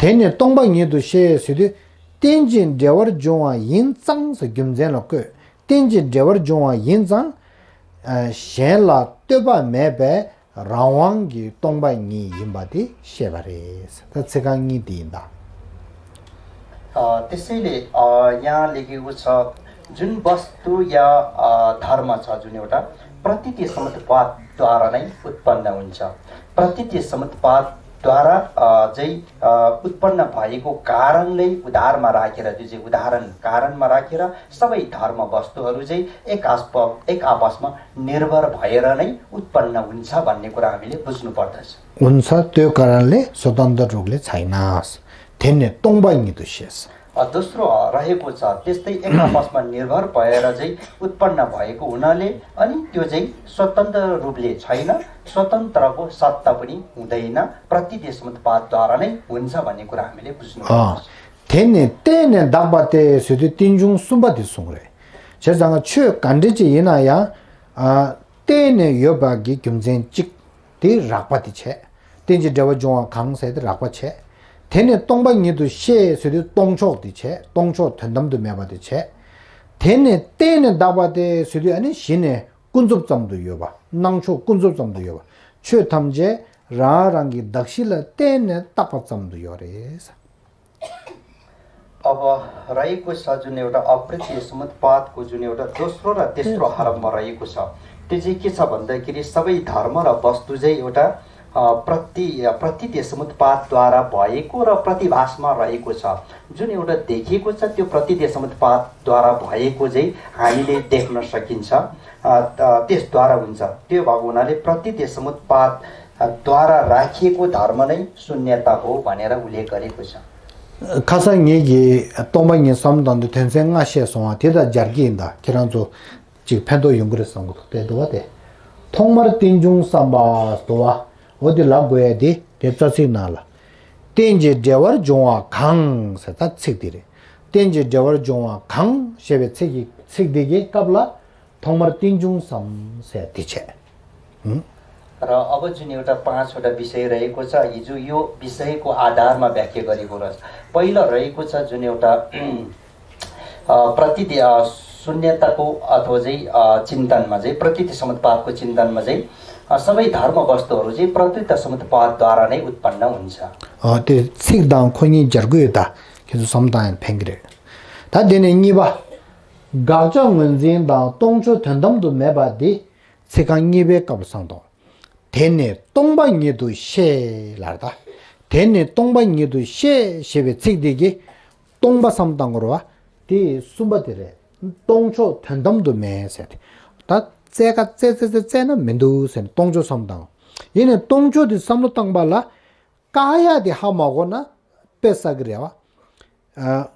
དེ་ནི་སྟོང་པ་ཉིད་དུ་ཤེས་ཟེར་དུས། རྟེན་ཅིང་འབྲེལ་བར་འབྱུང་བ་ཡིན་ཙང་ཟེར་རྒྱུ་མཚན་ལ་བཀོད། རྟེན་ཅིང་འབྲེལ་བར་འབྱུང་བ་ཡིན་ཙང་། ཨ། གཞན་ལ་ལྟོས་པ་མེད་པའི་རང་དབང་གི་སྟོང་པ་ཉིད་ཡིན་པ་དེ་ཤེས་པ་རེད། ད་ཚིག་རྐང་གཉིས་དེ་ཡིན་ད། अ, त्यसैले, अ, यहाँ लेखेको छ, जुन वस्तु या, अ, धर्म छ, जुन एउटा प्रतीति समुत्पादद्वारा नै उत्पन्न हुन्छ। प्रतीति समुत्पादद्वारा, अ, चाहिँ, अ, उत्पन्न भएको कारणलाई उधारमा राखेर, त्यो चाहिँ उदाहरण कारणमा राखेर सबै धर्म वस्तुहरू चाहिँ एक आस्प-, एक आपसमा निर्भर भएर नै उत्पन्न हुन्छ भन्ने कुरा हामीले बुझ्नुपर्दछ। हुन्छ, त्यो कारणले स्वतन्त्र रूपले छैन। त्यही नै स्टोङ बाई निदुसियस। अ, दोस्रो, अ, रहेको छ, त्यस्तै एक आपसमा निर्भर भएर चाहिँ उत्पन्न भएको हुनाले अनि त्यो चाहिँ स्वतन्त्र रूपले छैन, स्वतन्त्रको सत्ता पनि हुँदैन, प्रतीति समुत्पादद्वारा नै हुन्छ भन्ने कुरा हामीले बुझ्नुपर्दछ। अँ, त्यही नै, त्यही नै दक्बा ते सुदु तिनजुङ सुम्बा दि सुङ्रे। ཆེ་ཚང་ཆོས་ག་འདྲ་ཅིག་ཡིན་ན་ཡང་། ཨ། བརྟེན་ནས་ཡོད་པ་གི་རྒྱུ་མཚན་གཅིག་དེ་རགས་པ་དེ་བྱས། རྟེན་ཅིང་འབྲེལ་བར་འབྱུང་བ་གང་ཟེར་དེ་རགས་པ་བྱས། དེ་ནས་སྟོང་པ་ཉིད་དུ་ཤེས་ཟེར་དུས་སྟོང་ཕྱོགས་དེ་བྱས། སྟོང་ཕྱོགས་དོན་དམ་དུ་མེད་པ་དེ་བྱས། དེ་ནས་བརྟེན་ནས་འདག་པ་དེ་ཟེར་དུས་ཨ་ནི་གཞི་ནས་ཀུན་རྫོབ་ཙམ་དུ་ཡོད་པ། སྣང་ཕྱོགས་ཀུན་རྫོབ་ཙམ་དུ་ཡོད་པ། ཆོས་ཐམས་ཅད་རང་རང་གི་གདགས་གཞི་ལ་བརྟེན་ནས་བཏགས་པ་ཙམ་དུ་ཡོད་རེད། अब रहेको छ जुन एउटा अप्रत्यय समुत्पादको जुन एउटा दोस्रो र तेस्रो हरफमा रहेको छ, त्यो चाहिँ के छ भन्दाखेरि सबै धर्म र वस्तु चाहिँ एउटा, अ, प्रति-, अ, प्रतीति समुत्पादद्वारा भएको र प्रतिभासमा रहेको छ। जुन एउटा देखिएको छ, त्यो प्रतीति समुत्पादद्वारा भएको चाहिँ हामीले देख्न सकिन्छ, अ, त-, त्यसद्वारा हुन्छ। त्यो भएको हुनाले प्रतीति समुत्पाद, अ, द्वारा राखिएको धर्म नै शून्यता हो भनेर उल्लेख गरेको छ। ཁ་སང་ངེད་ཀྱིས་སྟོང་པ་ཉིད་བསམ་བློ་བཏང་དུས་དོན་ཚན་ལྔ་བཤད་སོང་བ་དེ་དང་སྦྱར་གྱི་ཡིན་ད། ཁྱེད་རང་ཚོ་ཅིག་ཕན་ཐོགས་ཡོང་གི་རེད་བསམ་གི་འདུག་དེ་འདུག་བ་དེ། ཐོག་མར་རྟེན་འབྱུང་བསམ་པ་འདུག་བ། འོ་དེ་ལབ་དགོས་ཡ་དེ་དེ་རྩ་ཚིག་ནང་ལ། རྟེན་ཅིང་འབྲེལ་བར་འབྱུང་བ་གང་ཟེར་ད་ཚིག་དེ་རེད། རྟེན་ཅིང་འབྲེལ་བར་འབྱུང་བ་གང་ཞེས་པའི་ཚིག་གི་ཚིག་འདི་གི་སྐབས་ལ་ཐོག་མར་རྟེན་འབྱུང་བསམ་ཟེར་འདི་བྱས། ཨང་། र अब जुन एउटा पाँचवटा विषय रहेको छ, हिजो यो विषयको आधारमा व्याख्या गरेको रहेछ। पहिलो रहेको छ जुन एउटा अ, प्रति अ, शून्यताको अथवा चाहिँ अ, चिन्तनमा चाहिँ प्रतीति समुत्पादको चिन्तनमा चाहिँ अ, सबै धर्म वस्तुहरू चाहिँ प्रतीति समुत्पादद्वारा नै उत्पन्न हुन्छ। ཨོ་དེ་ཚིག་དང་ཁོ་གཉིས་སྦྱར་དགོས་ད། ཁྱེད་ཚོ་བསམ་བཏང་ཡང་ཕན་གྱི་རེད། ད་དེ་ནས་གཉིས་པ། དགག་བྱ་ངོས་འཛིན་དང་སྟོང་ཕྱོགས་དོན་དམ་དུ་མེད་པ་འདི་ཚིག་རྐང་གཉིས་པའི་སྐབས་སུ་བསམ་བཏང་། དེ་ནི་སྟོང་པ་ཉིད་དུ་ཤེས་ལབ་ད། དེ་ནི་སྟོང་པ་ཉིད་དུ་ཤེས་ཞེས་པའི་ཚིག་འདི་གིས་སྟོང་པ་བསམ་བཏང་དགོས་རེད་བ། དེ་གསུམ་པ་དེ་རེད། སྟོང་ཕྱོགས་དོན་དམ་དུ་མེད་ཟེར་ཏེ། ད་བཙལ་ཀ་བཙལ་བཙལ་བཙལ་བཙལ་ན་མི་འདུག་ཟེར་ནས་སྟོང་ཕྱོགས་བསམ་བཏང་། ཡིན་ནའི་སྟོང་ཕྱོགས་དེ་བསམ་བློ་བཏང་པ་ལ། བཀག་ཡ་དེ་ཧ་མ་གོ་ན་དཔེ་བསགས་ཀྱི་རེད་བ། ཨ།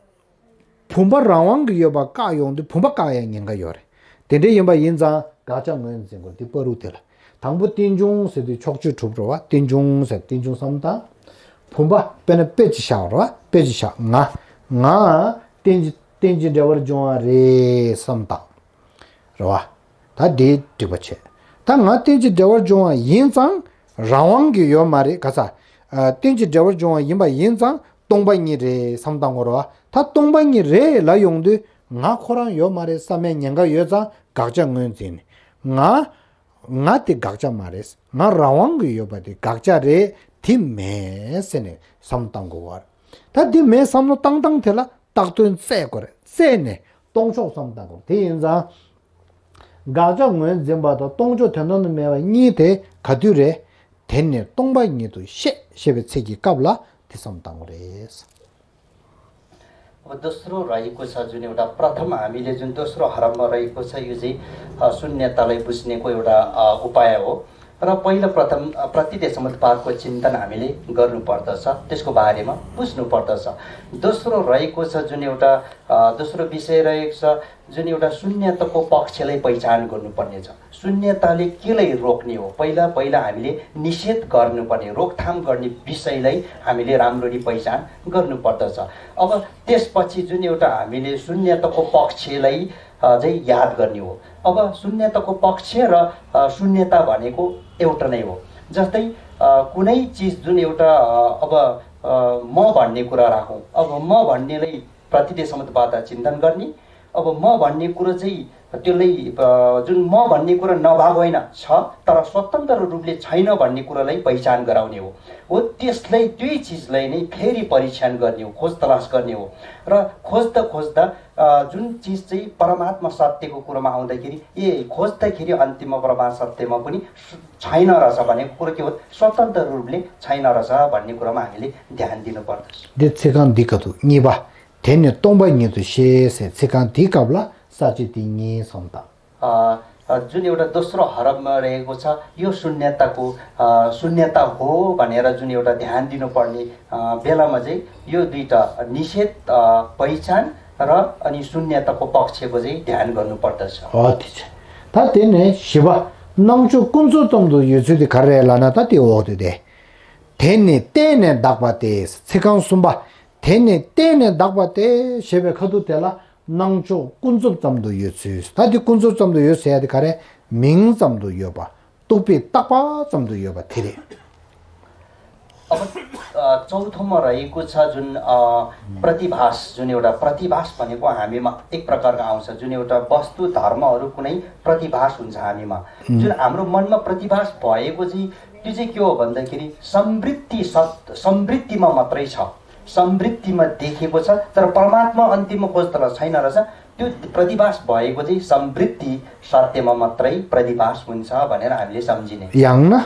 བུམ་པ་རང་དབང་གིས་ཡོད་པ་བཀག་ཡོང་དུས་བུམ་པ་བཀག་ཡ་ཉེན་ཁ་ཡོད་རེད། དེ་འདྲ་ཡིན་པ་ཡིན་ཙང་དགག་བྱ་ངོས་འཛིན་དགོས་འདི་བར་དུ་དེ་ལ། དང་པོ་རྟེན་འབྱུང་ཟེར་དུས་ཕྱོགས་ཆོས་གྲུབ་རེད་བ། རྟེན་འབྱུང་ཟེར་རྟེན་འབྱུང་བསམ་བཏང་། བུམ་པ་དཔེར་ན་དཔེ་ཅིག་བཞག་རེད་བ། དཔེ་ཅིག་བཞག་ང་། ང་རྟེན་ཅིང་རྟེན་ཅིང་འབྲེལ་བར་འབྱུང་བ་རེད་བསམ་བཏང་། རེད་བ། ད་འདི་འགྲིག་པ་བྱས། ད་ང་རྟེན་ཅིང་འབྲེལ་བར་འབྱུང་བ་ཡིན་ཙང་རང་དབང་གིས་ཡོད་མ་རེད་ག་ས། ཨ། རྟེན་ཅིང་འབྲེལ་བར་འབྱུང་བ་ཡིན་པ་ཡིན་ཙང་སྟོང་པ་ཉིད་རེད་བསམ་བཏང་དགོས་རེད་བ། ད་སྟོང་པ་ཉིད་རེད་ལབ་ཡོང་དུས་ང་ཁོ་རང་ཡོད་མ་རེད་བསམ་ཡའི་ཉེན་ཁ་ཡོད་ཙང་དགག་བྱ་ངོས་འཛིན་ནས། ང་། ང་དེ་དགག་བྱ་མ་རེད། ང་རང་དབང་གིས་ཡོད་པ་དེ་དགག་བྱ་རེད། དེ་མེད་ཟེར་ནས་བསམ་བཏང་དགོས་པ་རེད། ད་དེ་མེད་བསམ་བློ་བཏང་སྟངས་དེ་ལ་བཏགས་དོན་བཙལ་དགོས་རེད། བཙལ་ནས་སྟོང་ཕྱོགས་བསམ་བཏང་དགོས་རེད། དེ་ཡིན་ཙང་། དགག་བྱ་ངོས་འཛིན་པ་དང་སྟོང་ཕྱོགས་དོན་དམ་དུ་མེད་པ་གཉིས་དེ་ག་དུས་རེད། དེ་ནི་སྟོང་པ་ཉིད་དུ་ཤེས་ཞེས་པའི་ཚིག་གི་སྐབས་ལ་དེ་བསམ་བཏང་དགོས་རེད། अब दोस्रो रहेको छ जुन एउटा प्रथम हामीले जुन दोस्रो हरफमा रहेको छ, यो चाहिँ अ, शून्यतालाई बुझ्नेको एउटा अ, उपाय हो। र पहिलो प्रथम अ, प्रतीति समुत्पादको चिन्तन हामीले गर्नुपर्दछ, त्यसको बारेमा बुझ्नुपर्दछ। दोस्रो रहेको छ जुन एउटा अ, दोस्रो विषय रहेको छ, जुन एउटा शून्यताको पक्षलाई पहिचान गर्नुपर्ने छ। शून्यताले केलाई रोक्ने हो, पहिला पहिला हामीले निषेध गर्नुपर्ने, रोकथाम गर्ने विषयलाई हामीले राम्ररी पहिचान गर्नुपर्दछ। अब त्यसपछि जुन एउटा हामीले शून्यताको पक्षलाई अ, चाहिँ याद गर्ने हो। अब शून्यताको पक्ष र अ, शून्यता भनेको एउटा नै हो। जस्तै अ, कुनै चिज जुन एउटा अ, अब अ, म भन्ने कुरा राखौँ। अब म भन्नेलाई प्रतीति समुत्पाद चिन्तन गर्ने। अब म भन्ने कुरो चाहिँ त्यसलाई अ, जुन म भन्ने कुरा नभएको होइन, छ, तर स्वतन्त्र रूपले छैन भन्ने कुरालाई पहिचान गराउने हो। हो, त्यसलाई, त्यही चिजलाई नै फेरि परीक्षण गर्ने हो, खोज तलास गर्ने हो। र खोज्दा खोज्दा अ, जुन चिज चाहिँ परमात्मा सत्यको कुरोमा आउँदाखेरि, ए, खोज्दाखेरि अन्तिममा परमात्मा सत्यमा पनि सु- छैन रहेछ भनेको कुरो के हो? स्वतन्त्र रूपले छैन रहेछ भन्ने कुरामा हामीले ध्यान दिनुपर्दछ। འདི་ཚིག་རྐང་འདི་ག་དུ་གཉིས་པ། དེ་ནི་སྟོང་པ་ཉིད་དུ་ཤེས་ཟེར་ཚིག་རྐང་འདིའི་སྐབས་ལ་ས་བཅད་འདི་གཉིས་སོང་དང་། अ, अ, जुन एउटा दोस्रो हरफमा रहेको छ, यो शून्यताको अ, शून्यता हो भनेर जुन एउटा ध्यान दिनुपर्ने अ, बेलामा चाहिँ यो दुईटा निषेध अ, पहिचान र अनि शून्यताको पक्षको चाहिँ ध्यान गर्नुपर्दछ। ཨོ་དེ་ཚེ། ད་དེ་ནས་བཞི་པ། སྣང་ཕྱོགས་ཀུན་རྫོབ་ཙམ་དུ་ཡོད་ཚུལ་དེ་ག་རེ་ལབ་ན་ད་དེ་འོག་ཏུ་དེ། དེ་ནི་བརྟེན་ནས་དག་པ་སྟེ། ཚིག་རྐང་གསུམ་པ། དེ་ནི་བརྟེན་ནས་དག་པ་སྟེ་ཞེས་པའི་ཁ་ཐུག་དེ་ལ་སྣང་ཕྱོགས་ཀུན་རྫོབ་ཙམ་དུ་ཡོད་ཚུལ། ད་དེ་ཀུན་རྫོབ་ཙམ་དུ་ཡོད་ཟེར་ཡ་དེ་ག་རེ། མིང་ཙམ་དུ་ཡོད་པ། རྟོག་པས་བཏགས་པ་ཙམ་དུ་ཡོད་པ་དེ་རེད། अब अ, चौथोमा रहेको छ जुन अ, प्रतिभास, जुन एउटा प्रतिभास भनेको हामीमा एक प्रकारको आउँछ, जुन एउटा वस्तु धर्महरू कुनै प्रतिभास हुन्छ हामीमा। जुन हाम्रो मनमा प्रतिभास भएको चाहिँ, त्यो चाहिँ के हो भन्दाखेरि समृद्धि सत समृद्धिमा मात्रै छ। समृद्धिमा देखेको छ, तर परमात्मा अन्तिममा खोज्दा छैन रहेछ। त्यो प्रतिभास भएको चाहिँ समृद्धि सत्यमा मात्रै प्रतिभास हुन्छ भनेर हामीले सम्झिने। ཡང་ན།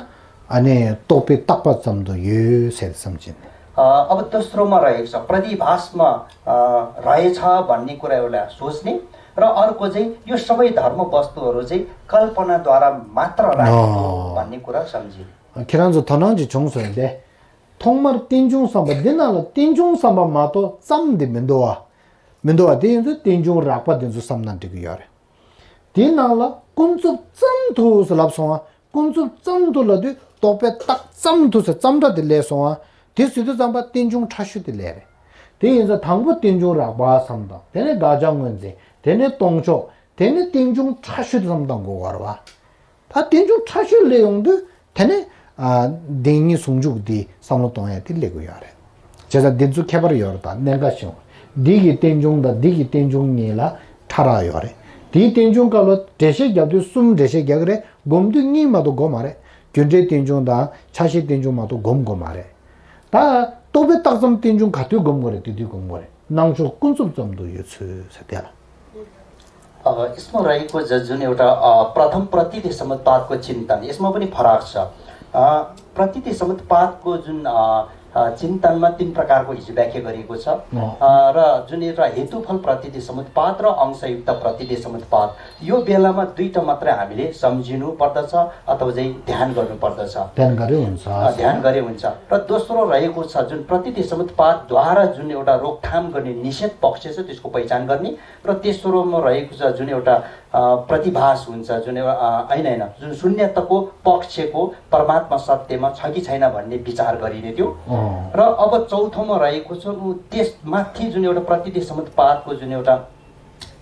ཨ་ནི་རྟོག་པས་བཏགས་པ་ཙམ་དུ་ཡོད་ཟེར་བསམ་གྱིན། अ, अब दोस्रोमा रहेको छ, प्रतिभासमा अ, रहेछ भन्ने कुरा एउटा सोच्ने। र अर्को चाहिँ यो सबै धर्म वस्तुहरू चाहिँ कल्पनाद्वारा मात्र राखेको अँ। भन्ने कुरा सम्झिने। ཁྱེད་རང་ཚོ་དོ་སྣང་ཅིག་བྱུང་སོང་དེ། ཐོག་མར་རྟེན་འབྱུང་བསམ་པ་འདི་ནང་ལ་རྟེན་འབྱུང་བསམ་པ་མ་གཏོགས་ཙམ་འདི་མི་འདུག་བ། མི་འདུག་བ། དེ་ཡིན་ཚུལ་རྟེན་འབྱུང་རགས་པ་འདི་ཚོ་བསམ་ན་འགྲིག་གི་ཡོད་རེད། དེའི་ནང་ལ་ཀུན་རྫོབ་ཙམ་དུ་ཟེར་ལབ་སོང་བ། ཀུན་རྫོབ་ཙམ་དུ་ལབ་དུས་རྟོག་པས་བཏགས་ཙམ་དུ་ཟེར་ཙམ་སྒྲ་དེ་སླེབས་སོང་བ། དེ་ཟེར་དུས་ཙམ་པ་རྟེན་འབྱུང་ཕྲ་ཤོས་དེ་སླེབས་རེད། དེ་ཡིན་ཙང་དང་པོ་རྟེན་འབྱུང་རགས་པ་བསམ་དང་། དེ་ནས་དགག་བྱ་མངོན་འཛིན། དེ་ནས་སྟོང་ཕྱོགས། དེ་ནས་རྟེན་འབྱུང་ཕྲ་ཤོས་བསམ་དང་དགོས་པ་རེད་བ། ད་རྟེན་འབྱུང་ཕྲ་ཤོས་སླེབས་ཡོང་དུས་དེ་ནས་ཨ་བདེན་གཉིས་ཟུང་འཇུག་འདི་བསམ་བློ་གཏོང་ཡ་དེ་སླེབས་ཀྱི་ཡོད་རེད། བྱས་ཙང་འདི་ཚོ་ཁྱད་པར་ཡོད་རེད། ད་གནད་འགག་ཆེན་པོ། འདི་གི་རྟེན་འབྱུང་དང་འདི་གི་རྟེན་འབྱུང་གཉིས་ལ་ཕྲ་རགས་ཡོད་རེད། དེའི་རྟེན་འབྱུང་སྐབས་ལ་འགྲེལ་བཤད་རྒྱབ་དུས་གསུམ་འགྲེལ་བཤད་རྒྱག་གི་རེད། སྒོམ་དུས་གཉིས་མ་གཏོགས་སྒོམ་མ་རེད། རྒྱུ་འབྲས་རྟེན་འབྱུང་དང་ཆ་ཤས་རྟེན་འབྱུང་མ་གཏོགས་སྒོམ་དགོས་མ་རེད། ད་རྟོག་པས་བཏགས་ཙམ་རྟེན་འབྱུང་ག་དུས་སྒོམ་དགོས་རེད། དེ་དུས་སྒོམ་དགོས་རེད། སྣང་ཕྱོགས་ཀུན་རྫོབ་ཙམ་དུ་ཡོད་ཚུལ་ཟེར་དེ་ལ། अ, यसमा रहेको छ जुन एउटा, अ, प्रथम प्रतीति समुत्पादको चिन्तन, यसमा पनि फरक छ। अ, प्रतीति समुत्पादको जुन, अ, अ, चिन्तनमा तीन प्रकारको हिजो व्याख्या गरिएको छ। अ, र जुन एउटा हेतुफल प्रतीति समुत्पाद र अंशयुक्त प्रतीति समुत्पाद, यो बेलामा दुईटा मात्रै हामीले सम्झिनु पर्दछ अथवा चाहिँ ध्यान गर्नु पर्दछ। ध्यान गरे हुन्छ। अ, ध्यान गरे हुन्छ। र दोस्रो रहेको छ जुन प्रतीति समुत्पादद्वारा जुन एउटा रोकथाम गर्ने, निषेध पक्ष छ, त्यसको पहिचान गर्ने। र तेस्रोमा रहेको छ जुन एउटा, अ, प्रतिभास हुन्छ, जुन एउटा, अ, होइन, होइन, जुन शून्यताको पक्षको परमात्मा सत्यमा छ कि छैन भन्ने विचार गरिने त्यो। र अब चौथोमा रहेको छ ऊ त्यस माथि जुन एउटा प्रतीति समुत्पादको जुन एउटा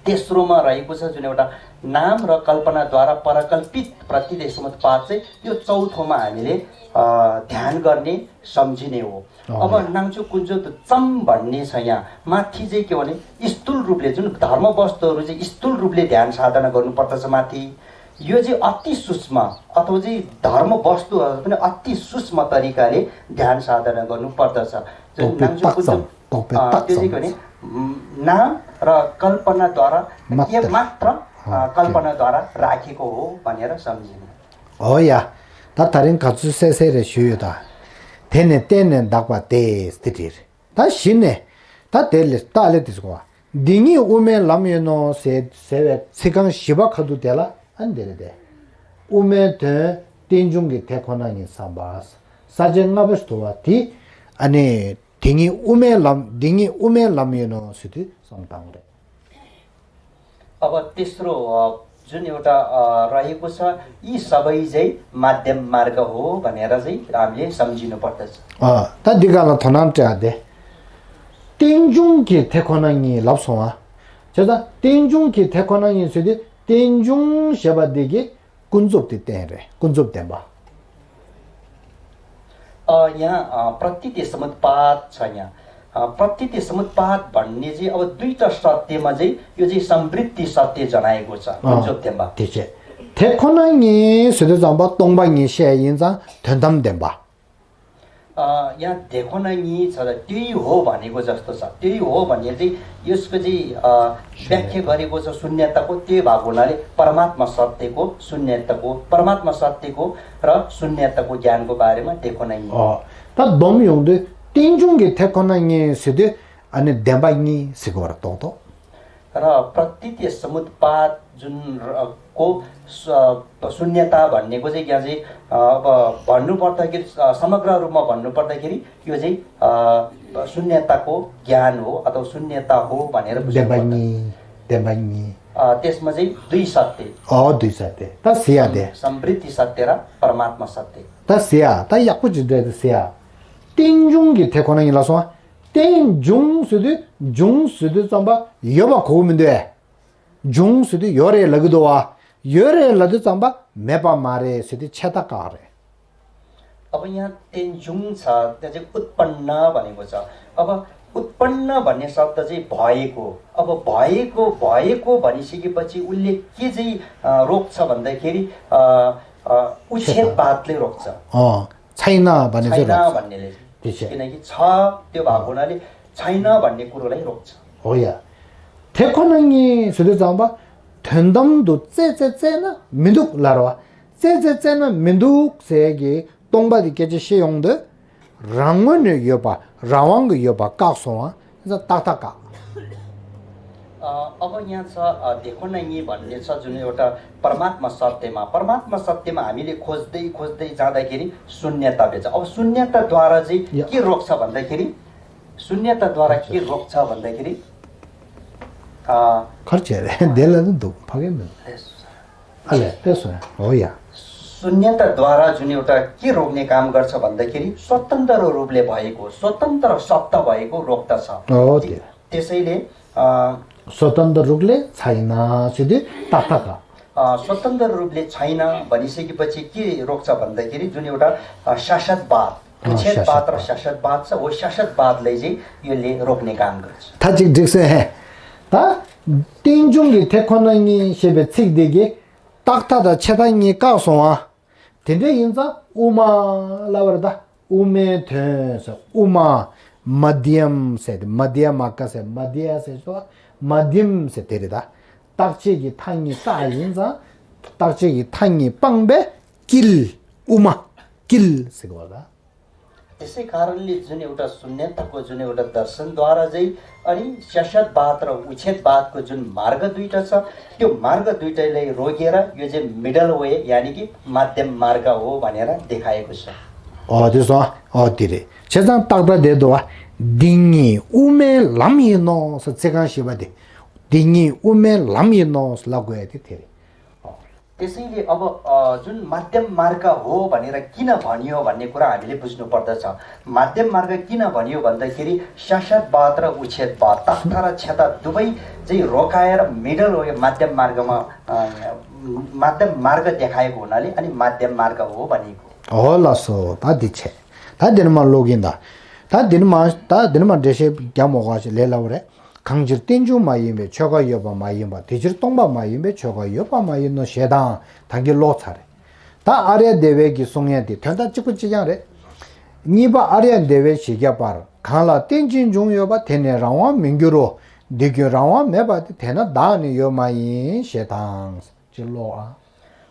तेस्रोमा रहेको छ जुन एउटा नाम र कल्पनाद्वारा परकल्पित प्रतीति समुत्पाद चाहिँ यो चौथोमा हामीले, अ, ध्यान गर्ने, सम्झिने हो। अब नाङ्चो कुन्जो त चम भन्ने छ यहाँ। माथि चाहिँ के भने, स्थूल रूपले जुन धर्म वस्तुहरू चाहिँ स्थूल रूपले ध्यान साधना गर्नुपर्दछ माथि। यो चाहिँ अति सूक्ष्म, अथवा चाहिँ धर्म वस्तुहरू पनि अति सूक्ष्म तरिकाले ध्यान साधना गर्नुपर्दछ। जुन नाङ्चो कुन्जो, अ, त्यो चाहिँ के भने, उम्, नाम र कल्पनाद्वारा के मात्र, अ, कल्पनाद्वारा राखेको हो भनेर सम्झिने। ཨོ་ཡ། ད་ད་རིང་ག་ཚོད་གསལ་གསལ་རེ་ཞུས་ཡོད་ད། དེ་ནས་བརྟེན་ནས་འདག་པ་སྟེ་སྟེ་དྲིར། ད་གཞི་ནས་ད་དེ་ལས་ད་ལས་དེ་ཟེར་བ། འདི་ཉིད་དབུ་མའི་ལམ་ཡིན་ནོ་ཟེར་ཟེར་བའི་ཚིག་རྐང་བཞི་པ་ཁ་ཐུག་དེ་ལ་ཨ་འདི་རེད་དེ། དབུ་མའི་དོན་རྟེན་འབྱུང་གི་དེ་ཁོ་ན་ཉིད་བསམ་པ། ས་བཅད་ལྔ་པ་ཞིག་འདུག་བ་དེ། ཨ་ནི་དེ་ཉིད་དབུ་མའི་ལམ་འདི་ཉིད་དབུ་མའི་ལམ་ཡིན་ནོ་ཟེར་དུས་བསམ་བཏང་རེད། अब तेस्रो, अ, जुन एउटा, अ, रहेको छ, यी सबै चाहिँ माध्यम मार्ग हो भनेर चाहिँ हामीले सम्झिनु पर्दछ। अँ, त दिगाला थोनाम ट्या दे। རྟེན་འབྱུང་གི་དེ་ཁོ་ན་ཉིད་ལབ་སོང་ཨ། བྱས་ཙང་རྟེན་འབྱུང་གི་དེ་ཁོ་ན་ཉིད་ཟེར་དུས་རྟེན་འབྱུང་ཞེས་པ་འདི་གི་ཀུན་རྫོབ་དེ་བསྟན་རེད། ཀུན་རྫོབ་བདེན་པ། अ, यहाँ, अ, प्रतीति समुत्पाद छ यहाँ। अ, प्रतीति समुत्पाद भन्ने चाहिँ अब दुईटा सत्यमा चाहिँ यो चाहिँ संवृत्ति सत्य जनाएको छ, अँ, कुन चाहिँ त्यहाँ त्यो चाहिँ दे ཁོ་ན་ཉིད་ཟེར་དུས་ཙམ་པ་སྟོང་པ་ཉིད་བཤད་ཡིན་ཙང་དོན་དམ་བདེན་པ། अ, यहाँ देखो न यी छ र त्यही हो भनेको जस्तो छ। त्यही हो भन्ने चाहिँ यसको चाहिँ, अ, व्याख्या गरेको छ शून्यताको, त्यही भएको हुनाले परमात्मा सत्यको, शून्यताको, परमात्मा सत्यको र शून्यताको ज्ञानको बारेमा देखो न यी। ཨོ། ད་སྡོམ་ཡོང་དུས་རྟེན་འབྱུང་གི་དེ་ཁོ་ན་ཉིད་ཟེར་དུས་ཨ་ནི་བདེན་པ་གཉིས་ཟེར་གི་བར་རྟོགས་ཏོ། र प्रतीति समुत्पाद जुन र, को स, शून्यता भन्नेको चाहिँ यहाँ चाहिँ, अ, अब भन्नुपर्दाखेरि, अ, समग्र रूपमा भन्नुपर्दाखेरि यो चाहिँ, अ, शून्यताको ज्ञान हो अथवा शून्यता हो भनेर बुझ्नुपर्छ। देवानी, देवानी। अ, त्यसमा चाहिँ दुई सत्य। अ, दुई सत्य। त सिया दे। संवृत्ति सत्य र परमात्मा सत्य। त सिया, त याकु जिद्रे त सिया। རྟེན་འབྱུང་གི་དེ་ཁོ་ན་ཉིད་ལ་སོང་། རྟེན་འབྱུང་ཟེར་དུས་འབྱུང་ཟེར་དུས་ཙམ་པ་ཡོད་པ་གོ་གི་མི་འདུག་ཨེ། འབྱུང་ཟེར་དུས་ཡོད་རེད་ལབ་ཀྱི་འདུག་བ། ཡོད་རེད་ལབ་དུས་ཙམ་པ་མེད་པ་མ་རེད་ཟེར་དུས་ཆད་ལྟ་བཀག་རེད། अब यहाँ तेन्जुङ छ, त्यहाँ चाहिँ उत्पन्न भनेको छ। अब उत्पन्न भन्ने शब्द चाहिँ भएको। अब भएको, भएको भनिसकेपछि उसले के चाहिँ, अ, रोक्छ भन्दाखेरि, अ, अ, उच्छेदवादले रोक्छ। अँ, छैन भन्ने चाहिँ छैन रोक्छ। भन्नेले चाहिँ। त्यो चाहिँ। किनकि छ, त्यो भएको हुनाले छैन भन्ने कुरोलाई रोक्छ। हो या। དེ་ཁོ་ན་ཉིད་ཟེར་དུས་ཙམ་པ་དོན་དམ་དུ་རྩད་རྩད་རྩད་ན་མི་འདུག་ལབ་རེད་བ། རྩད་རྩད་རྩད་ན་མི་འདུག་ཟེར་གྱི་སྟོང་པ་དེ་སྐད་ཆ་བཤད་ཡོང་དུས། རང་ངོས་ནས་ཡོད་པ་རང་དབང་གི་ཡོད་པ་བཀག་སོང་བ་ཏག་ཏག་བཀག། अ, अब यहाँ छ, अ, देखो न यी भन्ने छ जुन एउटा परमात्मा सत्यमा, परमात्मा सत्यमा हामीले खोज्दै खोज्दै जाँदाखेरि शून्यता भेट्छ। अब शून्यताद्वारा चाहिँ या। के रोक्छ भन्दाखेरि, शून्यताद्वारा के रोक्छ भन्दाखेरि, अ, खर्च है, डेला तो दो, फगे में। यस। अले, त्यसो हो या। शून्यताद्वारा जुन एउटा के रोक्ने काम गर्छ भन्दाखेरि स्वतन्त्र रूपले भएको, स्वतन्त्र सत्ता भएको रोक्दछ। हो, त्यो। त्यसैले, अ, स्वतन्त्र रूपले छैन, सिधै तख्ताका। अ, स्वतन्त्र रूपले छैन भनिसकेपछि के रोक्छ भन्दाखेरि जुन एउटा, अ, शासकवाद, अँ, उच्छेदवाद र शासकवाद। शासकवाद छ, हो शासकवादलाई चाहिँ यसले रोक्ने काम गर्छ। ད་ཅིག་འགྲིག་སོང་ཧེ། ད་རྟེན་འབྱུང་གི་ཐེག་ཁོ་ན་ཉིད་ཞེས་པའི་ཚིག་འདི་གིས་རྟག་མཐའ་དང་ཆད་མཐའ་གཉིས་བཀག་སོང་ཨ། དེ་འདྲ་ཡིན་ཙང་དབུ་མ་ལབ་པ་རེད་ད། དབུ་མའི་དོན་ཟེར། དབུ་མ། མ་དྷྱམ་ཟེར་ཏེ། མ་དྷྱ་མ་ཀ་ཟེར། མ་དྷྱ་ཟེར་སོ། མ་དྷྱམ་ཟེར་དེ་རེད་ད། རྟག་ཆད་ཀྱི་མཐའ་གཉིས་བཀག་ཡིན་ཙང་། རྟག་ཆད་ཀྱི་མཐའ་གཉིས་སྤངས་པས་དཀྱིལ། དབུ་མ། དཀྱིལ་ཟེར་གི་བ་ད། त्यसै कारणले जुन एउटा शून्यताको जुन एउटा दर्शनद्वारा चाहिँ अनि शासकवाद र उच्छेदवादको जुन मार्ग दुईटा छ, त्यो मार्ग दुईटैलाई रोकेर यो चाहिँ मिडल वे, यानी कि मध्यम मार्ग हो भनेर देखाएको छ। ཨོ་དེ་སོང་། ཨོ་དེ་རེད། བྱས་ཙང་ཏག་ཏག་བསྡད་འདུག་བ། འདི་ཉིད་དབུ་མའི་ལམ་ཡིན་ནོ་ཟེར་ཚིག་རྐང་བཞི་པ་དེ། འདི་ཉིད་དབུ་མའི་ལམ་ཡིན་ནོ་ཟེར་ལབ་དགོས་ཡ་དེ་དེ་རེད། ཨོ། त्यसैले अब, अ, जुन मध्यम मार्ग हो भनेर किन भनियो भन्ने कुरा हामीले बुझ्नुपर्दछ। मध्यम मार्ग किन भनियो भन्दाखेरि शासकवाद र उच्छेदवाद, तख्ता र छेता दुवै चाहिँ रोकाएर मिडल वे मध्यम मार्गमा, अ, मध्यम मार्ग देखाएको हुनाले अनि मध्यम मार्ग हो भनेको। ཨོ་ལགས་སོ། ད་འདི་བྱས། ད་འདི་ནས་མར་ཀློག་གིན་ད། ད་འདི་ནས་མར། ད་འདི་ནས་མར་འགྲེལ་བཤད་རྒྱག་མོ་ག་ཞིག་ལས་སླ་བོ་རེད། གང་ཕྱིར་རྟེན་འབྱུང་མ་ཡིན་པའི་ཆོས་འགའ་ཡོད་པ་མ་ཡིན་པ། དེ་ཕྱིར་སྟོང་པ་མ་ཡིན་པའི་ཆོས་འགའ་ཡོད་པ་མ་ཡིན་ནོ་ཞེས་དང་། ད་གིན་ཀློག་ཚར་རེད། ད་ཨཱརྱ་དེ་བས་ཀྱི་གསུང་ཡན་དེ་དོན་དག་གཅིག་པ་གཅིག་རྐྱང་རེད། གཉིས་པ་ཨཱརྱ་དེ་བས་ཞེས་བྱ་བར། གང་ལ་རྟེན་ཅིང་འབྱུང་ཡོད་པ། དེ་ནི་རང་དབང་མི་འགྱུར་རོ། འདི་ཀུན་རང་དབང་མེད་པ་སྟེ། དེས་ན་བདག་ནི་ཡོད་མ་ཡིན་ཞེས་དང་། ཅིག་ཀློག་ཨ།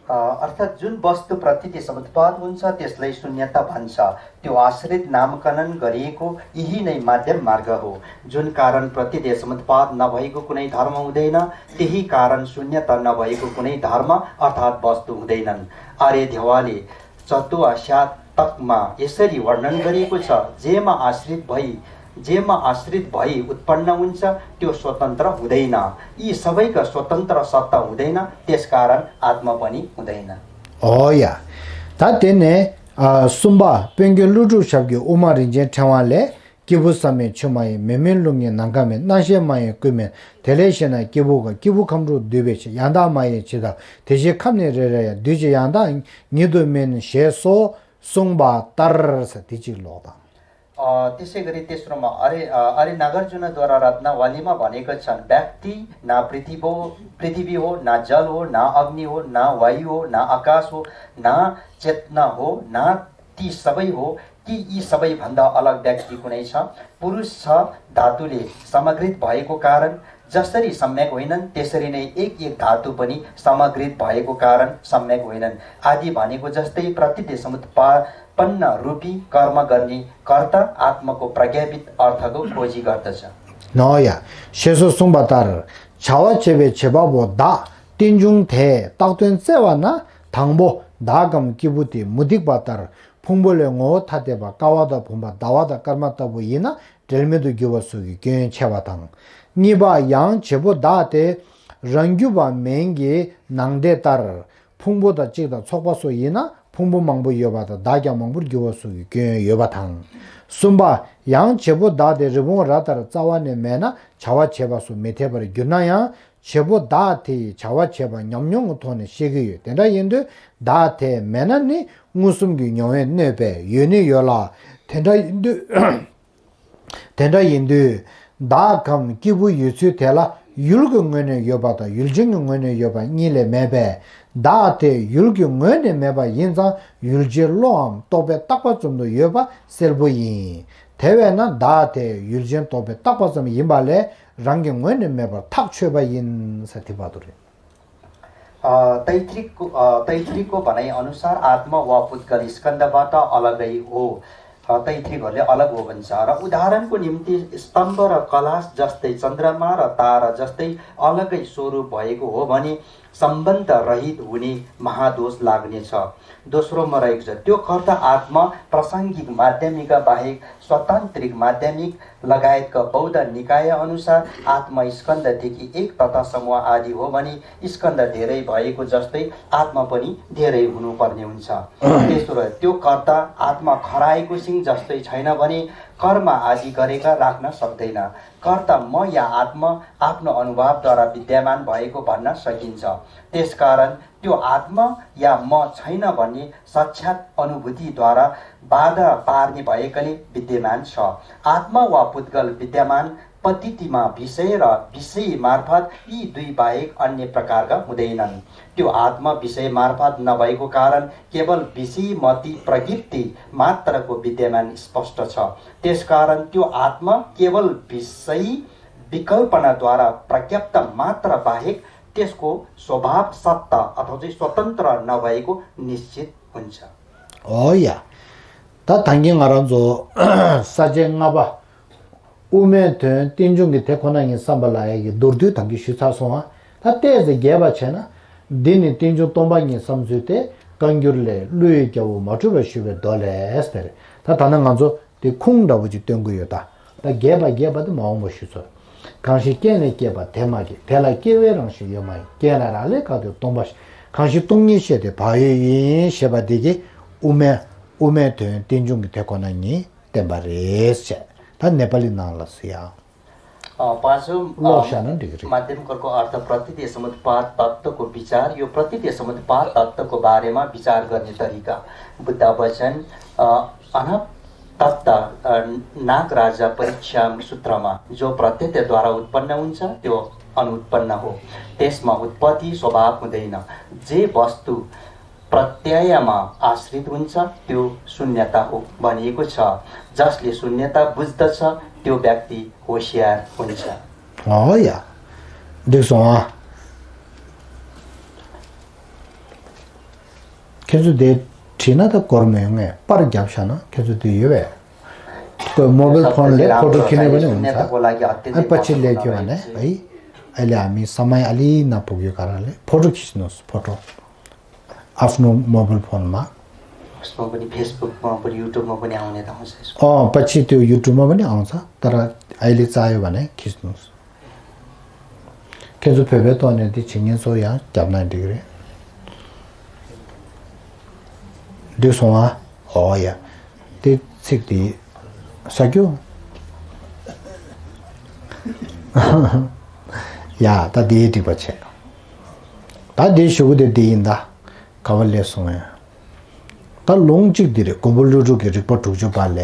अ, अर्थात् जुन वस्तु प्रतीति समुत्पाद हुन्छ, त्यसलाई शून्यता भन्छ। त्यो आश्रित नामकरण गरिएको यही नै मध्यम मार्ग हो। जुन कारण प्रतीति समुत्पाद नभएको कुनै धर्म हुँदैन, त्यही कारण शून्यता नभएको कुनै धर्म अर्थात् वस्तु हुँदैनन्। आर्य ध्यवाले चतुवास्यात्तकमा यसरी वर्णन गरिएको छ, जेमा आश्रित भई, जेमा आश्रित भई उत्पन्न हुन्छ, त्यो स्वतन्त्र हुँदैन। यी सबैका स्वतन्त्र सत्ता हुँदैन, त्यसकारण आत्मा पनि हुँदैन। ཨོ་ཡ། ད་དེ་ནས་ཨ་གསུམ་པ། དཔོན་གྱི་ཀླུ་སྒྲུབ་ཞབས་ཀྱི་དབུ་མ་རིན་ཆེན་ཕྲེང་བ་ལས། སྐྱེས་བུ་བསམ་ཡས་ཆོས་མ་ཡིན། མེ་མིན་རླུང་གི་ནམ་མཁའ་མིན། རྣམ་ཤེས་མ་ཡིན་ཀུན་མིན། དེ་ལས་ཤེས་ན་སྐྱེས་བུ་གང་། སྐྱེས་བུ་ཁམས་དྲུག་འདུས་པའི་ཕྱིར། ཡང་དག་མ་ཡིན་ཇི་ལྟར། དེ་བཞིན་ཁམས་ནི་རེ་རེ་ཡང་། འདུས་བྱས་ཡང་དག་ཉིད་དུ་མིན། ཞེས་སོགས་གསུངས་པ་ལྟར་ཟེར་དེ་གཅིག་ཀློག་དང་། अ, त्यसै गरी तेस्रोमा आर्य, अ, आर्य नागार्जुनद्वारा रत्नावलीमा भनेका छन्, व्यक्ति न पृथ्वी हो, पृथ्वी हो, न जल हो, न अग्नि हो, न वायु हो, न आकाश हो, न चेतना हो, न ती सबै हो कि यी सबैभन्दा अलग व्यक्ति कुनै छ? पुरुष छ, धातुले समग्रित भएको कारण जसरी सम्यक होइनन्, त्यसरी नै एक एक धातु पनि समग्रित भएको कारण सम्यक होइनन्। आदि भनेको जस्तै प्रकृति समुत्पा-, पन्न रूपी कर्म गर्ने कर्ता आत्माको प्रज्ञापित अर्थको खोजी गर्दछ। ནོ་ཡ། ཞེས་སོགས་གསུངས་པ་ལྟར། བྱ་བ་བྱེད་པའི་བྱེད་པ་པོ་བདག་རྟེན་འབྱུང་དེས་བཏགས་དོན་བཙལ་བ་ན། དང་པོ་བདག་གམ་སྐྱེས་བུ་དེ་མུ་སྟེགས་པ་ལྟར་ཕུང་པོ་ལས་ངོ་བོ་ཐ་དད་པ་ཀ་བ་དང་བུམ་པ་ཟླ་བ་དང་སྐར་མ་ལྟ་བུ་ཡིན་ན་འབྲེལ་མེད་དུ་འགྱུར་བ་སོགས་ཀྱི་སྐྱོན་ཆེ་བ་དང་། གཉིས་པ་ཡང་བྱེད་པོ་བདག་དེ་རང་རྒྱུད་པ་མིན་གྱི་ནང་དེ་ལྟར། ཕུང་པོ་དང་གཅིག་དང་ཚོགས་པ་སོགས་ཡིན་ན་ཕུང་པོ་མང་པོ་ཡོད་པ་དང་བདག་ཀྱང་མང་པོར་འགྱུར་བ་སོགས་ཀྱི་སྐྱོན་ཡོད་པ་དང་། གསུམ་པ་ཡང་བྱེད་པོ་བདག་དེ་རི་བོང་རྭ་ལྟར་རྩ་བ་ནས་མེད་ན་བྱ་བ་བྱེད་པ་སོགས་མི་འཐད་པར་འགྱུར་ན་ཡང་། བྱེད་པོ་བདག་དེ་ཡི་བྱ་བ་བྱེད་པ་ཉམས་མྱོང་གི་ཐོག་ནས་ཤེས་ཀྱི་ཡོད། དེ་འདྲ་ཡིན་དུས་བདག་དེ་མེད་ན་ནི་མངོན་སུམ་གྱི་མྱོང་བས་གནོད་པས་ཡོད་ནི་ཡོད་ལ། དེ་འདྲ་ཡིན་དུས། དེ་འདྲ་ཡིན་དུས། བདག་གམ་སྐྱེས་བུ་ཡོད་ཚུལ་དེ་ལ་ཡུལ་གྱི་ངོས་ནས་ཡོད་པ་དང་ཡུལ་ཅན་གྱི་ངོས་ནས་ཡོད་པ་གཉིས་ལས་མེད་པས། བདག་དེ་ཡུལ་གྱི་ངོས་ནས་མེད་པ་ཡིན་ཙང་ཡུལ་ཅན་བློའམ་རྟོག་པས་བཏགས་པ་ཙམ་དུ་ཡོད་པ་གསལ་པོ་ཡིན། དེ་བས་ན་བདག་དེ་ཡུལ་ཅན་རྟོག་པས་བཏགས་པ་ཙམ་ཡིན་པ་ལས་རང་གི་ངོས་ནས་མེད་པར་ཐག་ཆོད་པ་ཡིན་ཟེར་དེ་བར་དུ་རེད། अ, तैत्तिरीयको, अ, तैत्तिरीयको भनाइअनुसार आत्मा वा पुद्गल स्कन्धबाट अलगै हो। अ, तैत्तिरीयहरूले अलग हो भन्छ। र उदाहरणको निम्ति स्तम्भ र कलश जस्तै, चन्द्रमा र तारा जस्तै अलगै स्वरूप भएको हो भने सम्बन्ध रहित हुने महादोष लाग्नेछ। दोस्रोमा रहेको छ, त्यो कर्ता आत्मा प्रासङ्गिक माध्यमिका बाहेक स्वतान्त्रिक माध्यमिक लगायतका बौद्ध निकाय अनुसार आत्मा स्कन्धदेखि एक तथा समूह आदि हो भने स्कन्ध धेरै भएको जस्तै आत्मा पनि धेरै हुनुपर्ने हुन्छ। तेस्रो, त्यो कर्ता आत्मा खराएको सिङ जस्तै छैन भने कर्म आदि गरेका राख्न सक्दैन। कर्ता म या आत्मा आफ्नो अनुभवद्वारा विद्यमान भएको भन्न सकिन्छ। त्यसकारण त्यो आत्मा या म छैन भन्ने साक्षात् अनुभूतिद्वारा बाधा पार्ने भएकाले विद्यमान छ। आत्मा वा पुद्गल विद्यमान पद्धतिमा विषय र विषय मार्फत यी दुई बाहेक अन्य प्रकारका हुँदैनन्। त्यो आत्मा विषय मार्फत नभएको कारण केवल विषयमती प्रकृति मात्रको विद्यमान स्पष्ट छ। त्यसकारण त्यो आत्मा केवल विषय विकल्पनाद्वारा प्रज्ञप्त मात्र बाहेक त्यसको स्वभाव सत्ता अथवा चाहिँ स्वतन्त्र नभएको निश्चित हुन्छ। ཨོ་ཡ། ད་ད་གིན་ང་རང་ཚོ་ས་བཅད་ལྔ་པ་དབུ་མའི་དོན་རྟེན་འབྱུང་གི་དེ་ཁོ་ན་ཉིད་བསམ་པ་ལ་ཡ་གི་མདོར་བསྡུས་ད་གིན་ཞུས་ཚར་སོང་ཨ། ད་ཏོག་ཙམ་རྒྱས་པ་བྱས་ན། འདི་ནི་རྟེན་འབྱུང་སྟོང་པ་ཉིད་བསམ་ཚུལ་ཏེ། བཀའ་འགྱུར་ལས་ཀླུ་ཡི་རྒྱལ་པོ་མ་གྲུབ་པར་ཞུས་པའི་མདོ་ལས་ཟེར། ད་ད་ནི་ང་ཚོ་དེ་ཁུངས་འདྲ་བོ་ཅིག་སྟོན་གྱི་ཡོད་ད། ད་རྒྱས་པ་རྒྱས་པ་དེ་མ་འོངས་པ་ཞུས་ཚོད། གང་ཞིག་རྐྱེན་ལས་སྐྱེས་པ་དེ་མ་སྐྱེས། དེ་ལ་སྐྱེ་བོའི་རང་བཞིན་ཡོད་མ་ཡིན། རྐྱེན་ལ་རག་ལས་སྐབས་དེར་སྟོང་པ་ཞིག་གང་ཞིག་སྟོང་ཉིད་ཤེས་དེ་བག་ཡོད་ཡིན་ཞེས་པ་འདི་གིས་དབུ་མའི་དབུ་མའི་དོན་རྟེན་འབྱུང་གི་དེ་ཁོ་ན་ཉིད་བསྟན་པ་རེད་ཅེས། ད་ནེ་པ་ལི་ནང་ལ་སུ་ཡང་། पाँचौं ཀློག་བཞག་ན་འགྲིག་གི་རེད། माध्यम कर्को अर्थ प्रतीति समुत्पाद तत्त्वको विचार। यो प्रतीति समुत्पाद तत्त्वको बारेमा विचार गर्ने तरिका। बुद्ध वचन अनहत्तत्त नाग राजा परीक्षा सूत्रमा जो प्रत्ययद्वारा उत्पन्न हुन्छ त्यो अनुत्पन्न हो। त्यसमा उत्पत्ति स्वभाव हुँदैन। जे वस्तु प्रत्ययमा आश्रित हुन्छ त्यो शून्यता हो भनिएको छ। जसले शून्यता बुझ्दछ त्यो व्यक्ति होसियार हुन्छ। ཨོ་ཡ། འགྲིག་སོང་ཨ། ཁྱེད་ཚོ་དེ་བྲིས་ན་ད་སྐོར་མི་ཡོང་ངས་པར་རྒྱབ་བཞག་ན་ཁྱེད་ཚོ་དེ་ཡོད་པས། ཁོས་མོ་བེལ་ཕོན་ལས་ཕོ་ཊོ་ཁྱེར་ནས་བ་ནས་འོང་ཚ། ཨ་པ་ཆེ་ལས་ཁྱོད་བ་ནས་ཨི། ཨ་ལས་ཨ་མི་ས་མའི་ཨ་ལི་ན་ཕུག་ཡོད་ག་ར་ལས་ཕོ་ཊོ་ཁྱེར་ནོ་ཕོ་ཊོ། आफ्नो मोबाइल फोनमा। उसमा पनि फेसबुकमा पनि युट्युबमा पनि आउने त आउँछ यसको। अँ पछि त्यो युट्युबमा पनि आउँछ। तर अहिले चाह्यो भने खिच्नुहोस्। ཁྱེད་ཚོ་བོད་པའི་ཐོག་ནས་འདི་བྱེད་མཁན་ཚོ་ཡང་རྒྱབ་ན་འགྲིག་རེད། འགྲིག་སོང་ཨ། ཨོ་ཡ། དེ་ཚིག་དེ་ས་རྒྱུ། ཡ་ད་དེའི་འགྲིག་པ་བྱས། ད་དེའི་ཞུ་གུ་དེ་འདི་ཡིན་ད། ག་བ་ལས་སོང་ཡ། ད་ལུང་གཅིག་འདི་རེད། མགོན་པོ་ཀླུ་སྒྲུབ་ཀྱི་རིགས་པ་དྲུག་ཅུ་པ་ལས།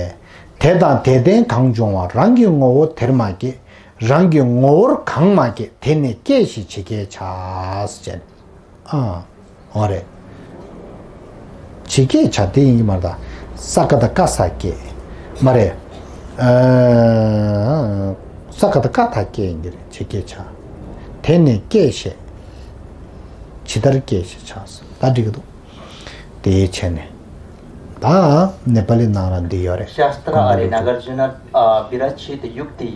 དེ་དང་དེ་ལྡན་གང་བྱུང་བ། རང་གི་ངོ་བོ་དེར་མ་སྐྱེས། རང་གི་ངོ་བོར་གང་མ་སྐྱེས། དེ་ནི་སྐྱེས་ཞེས་ཇི་སྐད་བྱ། ཟེར། ཨ། འོ་རེད། ཇི་སྐད་བྱ་དེ་ཡིན་གྱི་མ་རེད་ད། ས་ཀ་བཏགས་སྐ་ས་སྐྱེས། མ་རེད། ཨ། ས་ཀ་བཏགས་སྐ་ད་སྐྱེས་ཡིན་གྱི་རེད། ཇི་སྐད་བྱ། དེ་ནི་སྐྱེས་ཞེས། ཇི་ལྟར་སྐྱེས་ཞེས་བྱ། ད་འགྲིག་གི་འདུག་དེའི་ཆེད་ནས། ད་ནེ་པ་ལི་ནང་ལ་འདི་ཡོད་རེད། शास्त्र अरे नागार्जुन विरचित युक्ति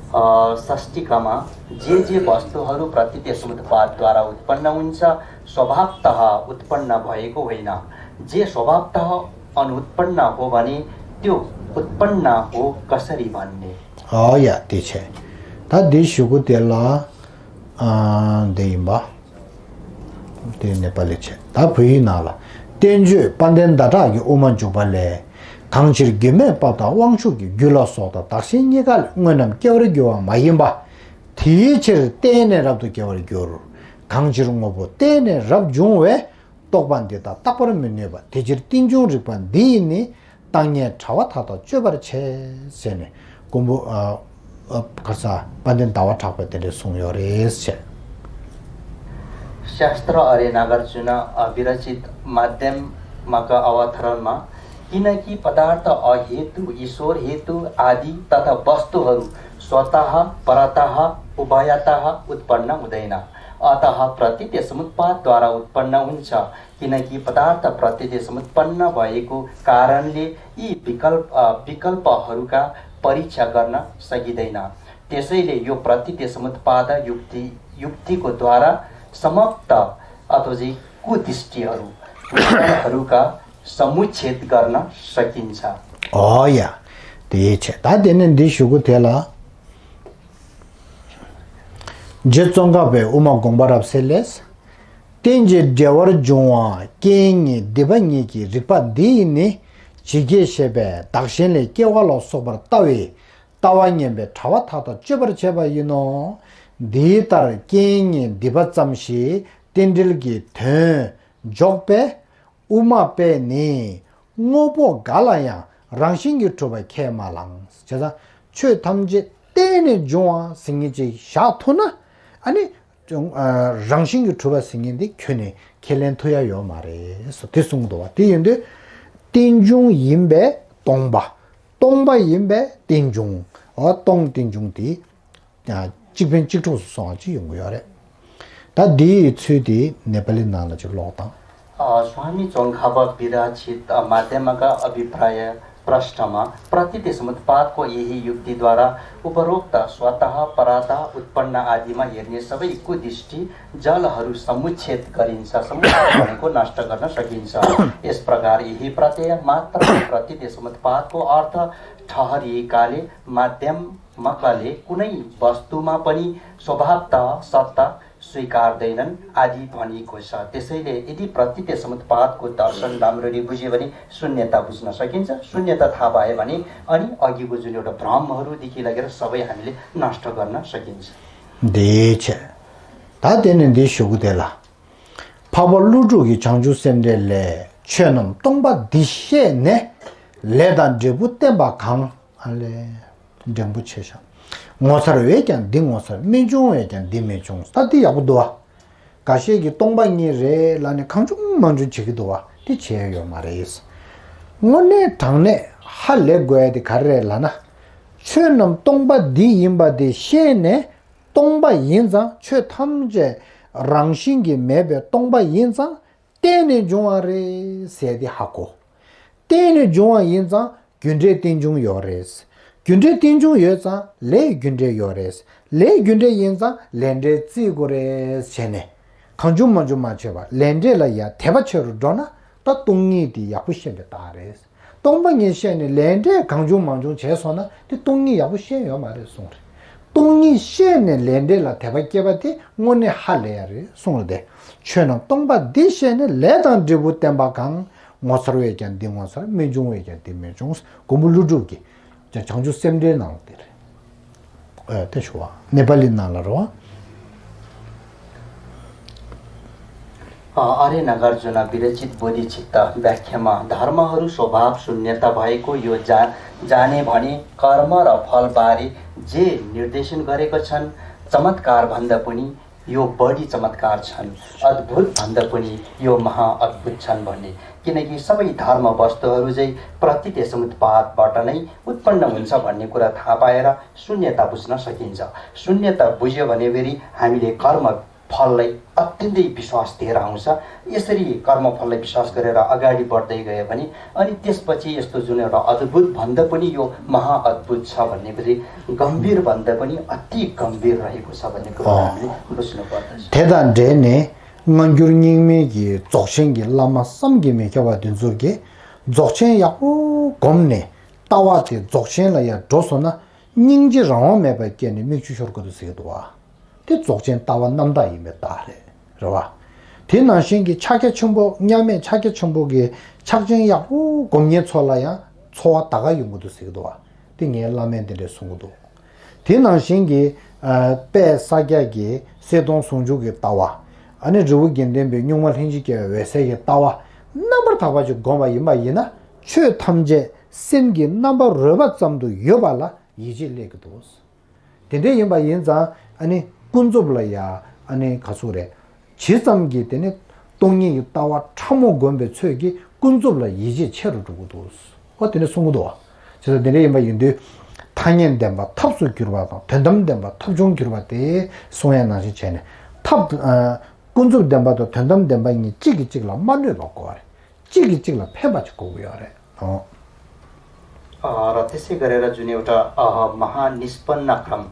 षष्टिकामा जे जे वस्तुहरू प्रतीति समुत्पादद्वारा उत्पन्न हुन्छ, स्वभावतः उत्पन्न भएको होइन। जे स्वभावतः अनुत्पन्न हो भने त्यो उत्पन्न हो कसरी भन्ने? ཨོ་ཡ་དེ་བྱས། ད་འདི་ཞུ་གུ་དེ་ལ་ཨ་འདི་ཡིན་པ། དེ་ནེ་པ་ལི་བྱས། ད་བོད་ཡིག་ནང་ལ། བསྟན་བཅོས་དཔལ་ལྡན་ཟླ་གྲགས་ཀྱི་དབུ་མ་འཇུག་པ་ལས། གང་ཕྱིར་རྒྱུ་མེད་པ་དང་དབང་ཕྱུག་གི། རྒྱུ་ལ་སོགས་དང་བདག་གཞན་གཉིས་ཀ་ལས། དངོས་རྣམས་སྐྱེ་བར་འགྱུར་བ་མ་ཡིན་པ། དེའི་ཕྱིར་བརྟེན་ནས་རབ་ཏུ་སྐྱེ་བར་འགྱུར། གང་ཕྱིར་དངོས་པོ་བརྟེན་ནས་རབ་འབྱུང་བས། རྟོགས་པ་འདི་དག་བརྟག་པར་མི་ནུས་པ། དེ་ཕྱིར་རྟེན་འབྱུང་རིགས་པ་འདི་ཡིས་ནི། བརྟག་ངན་བྲལ་བ་མཐའ་དག་གཅོད་པར་བྱེད། ཟེར་ནས་མགོན་པོ་ཨ་ཨ་ག་ས་དཔལ་ལྡན་ཟླ་བ་གྲགས་པས་དེ་འདྲས་གསུངས་ཡོད་རེད་ཟེར། शास्त्र अरे नागार्जुन विरचित माध्यमका अवतरणमा किनकि पदार्थ अहेतु, ईश्वर हेतु आदि तथा वस्तुहरू स्वतः, परतः, उभयतः उत्पन्न हुँदैन। अतः प्रतीति समुत्पादद्वारा उत्पन्न हुन्छ। किनकि पदार्थ प्रतीति समुत्पन्न भएको कारणले यी विकल्प, अ, विकल्पहरूका परीक्षा गर्न सकिँदैन। त्यसैले यो प्रतीति समुत्पाद युक्ति, युक्तिको द्वारा समाप्त अथवा चाहिँ कुदृष्टिहरू, विचारहरूका समुच्छेद गर्न सकिन्छ। हो या, त्यही छ। ད་དེ་ནས་འདི་ཞུ་གི་དེ་ལ། རྗེ་ཙོང་ཁ་པའི་དབུ་མ་དགོངས་པ་རབ་གསལ་ལས། རྟེན་ཅིང་འབྲེལ་བར་འབྱུང་བ་རྐྱེན་གཉིས་སྡིག་པ་གཉིས་ཀྱི་རིགས་པ་འདི་ཡིས་ནི། ཇི་སྐད་བཤད་པའི་བདག་གཞན་ལས་སྐྱེ་བ་ལ་སོགས་པར་ལྟ་བའི་ལྟ་བ་ངན་པའི་དྲ་བ་མཐའ་དག་གཅོད་པར་བྱེད་པ་ཡིན་ནོ། འདི་ལྟར་རྐྱེན་གཉིས་སྡིག་པ་ཙམ་ཞིག་རྟེན་འབྲེལ་གྱི་དོན་འཇོག་པའི་དབུ་མ་པས་ནི་དངོས་པོ་འགའ་ལ་ཡང་རང་བཞིན་གྱིས་གྲུབ་པ་ཁས་མ་བླངས། བྱས་ཙང་ཆོས་ཐམས་ཅད་བརྟེན་ནས་འབྱུང་བ་ཟེར་མཁན་ཅིག་བཞག་ཐུབ་ན། ཨ་ནི། ཅུང་། ཨ། རང་བཞིན་གྱིས་གྲུབ་པ་ཟེར་མཁན་འདི་ཁྱོན་ནས་ཁས་ལེན་ཐུབ་ཡ་ཡོད་མ་རེད་ཟེར་དེ་གསུངས་འདུག་བ། དེ་ཡིན་དུས་རྟེན་འབྱུང་ཡིན་པས་སྟོང་པ། སྟོང་པ་ཡིན་པས་རྟེན་འབྱུང་། འོ་སྟོང་རྟེན་འབྱུང་དེ་གཅིག་ཕན་གཅིག་གྲོགས་སུ་སོང་བ་ཅིག་ཡོང་གི་ཡོད་རེད། ད་འདིའི་ཚུལ་དེ་ནེ་པ་ལི་ནང་ལ་ཅིག་ཀློག་དང་། अ, स्वामी चोङखाबा विरचित, अ, माध्यमका अभिप्राय प्रश्नमा प्रतीति समुत्पादको यही युक्तिद्वारा उपरोक्त स्वतः परातः उत्पन्न आदिमा हेर्ने सबै कुदृष्टि जलहरू समुच्छेद गरिन्छ, समुच्छेद भनेको नष्ट गर्न सकिन्छ। यस प्रकार यही प्रत्यय मात्र प्रतीति समुत्पादको अर्थ ठहरिएकाले माध्यमकाले कुनै वस्तुमा पनि स्वभावतः सत्ता स्वीकार्दैनन् आदि भनिएको छ। त्यसैले यदि प्रतीति समुत्पादको दर्शन राम्ररी बुझ्यो भने शून्यता बुझ्न सकिन्छ। शून्यता थाहा पायो भने अनि अघिको जुन एउटा भ्रमहरूदेखि लगेर सबै हामीले नष्ट गर्न सकिन्छ। འདི་བྱས། ད་དེ་ནས་འདི་ཞུ་གི་དེ་ལ། འཕགས་པ་ཀླུ་སྒྲུབ་ཀྱི་བྱང་ཆུབ་སེམས་འགྲེལ་ལས། ཆོས་རྣམས་སྟོང་པ་འདི་ཤེས་ནས། ལས་དང་འབྲས་བུ་བསྟན་པ་གང་། ཨ་ལས། འགྲེང་བུ་ཆེ་ཤོས། ངོ་མཚར་བས་ཀྱང་འདི་ངོ་མཚར། རྨད་བྱུང་བས་ཀྱང་འདི་རྨད་བྱུང་། ད་འདི་ཡག་པོ་འདུག་བ། འགའ་ཤས་ཀྱིས་སྟོང་པ་ཉིད་རེད་ལབ་ནས་གང་བྱུང་མང་བྱུང་བྱེད་ཀྱི་འདུག་བ། དེ་བྱས་ཡོད་མ་རེད། དངོས་གནས་དྲང་གནས་ཧ་ལས་དགོས་ཡ་དེ་ག་རེ་རེད་ལབ་ན། ཆོས་རྣམས་སྟོང་པ་འདི་ཡིན་པ་དེ་ཤེས་ནས། སྟོང་པ་ཡིན་ཙང་ཆོས་ཐམས་ཅད་རང་བཞིན་གྱིས་མེད་པའི་སྟོང་པ་ཡིན་ཙང་། བརྟེན་ནས་འབྱུང་བ་རེད་ཟེར་ཏེ་ཧ་གོ། བརྟེན་ནས་འབྱུང་བ་ཡིན་ཙང་རྒྱུ་འབྲས་རྟེན་འབྱུང་ཡོད་རེད། རྒྱུ་འབྲས་རྟེན་འབྱུང་ཡོད་ཙང་ལས་རྒྱུ་འབྲས་ཡོད་རེད། ལས་རྒྱུ་འབྲས་ཡིན་ཙང་ལས་འབྲས་བརྩི་དགོས་རེད་བྱས་ནས། གང་བྱུང་མང་བྱུང་མ་བྱས་པ་ལས་འབྲས་ལ་ཡ་དད་པ་ཆེ་རུ་འགྲོ་ན་ད་སྟོང་ཉིད་དེ་ཡག་པོ་ཤེས་པའི་རྟགས་རེད། སྟོང་པ་ཉིད་ཤེས་ནས་ལས་འབྲས་གང་བྱུང་མང་བྱུང་བྱས་སོང་ན་དེ་སྟོང་ཉིད་ཡག་པོ་ཤེས་ཡོད་མ་རེད་གསུངས་རེད། སྟོང་ཉིད་ཤེས་ནས་ལས་འབྲས་ལ་དད་པ་སྐྱེས་པ་དེ་དངོས་གནས་ཧ་ལས་ཡ་རེད་གསུངས་རེད་དེ། ཆོས་རྣམས་སྟོང་པ་འདི་ཤེས་ནས་ལས་དང་འབྲས་བུ་བསྟན་པ་གང་། ངོ་མཚར་བས་ཀྱང་འདི་ངོ་མཚར། རྨད་བྱུང་བས་ཀྱང་འདི་རྨད་བྱུང་། མགོན་པོ་ཀླུ་སྒྲུབ་ཀྱི་བྱང་ཆུབ་སེམས་འགྲེལ་ནང་ལ་དེ་རེད། ཨེ་དེ་ཞུ་བ་ནེ་པ་ལི་ནང་ལ་རོ། अ, आर्य नागार्जुन विरचित बोधिचित्त व्याख्यामा धर्महरू स्वभाव शून्यता भएको यो जा-, जाने भने कर्म र फलबारे जे निर्देशन गरेका छन्, चमत्कार भन्दा पनि यो बढी चमत्कार छन्, अद्भुत भन्दा पनि यो महाअद्भुत छन् भन्ने। किनकि सबै धर्म वस्तुहरू चाहिँ प्रतीति समुत्पादबाट नै उत्पन्न हुन्छ भन्ने कुरा थाहा पाएर शून्यता बुझ्न सकिन्छ। शून्यता बुझ्यो भने फेरि हामीले कर्म फललाई अत्यन्तै विश्वास लिएर आउँछ। यसरी कर्मफललाई विश्वास गरेर अगाडि बढ्दै गयो भने अनि त्यसपछि यस्तो जुन एउटा अद्भुत भन्दा पनि यो महाअद्भुत छ भन्ने पनि गम्भीर भन्दा पनि अति गम्भीर रहेको छ भन्ने कुरा अँ। हामीले बुझ्नुपर्दछ। དེ་དང་འབྲེལ་ནས་སྔ་འགྱུར་རྙིང་མའི་གི་རྫོགས་ཆེན་གྱི་བླ་མ་བསམ་གྱིས་མི་ཁྱབ་པ་དེ་ཚོ་གིས་རྫོགས་ཆེན་ཡག་པོ་བསྒོམས་ནས་ལྟ་བ་དེ་རྫོགས་ཆེན་ལ་ཡར་འགྲོ་སོང་ན་སྙིང་རྗེ་རང་དབང་མེད་པར་སྐྱེས་ནས་མིག་ཆུ་ཤོར་དགོས་འདུག་ཟེར་གྱི་འདུག་བ། དེ་རྫོགས་ཆེན་ལྟ་བ་རྣམ་དག་ཡིན་པའི་རྟགས་རེད། རེད་བ། དེ་ནང་བཞིན་གྱི་ཕྱག་རྒྱ་ཆེན་པོ་མཉམ་མེད་ཕྱག་རྒྱ་ཆེན་པོ་གི་ཕྱག་ཆེན་ཡག་པོ་སྒོམ་མཁན་ཚོ་ལ་ཡང་ཚོར་བ་ད་ག་ཡོང་གི་འདུག་ཟེར་གྱི་འདུག་བ། དེ་ངའི་བླ་མས་དེ་འདྲས་གསུང་གི་འདུག་དེ་ནང་བཞིན་གྱི་ཨ་དཔལ་ས་སྐྱ་གི་གསལ་སྟོང་ཟུང་འཇུག་གི་ལྟ་བ། ཨ་ནི་རི་བོ་དགེ་ལྡན་པའི་གཉུག་མ་ལྷན་ཅིག་སྐྱེས་པའི་འོད་གསལ་གྱི་ལྟ་བ། རྣམ་པར་དག་པ་ཅིག་སྒོམ་པ་ཡིན་པ་ཡིན་ན་ཆོས་ཐམས་ཅད་སེམས་ཀྱི་རྣམ་པ་རོལ་པ་ཙམ་དུ་ཡོད་པ་ལ་ཡིད་ཆེས་སླེབས་ཀྱི་འདུག་དེ་འདྲ་ཡིན་པ་ཡིན་ཙང་ཨ་ནི་ཀུན་རྫོབ་ལ་ཡ་ཨ་ནི་ག་ཚོད་རེད། ཇི་ཙམ་གྱིས་དེ་ནི་སྟོང་ཉིད་ཀྱི་ལྟ་བ་ཕྲ་མོ་བསྒོམས་པའི་ཚོད་ཀྱིས་ཀུན་རྫོབ་ལ་ཡིད་ཆེས་ཆེ་རུ་འགྲོ་གི་འདུག་ཨོ་དེ་ནི་གསུང་གི་འདུག་བ། བྱས་ཙང་དེ་འདྲ་ཡིན་པ་ཡིན་དུས་ཐ་སྙད་བདེན་པ་ཐབས་སུ་གྱུར་པ་དང་དོན་དམ་བདེན་པ་ཐབས་བྱུང་གྱུར་པ་དེ་གསུང་ཡ་ནང་བཞིན་བྱས་ནས་ཐབས་ཨ་ཀུན་རྫོབ་བདེན་པ་དང་དོན་དམ་བདེན་པ་གཉིས་གཅིག་གིས་གཅིག་ལ་མ་གནོད་པ་དགོས་པ་རེད། གཅིག་གིས་གཅིག་ལ་ཕན་པ་ཅིག་དགོས་ཀྱི་ཡོད་རེད། ཨོ། अ, र त्यसै गरेर जुन एउटा अ, महानिष्पन्न क्रम,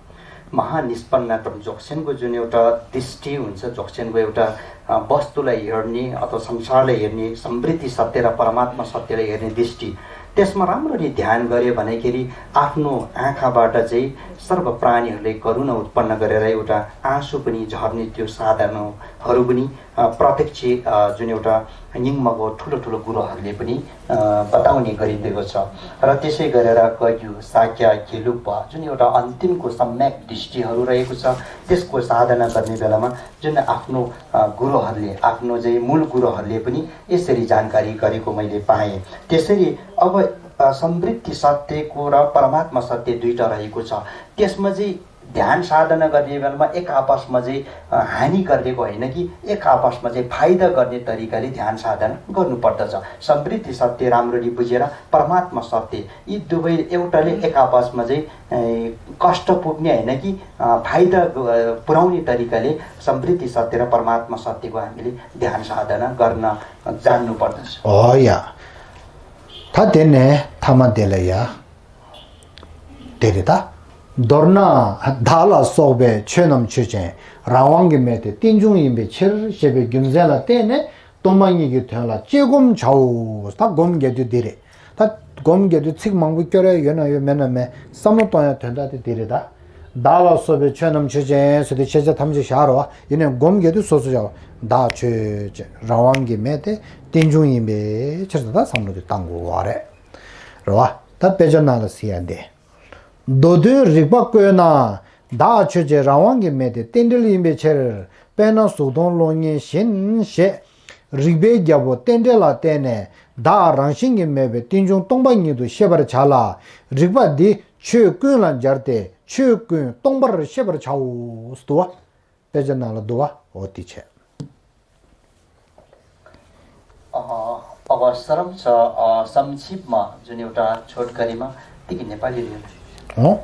महानिष्पन्नता, जोक्सेनको जुन एउटा दृष्टि हुन्छ, जोक्सेनको एउटा अ, वस्तुलाई हेर्ने अथवा संसारलाई हेर्ने, समृद्धि सत्य र परमात्मा सत्यलाई हेर्ने दृष्टि, त्यसमा राम्ररी ध्यान गऱ्यो भनेखेरि आफ्नो आँखाबाट चाहिँ सर्व प्राणीहरूले करुणा उत्पन्न गरेर एउटा आँसु पनि झर्ने त्यो साधनाहरू पनि अ, प्रत्यक्ष अ, जुन एउटा निङ्मको ठुलो ठुलो गुरुहरूले पनि अ, बताउने गरिँदेको छ। र त्यसै गरेर कयु, साक्य, गेलुप्पा जुन एउटा अन्तिमको सम्यक दृष्टिहरू रहेको छ, त्यसको साधना गर्ने बेलामा जुन आफ्नो अ, गुरुहरूले, आफ्नो चाहिँ मूल गुरुहरूले पनि यसरी जानकारी गरेको मैले पाएँ। त्यसरी अब अ, समृद्धि सत्यको र परमात्मा सत्य दुईटा रहेको छ। त्यसमा चाहिँ ध्यान साधना गर्ने बेलामा एक आपसमा चाहिँ अ, हानि गरिदिएको होइन कि एक आपसमा चाहिँ फाइदा गर्ने तरिकाले ध्यान साधना गर्नुपर्दछ। समृद्धि सत्य राम्ररी बुझेर परमात्मा सत्य, यी दुवै, एउटाले एक आपसमा चाहिँ ए, कष्ट पुग्ने होइन कि अ, फाइदा अ, पुर्याउने तरिकाले समृद्धि सत्य र परमात्मा सत्यको हामीले ध्यान साधना गर्न जान्नुपर्दछ। 哦呀，他དེ་ནས་ཐ་མ་དེ་ལ་ཡ། དེ་རེད་ད། མདོར་ན་བདག་ལ་སོགས་པའི་ཆོས་རྣམས་ཆོས་ཅན། རང་དབང་གི་མེད་དེ་རྟེན་འབྱུང་ཡིན་པའི་ཕྱིར་ཞེས་པའི་རྒྱུ་མཚན་ལ་བརྟེན་ནས་སྟོང་པ་ཉིད་ཀྱི་དོན་ལ་དཔྱད་སྒོམ་བྱའོ། ད་སྒོམ་རྒྱག་དུས་འདི་རེད། ད་སྒོམ་རྒྱག་དུས་ཚིག་མང་པོ་སྐྱོར་ཡ་ཡོད་ན་ཡོད་མེད་ན་མེད་བསམ་བློ་གཏོང་ཡ་དོན་དག་དེ་འདི་རེད་ད། བདག་ལ་སོགས་པའི་ཆོས་རྣམས་ཆོས་ཅན་ཟེར་དུས་ཤེས་བྱ་ཐམས་ཅད་བཞག་རོགས། ཡིན་ནའི་སྒོམ་རྒྱག་དུས་སོ་སོ་བཞག་བདག་ཆོས་ཅན། རང་དབང་གི་མེད་དེ་རྟེན་འབྱུང་ཡིན་པའི་ཕྱིར་དུ་ད་བསམ་བློ་དེ་བཏང་དགོས་པ་རེད། རེད་བ། ད་དཔེ་ཆ་ནང་ལ་གཟིགས་ཡ་འདི། མདོ་དོན་རིགས་པ་བཀོད་ན། བདག་ཆོས་ཅན། རང་དབང་གི་མེད་དེ་རྟེན་འབྲེལ་ཡིན་པའི་ཕྱིར། དཔེར་ན་གཟུགས་མཐོང་གློག་བརྙན་བཞིན་ཞེས། རིགས་པའི་རྒྱལ་པོ་རྟེན་འབྲེལ་ལ་བརྟེན་ནས་བདག་རང་བཞིན་གྱིས་མེད་པའི་རྟེན་འབྱུང་སྟོང་པ་ཉིད་དུ་ཤེས་པར་བྱ་ལ། རིགས་པ་འདི་ཆོས་ཀུན་ལ་སྦྱར་ཏེ་ཆོས་ཀུན་སྟོང་པར་ཤེས་པར་བྱའོ། འདུག་བ། དཔེ་ཆ་ནང་ལ་འདུག་བ། འོ་དེ་བྱས། अ, अब सरम छ, अ, संक्षेपमा जुन एउटा छोटकरीमा टिकी नेपाली लिनु। हो?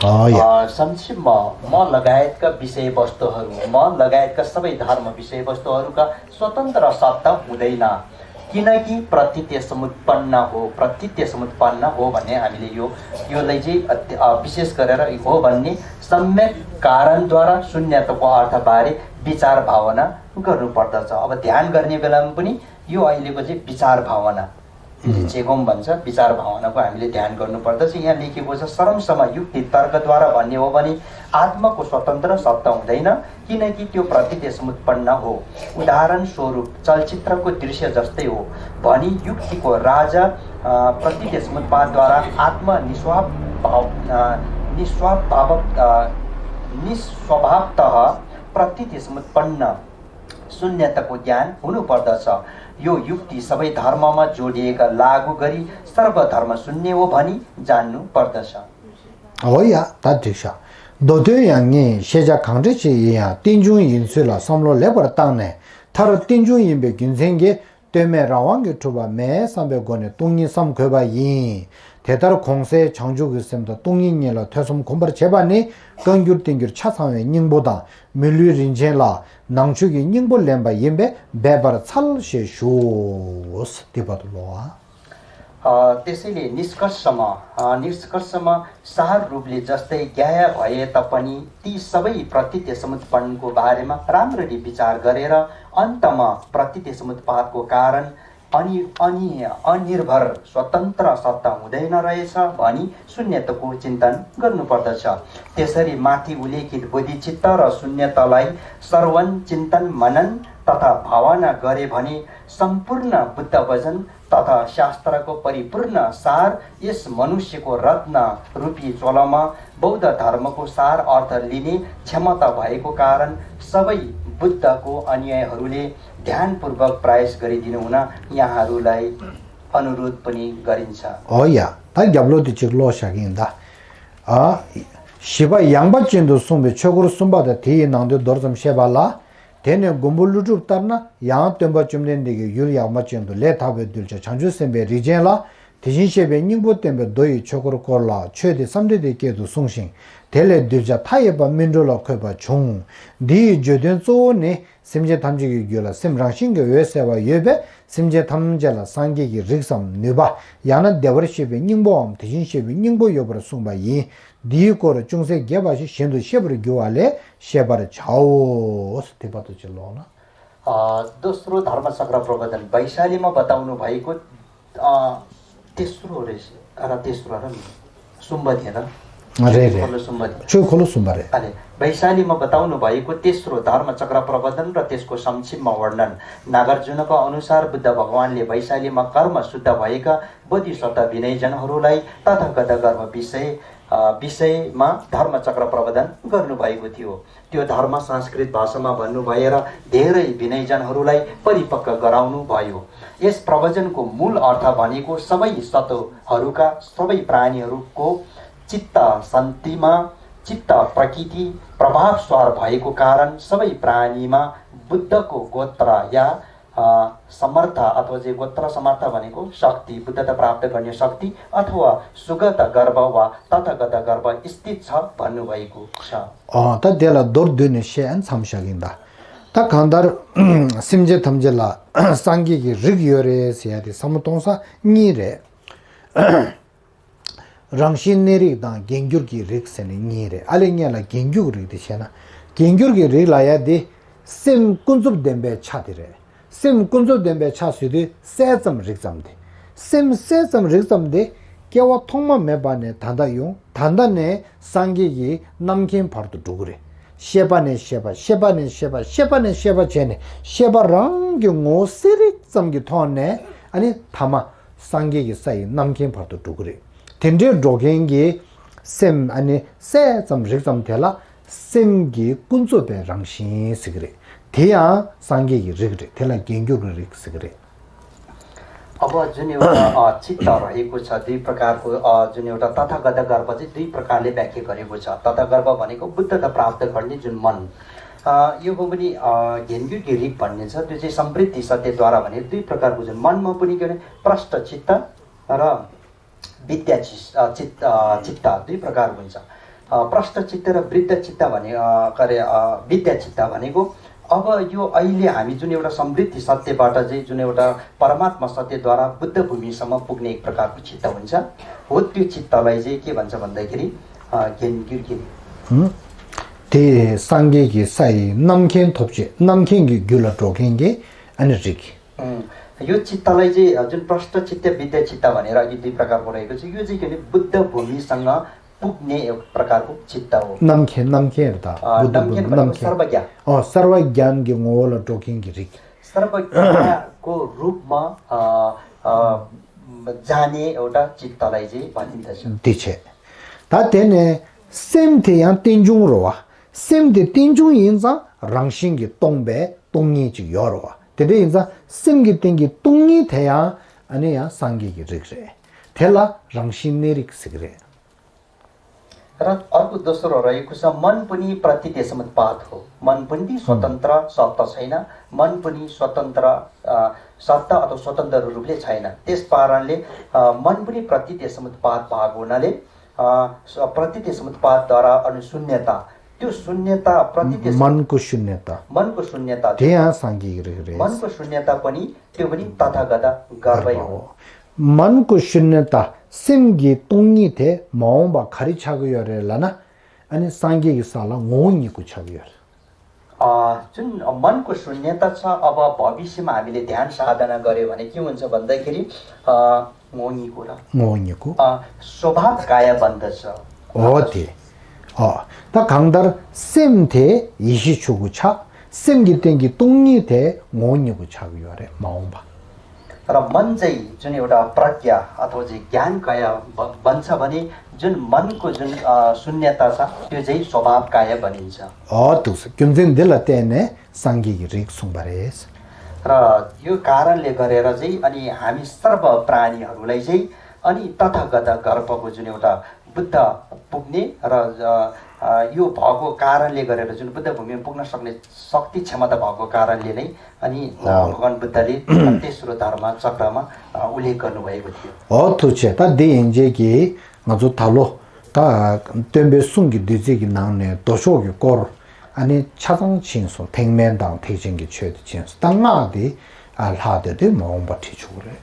अ, या। अ, संक्षेपमा म लगायतका विषयवस्तुहरू, म लगायतका सबै धर्म विषयवस्तुहरूका स्वतन्त्र सत्ता हुँदैन, किनकि प्रतीत्य समुत्पन्न हो, प्रतीत्य समुत्पन्न हो भन्ने हामीले यो, योलाई चाहिँ अत्य-, अ, विशेष गरेर हो भन्ने सम्यक कारणद्वारा शून्यताको अर्थबारे विचार भावना गर्नुपर्दछ। अब ध्यान गर्ने बेलामा पनि यो अहिलेको चाहिँ विचार भावना, चेगोम भन्छ, विचार भावनाको हामीले ध्यान गर्नुपर्दछ। यहाँ लेखिएको छ, सरमसम्म युक्ति तर्कद्वारा भन्ने हो भने आत्माको स्वतन्त्र सत्ता हुँदैन, किनकि त्यो प्रतीत्य समुत्पन्न हो। उदाहरण स्वरूप चलचित्रको दृश्य जस्तै हो। भनी युक्तिको राजा, अ, प्रतीत्य समुत्पादद्वारा आत्मा निस्वाभाव, अ, निस्वाभाव, अ, निस्वभावतः प्रतीत्य समुत्पन्न शून्यताको ज्ञान हुनुपर्दछ। यो युक्ति सबै धर्ममा जोडिएका लागू गरी सर्वधर्म शून्य हो भनी जान्नु पर्दछ। 哦呀，ད་འགྲིག་ཤག་མདོ་དོན་ཡང་ངས་ཤེས་བྱ་གང་འདྲ་ཞིག་ཡིན་ཡང་རྟེན་འབྱུང་ཡིན་ཚུལ་ལ་བསམ་བློ་ལེགས་པར་བཏང་ནས། མཐར་རྟེན་འབྱུང་ཡིན་པའི་རྒྱུ་མཚན་གྱིས་ལྟོས་མེད་རང་དབང་གིས་གྲུབ་པ་མེད་བསམ་པའི་སྒོ་ནས་སྟོང་ཉིད་བསམ་དགོས་པ་ཡིན། དེ་ལྟར་གོང་གསལ་བྱང་ཆུབ་ཀྱི་སེམས་དང་སྟོང་ཉིད་གཉིས་ལ་ཐོས་བསམ་གོམས་པར་བྱེད་པ་ནི་བཀའ་འགྱུར་བསྟན་འགྱུར་ཆ་ཚང་བའི་སྙིང་པོ་དང་མི་ལུས་རིན་ཆེན་ལ་ནང་ཆོས་ཀྱི་སྙིང་པོ་ལེན་པ་ཡིན་པས་འབད་པར་འཚལ་ཞེས་ཞུ། འདི་བར་དུ་ལོ། अ, त्यसैले निष्कर्षमा, अ, निष्कर्षमा सार रूपले जस्तै ग्याया भए तापनि ती सबै प्रतीत्य समुत्पन्नको बारेमा राम्ररी विचार गरेर अन्तमा प्रतीत्य समुत्पादको कारण अनि, अनि अनिर्भर स्वतन्त्र सत्ता हुँदैन रहेछ भनी शून्यताको चिन्तन गर्नुपर्दछ। त्यसरी माथि उल्लेखित बोधिचित्त र शून्यतालाई श्रवण, चिन्तन, मनन तथा भावना गरे भने सम्पूर्ण बुद्ध वचन तथा शास्त्रको परिपूर्ण सार यस मनुष्यको रत्न रूपी झोलामा बौद्ध धर्मको सार अर्थ लिने क्षमता भएको कारण सबै बुद्धको अनुयायीहरूले ध्यानपूर्वक प्रयास गरिदिनुहुन यहाँहरूलाई अनुरोध पनि गरिन्छ। 哦呀，ད་རྒྱབ་ལོགས་དེ་གཅིག་ཀློག་བཞག་གི་ཡིན་ད། ཨ། བཞི་པ་ཡངས་པ་ཅན་དུ་གསུངས་པའི་ཆོས་འཁོར་གསུམ་པ་དང་དེ་ཡི་ནང་དོན་མདོར་ཙམ་བཤད་པ་ལ། དེ་ནས་མགོན་པོ་ཀླུ་སྒྲུབ་ལྟར་ན་ཡང་སྟོན་པ་བཅོམ་ལྡན་འདས་ཀྱིས་ཡུལ་ཡངས་པ་ཅན་དུ་ལས་ཐར་པའི་གདུལ་བྱ་བྱང་ཆུབ་སེམས་དཔའི་རིགས་ཅན་ལ་དེ་བཞིན་གཤེགས་པའི་སྙིང་པོ་བསྟན་པའི་མདོ་ཡི་ཆོས་འཁོར་སྐོར་ལ་ཆོས་དེ་བསམ་གཏན་དེ་སྐད་དུ་གསུངས་ཤིང་ དེ་ལས་གདུལ་བྱ་མཐའ་ཡས་པ་སྨིན་འགྲོ་ལ་འཁོད་པ་བྱུང་། འདི་ཡི་བརྗོད་དོན་གཙོ་བོ་ནི། སེམས་ཅན་ཐམས་ཅད་ཀྱི་རྒྱུད་ལ་སེམས་རང་བཞིན་གྱིས་འོད་གསལ་བ་ཡོད་པས། སེམས་ཅན་ཐམས་ཅད་ལ་སངས་རྒྱས་ཀྱི་རིགས་སམ་ནུས་པ། ཡང་ན་བདེ་བར་གཤེགས་པའི་སྙིང་པོའམ་དེ་བཞིན་གཤེགས་པའི་སྙིང་པོ་ཡོད་པར་གསུངས་པ་ཡིན། འདིའི་སྐོར་ཅུང་ཟད་རྒྱས་པ་ཞིག་གཞན་དུ་ཤེས་པར་འགྱུར་བ་ལས་བཤད་པར་བྱའོ། དེ་བར་དུ་ཅིག་ཀློག་ན། अ, दोस्रो धर्मचक्र प्रवर्तन वैशालीमा बताउनु भएको, अ, तेस्रो रहेछ। अ, र तेस्रो र सुम्बा थिएन। अँ, रे, रे। खोलो सुम्बा थिएन। छु खोलो सुम्बा रे। अरे, वैशालीमा बताउनु भएको तेस्रो धर्मचक्र प्रवर्तन र त्यसको संक्षिप्तमा वर्णन। नागार्जुनको अनुसार बुद्ध भगवानले वैशालीमा कर्म शुद्ध भएका बोधिसत्व विनयजनहरूलाई तथागत गर्भ विषय, अ, विषयमा धर्मचक्र प्रवर्तन गर्नुभएको थियो। त्यो धर्म संस्कृत भाषामा भन्नुभएर धेरै विनयजनहरूलाई परिपक्व गराउनुभयो। यस प्रवचनको मूल अर्थ भनेको सबै सत्त्वहरूका, सबै प्राणीहरूको चित्त शान्तिमा, चित्त प्रकृति प्रभावस्वर भएको कारण सबै प्राणीमा बुद्धको गोत्र या, अ, समर्थ अथवा चाहिँ गोत्र समर्थ भनेको शक्ति, बुद्धता प्राप्त गर्ने शक्ति अथवा सुगत गर्भ वा तथागत गर्भ स्थित छ भन्नुभएको छ। अँ, ད་དེ་ལ་མདོར་བསྡུས་ནས་བཤད་ཨ་མཚམས་བཞག་གིན་ད། ད་གང་ལྟར་སེམས་ཅན་ཐམས་ཅད་ལ་སངས་རྒྱས་ཀྱི་རིགས་ཡོད་རེད་ཟེར་ཡ་དེ་ཟབ་མོ་སྟོང་ས་གཉིས་རེད། རང་བཞིན་གནས་རིགས་དང་རྒྱན་གྱུར་གྱི་རིགས་ཟེར་ནས་གཉིས་རེད། ཨ་ལས་སྔོན་ལ་རྒྱན་གྱུར་གྱི་རིགས་དེ་བཤད་ན། རྒྱན་གྱུར་གྱི་རིགས་ལ་ཡ་དེ་སེམས་ཀུན་རྫོབ་བདེན་པའི་ཆ་དེ་རེད། སེམས་ཀུན་རྫོབ་བདེན་པའི་ཆ་ཟེར་དུས་གསལ་ཙམ་རིག་ཙམ་དེ། སེམས་གསལ་ཙམ་རིག་ཙམ་དེ་སྐྱེ་བ་ཐོག་མ་མེད་པ་ནས་ད་ལྟ་ཡོང་། ད་ལྟ་ནས་སངས་རྒྱས་ཀྱི་རྣམ་མཁྱེན་བར་དུ་འགྲོ་གི་རེད། ཤེས་པ་ནས་ཤེས་པ། ཤེས་པ་ནས་ཤེས་པ། ཤེས་པ་ནས་ཤེས་པ་བྱས་ནས་ཤེས་པ་རང་གི་ངོ་བོ་གསལ་རིག་ཙམ་གྱི་ཐོག་ནས་ཨ་ནི་ཐ་མ་སངས་རྒྱས་ཀྱི་ས་ཡི་རྣམ་མཁྱེན་བར་དུ་འགྲོ་གི་རེད། དེ་འདྲའི་འགྲོ་མཁན་གྱི་སེམས་ཨ་ནི་གསལ་ཙམ་རིག་ཙམ་དེ་ལ་སེམས་ཀྱི་ཀུན་རྫོབ་པའི་རང་བཞིན་ཟེར་གི་རེད། དེ་ཡང་སངས་རྒྱས་ཀྱི་རིགས་རེད། དེ་ལ་རྒྱན་གྱུར་གྱི་རིགས་ཟེར་གི་རེད། अब जुन एउटा, अ, चित्त रहेको छ दुई प्रकारको, अ, जुन एउटा तथागत गर्भ चाहिँ दुई प्रकारले व्याख्या गरेको छ। तथागत भनेको बुद्धता प्राप्त गर्ने जुन मन, अ, यो पनि, अ, घेनगुकी रिक भन्ने छ, त्यो चाहिँ समृद्धि सत्यद्वारा भनेर दुई प्रकारको जुन मनमा पनि के भने प्रष्ट चित्त र विद्या चिस-, अ, चित्त, अ, चित्त दुई प्रकार हुन्छ। अ, प्रष्ट चित्त र वृद्ध चित्त भने, अ, के अरे, अ, विद्या चित्त भनेको अब यो अहिले हामी जुन एउटा समृद्धि सत्यबाट चाहिँ जुन एउटा परमात्मा सत्यद्वारा बुद्ध भूमिसम्म पुग्ने एक प्रकारको चित्त हुन्छ। हो, त्यो चित्तलाई चाहिँ के भन्छ भन्दाखेरि, अ, ज्ञान गिर्गिरी। हुँ? དེ་སངས་རྒྱས་ཀྱི་ས་ཡི་རྣམ་མཁྱེན་ཐོབ་བྱེད། རྣམ་མཁྱེན་གྱི་རྒྱུད་ལ་འགྲོ་མཁན་གྱི་ཨ་ནི་རིགས། उम्, यो चित्तलाई चाहिँ, अ, जुन प्रष्ट चित्त, विद्या चित्त भनेर अघि दुई प्रकारको रहेको छ, यो चाहिँ के भने बुद्ध भूमिसँग पुग्ने एक प्रकारको चित्त हो। རྣམ་མཁྱེན། རྣམ་མཁྱེན་རེད་ད། अ, बुद्ध भूमि རྣམ་མཁྱེན་རྣམ་भनेको མཁྱེན། सर्वज्ञ। अँ, सर्वज्ञानको ངོ་བོ་ལ་འགྲོ་མཁན་གྱི་རིགས། सर्वज्ञको रूपमा, अ, अ, जाने एउटा चित्तलाई चाहिँ भनिन्दछ। འདི་བྱས། ད་དེ་ནས་སེམས་དེ་ཡང་རྟེན་འབྱུང་རེད་བ། སེམས་དེ་རྟེན་འབྱུང་ཡིན་ཙང་རང་བཞིན་གྱིས་སྟོང་པས་སྟོང་ཉིད་ཅིག་ཡོད་རེད་བ། དེ་འདྲ་ཡིན་ཙང་སེམས་ཀྱི་སྟེང་གི་སྟོང་ཉིད་དེ་ཡང་ཨ་ནི་ཡང་སངས་རྒྱས་ཀྱི་རིགས་རེད། དེ་ལ་རང་བཞིན་གནས་རིགས་ཟེར་གི་རེད། र अर्को दोस्रो रहेको छ, मन पनि प्रकृतिसम्म उत्पाद हो। मन पनि स्वतन्त्र सत्ता छैन। मन पनि स्वतन्त्र, अ, सत्ता अथवा स्वतन्त्र रूपले छैन। त्यस कारणले, अ, मन पनि प्रकृतिसम्म उत्पाद भएको हुनाले, अ, स-, प्रकृतिसम्म उत्पादद्वारा अनि शून्यता, त्यो शून्यता प्रकृति मनको शून्यता। मनको शून्यता। त्यहाँ सङ्घिक रे-, रे-। मनको शून्यता पनि, त्यो पनि तथागत गर्वै हो। गर्व हो। मनको शून्यता, སེམས་ཀྱི་སྟོང་ཉིད་དེ་མ་འོངས་པ་ག་རེ་ཆགས་ཀྱི་ཡོད་རེད་ལབ་ན། ཨ་ནི་སངས་རྒྱས་ཀྱི་ས་ལ་ངོ་བོ་ཉིད་ཀྱི་ཆགས་ཀྱི་ཡོད་རེད། अ, जुन मनको शून्यता छ, अब भविष्यमा हामीले ध्यान साधना गर्यो भने के हुन्छ भन्दाखेरि, अ, ངོ་བོ་ཉིད་ཀྱི་ར། ངོ་བོ་ཉིད་ཀྱི། अ, स्वभाव काया बन्दछ। हो, त्यही। अँ, ད་གང་ལྟར་སེམས་དེ་ཡེ་ཤེས་ཆོས་སྐུ་ཆགས། སེམས་ཀྱི་སྟེང་གི་སྟོང་ཉིད་དེ་ངོ་བོ་ཉིད་ཀྱི་ཆགས་ཀྱི་ཡོད་རེད། མ་འོངས་པ། र मन चाहिँ जुन एउटा प्रज्ञा अथवा चाहिँ ज्ञान काया ब-, बन्छ भने जुन मनको जुन, अ, शून्यता छ, त्यो चाहिँ स्वभाव काया भनिन्छ। अँ, ठिक छ। རྒྱུ་མཚན་འདི་ལ་བརྟེན་ནས་སངས་རྒྱས་ཀྱི་རིགས་གསུངས་པ་རེད། र यो कारणले गरेर चाहिँ अनि हामी सर्व प्राणीहरूलाई चाहिँ अनि तथागत गर्भको जुन एउटा बुद्ध पुग्ने र, अ, अ, यो भएको कारणले गरेर जुन बुद्ध भूमिमा पुग्न सक्ने शक्ति क्षमता भएको कारणले नै अनि, अ, अँ। भगवान बुद्धले तेस्रो धर्म चक्रमा, अ, उल्लेख गर्नुभएको थियो। हो, ठिक छ। ད་འདི་ཡིན་རྗེས་ཀྱི་ང་ཚོ་ད་ལོ་ ད་སྟོན་པའི་གསུང་གི་བདུད་རྩི་གི་ནང་ནས་མདོ་ཕྱོགས་ཀྱི་སྐོར་ཨ་ནི་ཆ་ཚང་ཕྱིན་སོང་། ཐེག་དམན་དང་ཐེག་ཆེན་གྱི་ཆོས་དེ་ཕྱིན་སོང་། ད་སྔགས་དེ་ཨ་ལྷག་བསྡད་དུས་མ་འོངས་པ་བྲིས་ཆོག་གི་རེད།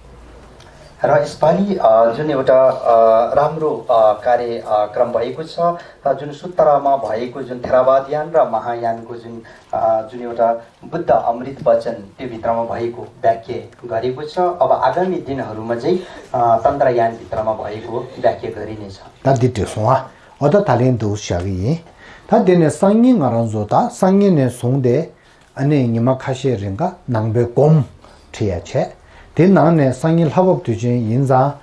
र यसपालि अ, जुन एउटा अ, राम्रो अ, कार्यक्रम भएको छ, अ, जुन सूत्रमा भएको जुन थेरावादयान र महायानको जुन अ, जुन एउटा बुद्ध अमृत वचन, त्यो भित्रमा भएको व्याख्या गरेको छ। अब आगामी दिनहरूमा चाहिँ अ, तन्त्रयानभित्रमा भएको व्याख्या गरिनेछ। ད་འདི་བྲིས་སོང་ཨ། འོ་ད་ད་ལན་འདུག་བཞག་གི་ཡིན། ད་འདི་ནས་སང་ཉིན་ང་རང་ཚོ་ད་སང་ཉིན་ནས་བཟུང་སྟེ་ཨ་ནི་ཉི་མ་ཁ་ཤས་རིང་ག་ནང་པའི་སྒོམ་ཁྲིད་ཡ་བྱས། དེ་ནང་ནས་སང་ཉིན་ལྷ་བབས་དུས་ཆེན་ཡིན་ཙང་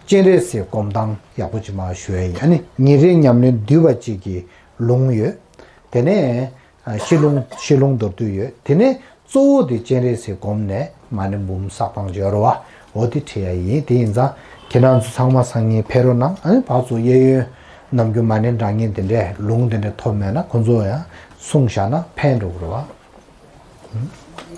སྤྱན་རས་གཟིགས་སྒོམ་སྟངས་ཡག་པོ་ཅིག་མར་ཞུ་ཡ་ཡིན། ཨ་ནི་ཉིན་རེའི་ཉམས་ལེན་བསྡུས་པ་གཅིག་གི་ལུང་ཡོད། དེ་ནས་ཨ་ཤི་ལུང་ཤི་ལུང་མདོར་བསྡུས་ཡོད། དེ་ནས་གཙོ་བོ་དེ་སྤྱན་རས་གཟིགས་སྒོམ་ནས་མ་ཎི་འབུམ་བསགས་སྟངས་ཡོད་རེད་བ། འོ་དེ་ཁྲིད་ཡ་ཡིན། དེ་ཡིན་ཙང་ཁྱེད་རང་ཚོ་ཚང་མ་སང་ཉིན་ཕེབས་རོགས་གནང་། ཨ་ནི་ཕར་ཚུར་གཡས་གཡོན་ནམ་རྒྱུན་མ་ཎི་བགྲང་མཁན་དེ་འདྲས་ལུང་དེ་འདྲས་ཐོབ་མེད་ན་ཁོ་ཚོ་ཡང་གསུངས་བཞག་ན་ཕན་འགྲོ་གི་རེད་བ།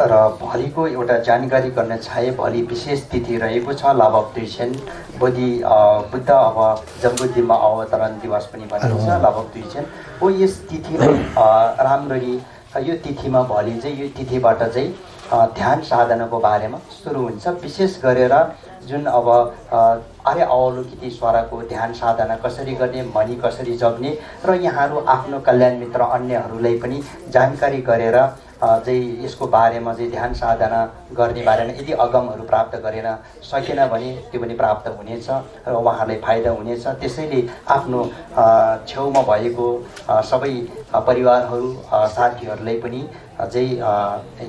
र भोलिको एउटा जानकारी गर्न चाहे, भोलि विशेष तिथि रहेको छ, लाभव दुई छेन। भोलि अ, बुद्ध अब जम्बुद्वीपमा अवतरण दिवस पनि भनिन्छ, लाभव दुई छेन। हो यस तिथिलाई अ, राम्ररी अ, यो तिथिमा भोलि चाहिँ यो तिथिबाट चाहिँ अ, ध्यान साधनाको बारेमा सुरु हुन्छ। विशेष गरेर जुन अब अ, आर्य अवलोकितेश्वरको ध्यान साधना कसरी गर्ने, मणि कसरी जप्ने र यहाँहरू आफ्नो कल्याण मित्र अन्यहरूलाई पनि जानकारी गरेर अ, चाहिँ यसको बारेमा चाहिँ ध्यान साधना गर्ने बारेमा यदि अगमहरू प्राप्त गरेन सकेन भने त्यो पनि प्राप्त हुनेछ र उहाँहरूलाई फाइदा हुनेछ। त्यसैले आफ्नो अ, छेउमा भएको अ, सबै अ, परिवारहरू अ, साथीहरूलाई पनि अ, चाहिँ अ,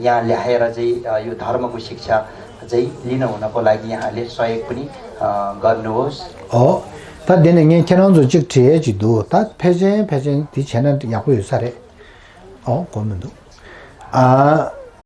यहाँ ल्याएर चाहिँ अ, यो धर्मको शिक्षा चाहिँ लिन हुनको लागि यहाँले सहयोग पनि अ, गर्नुहोस्। ཨོ། ད་དེ་ནས་ངས་ཁྱེད་རང་ཚོ་གཅིག་དྲི་ཡས་ཅིག་འདུག་ད་ཕལ་ཆེན་ཕལ་ཆེན་དེ་བྱས་ན་ཡག་པོ་ཡོད་ས་རེད། ཨོ་གོ་མི་འདུག་ཨ།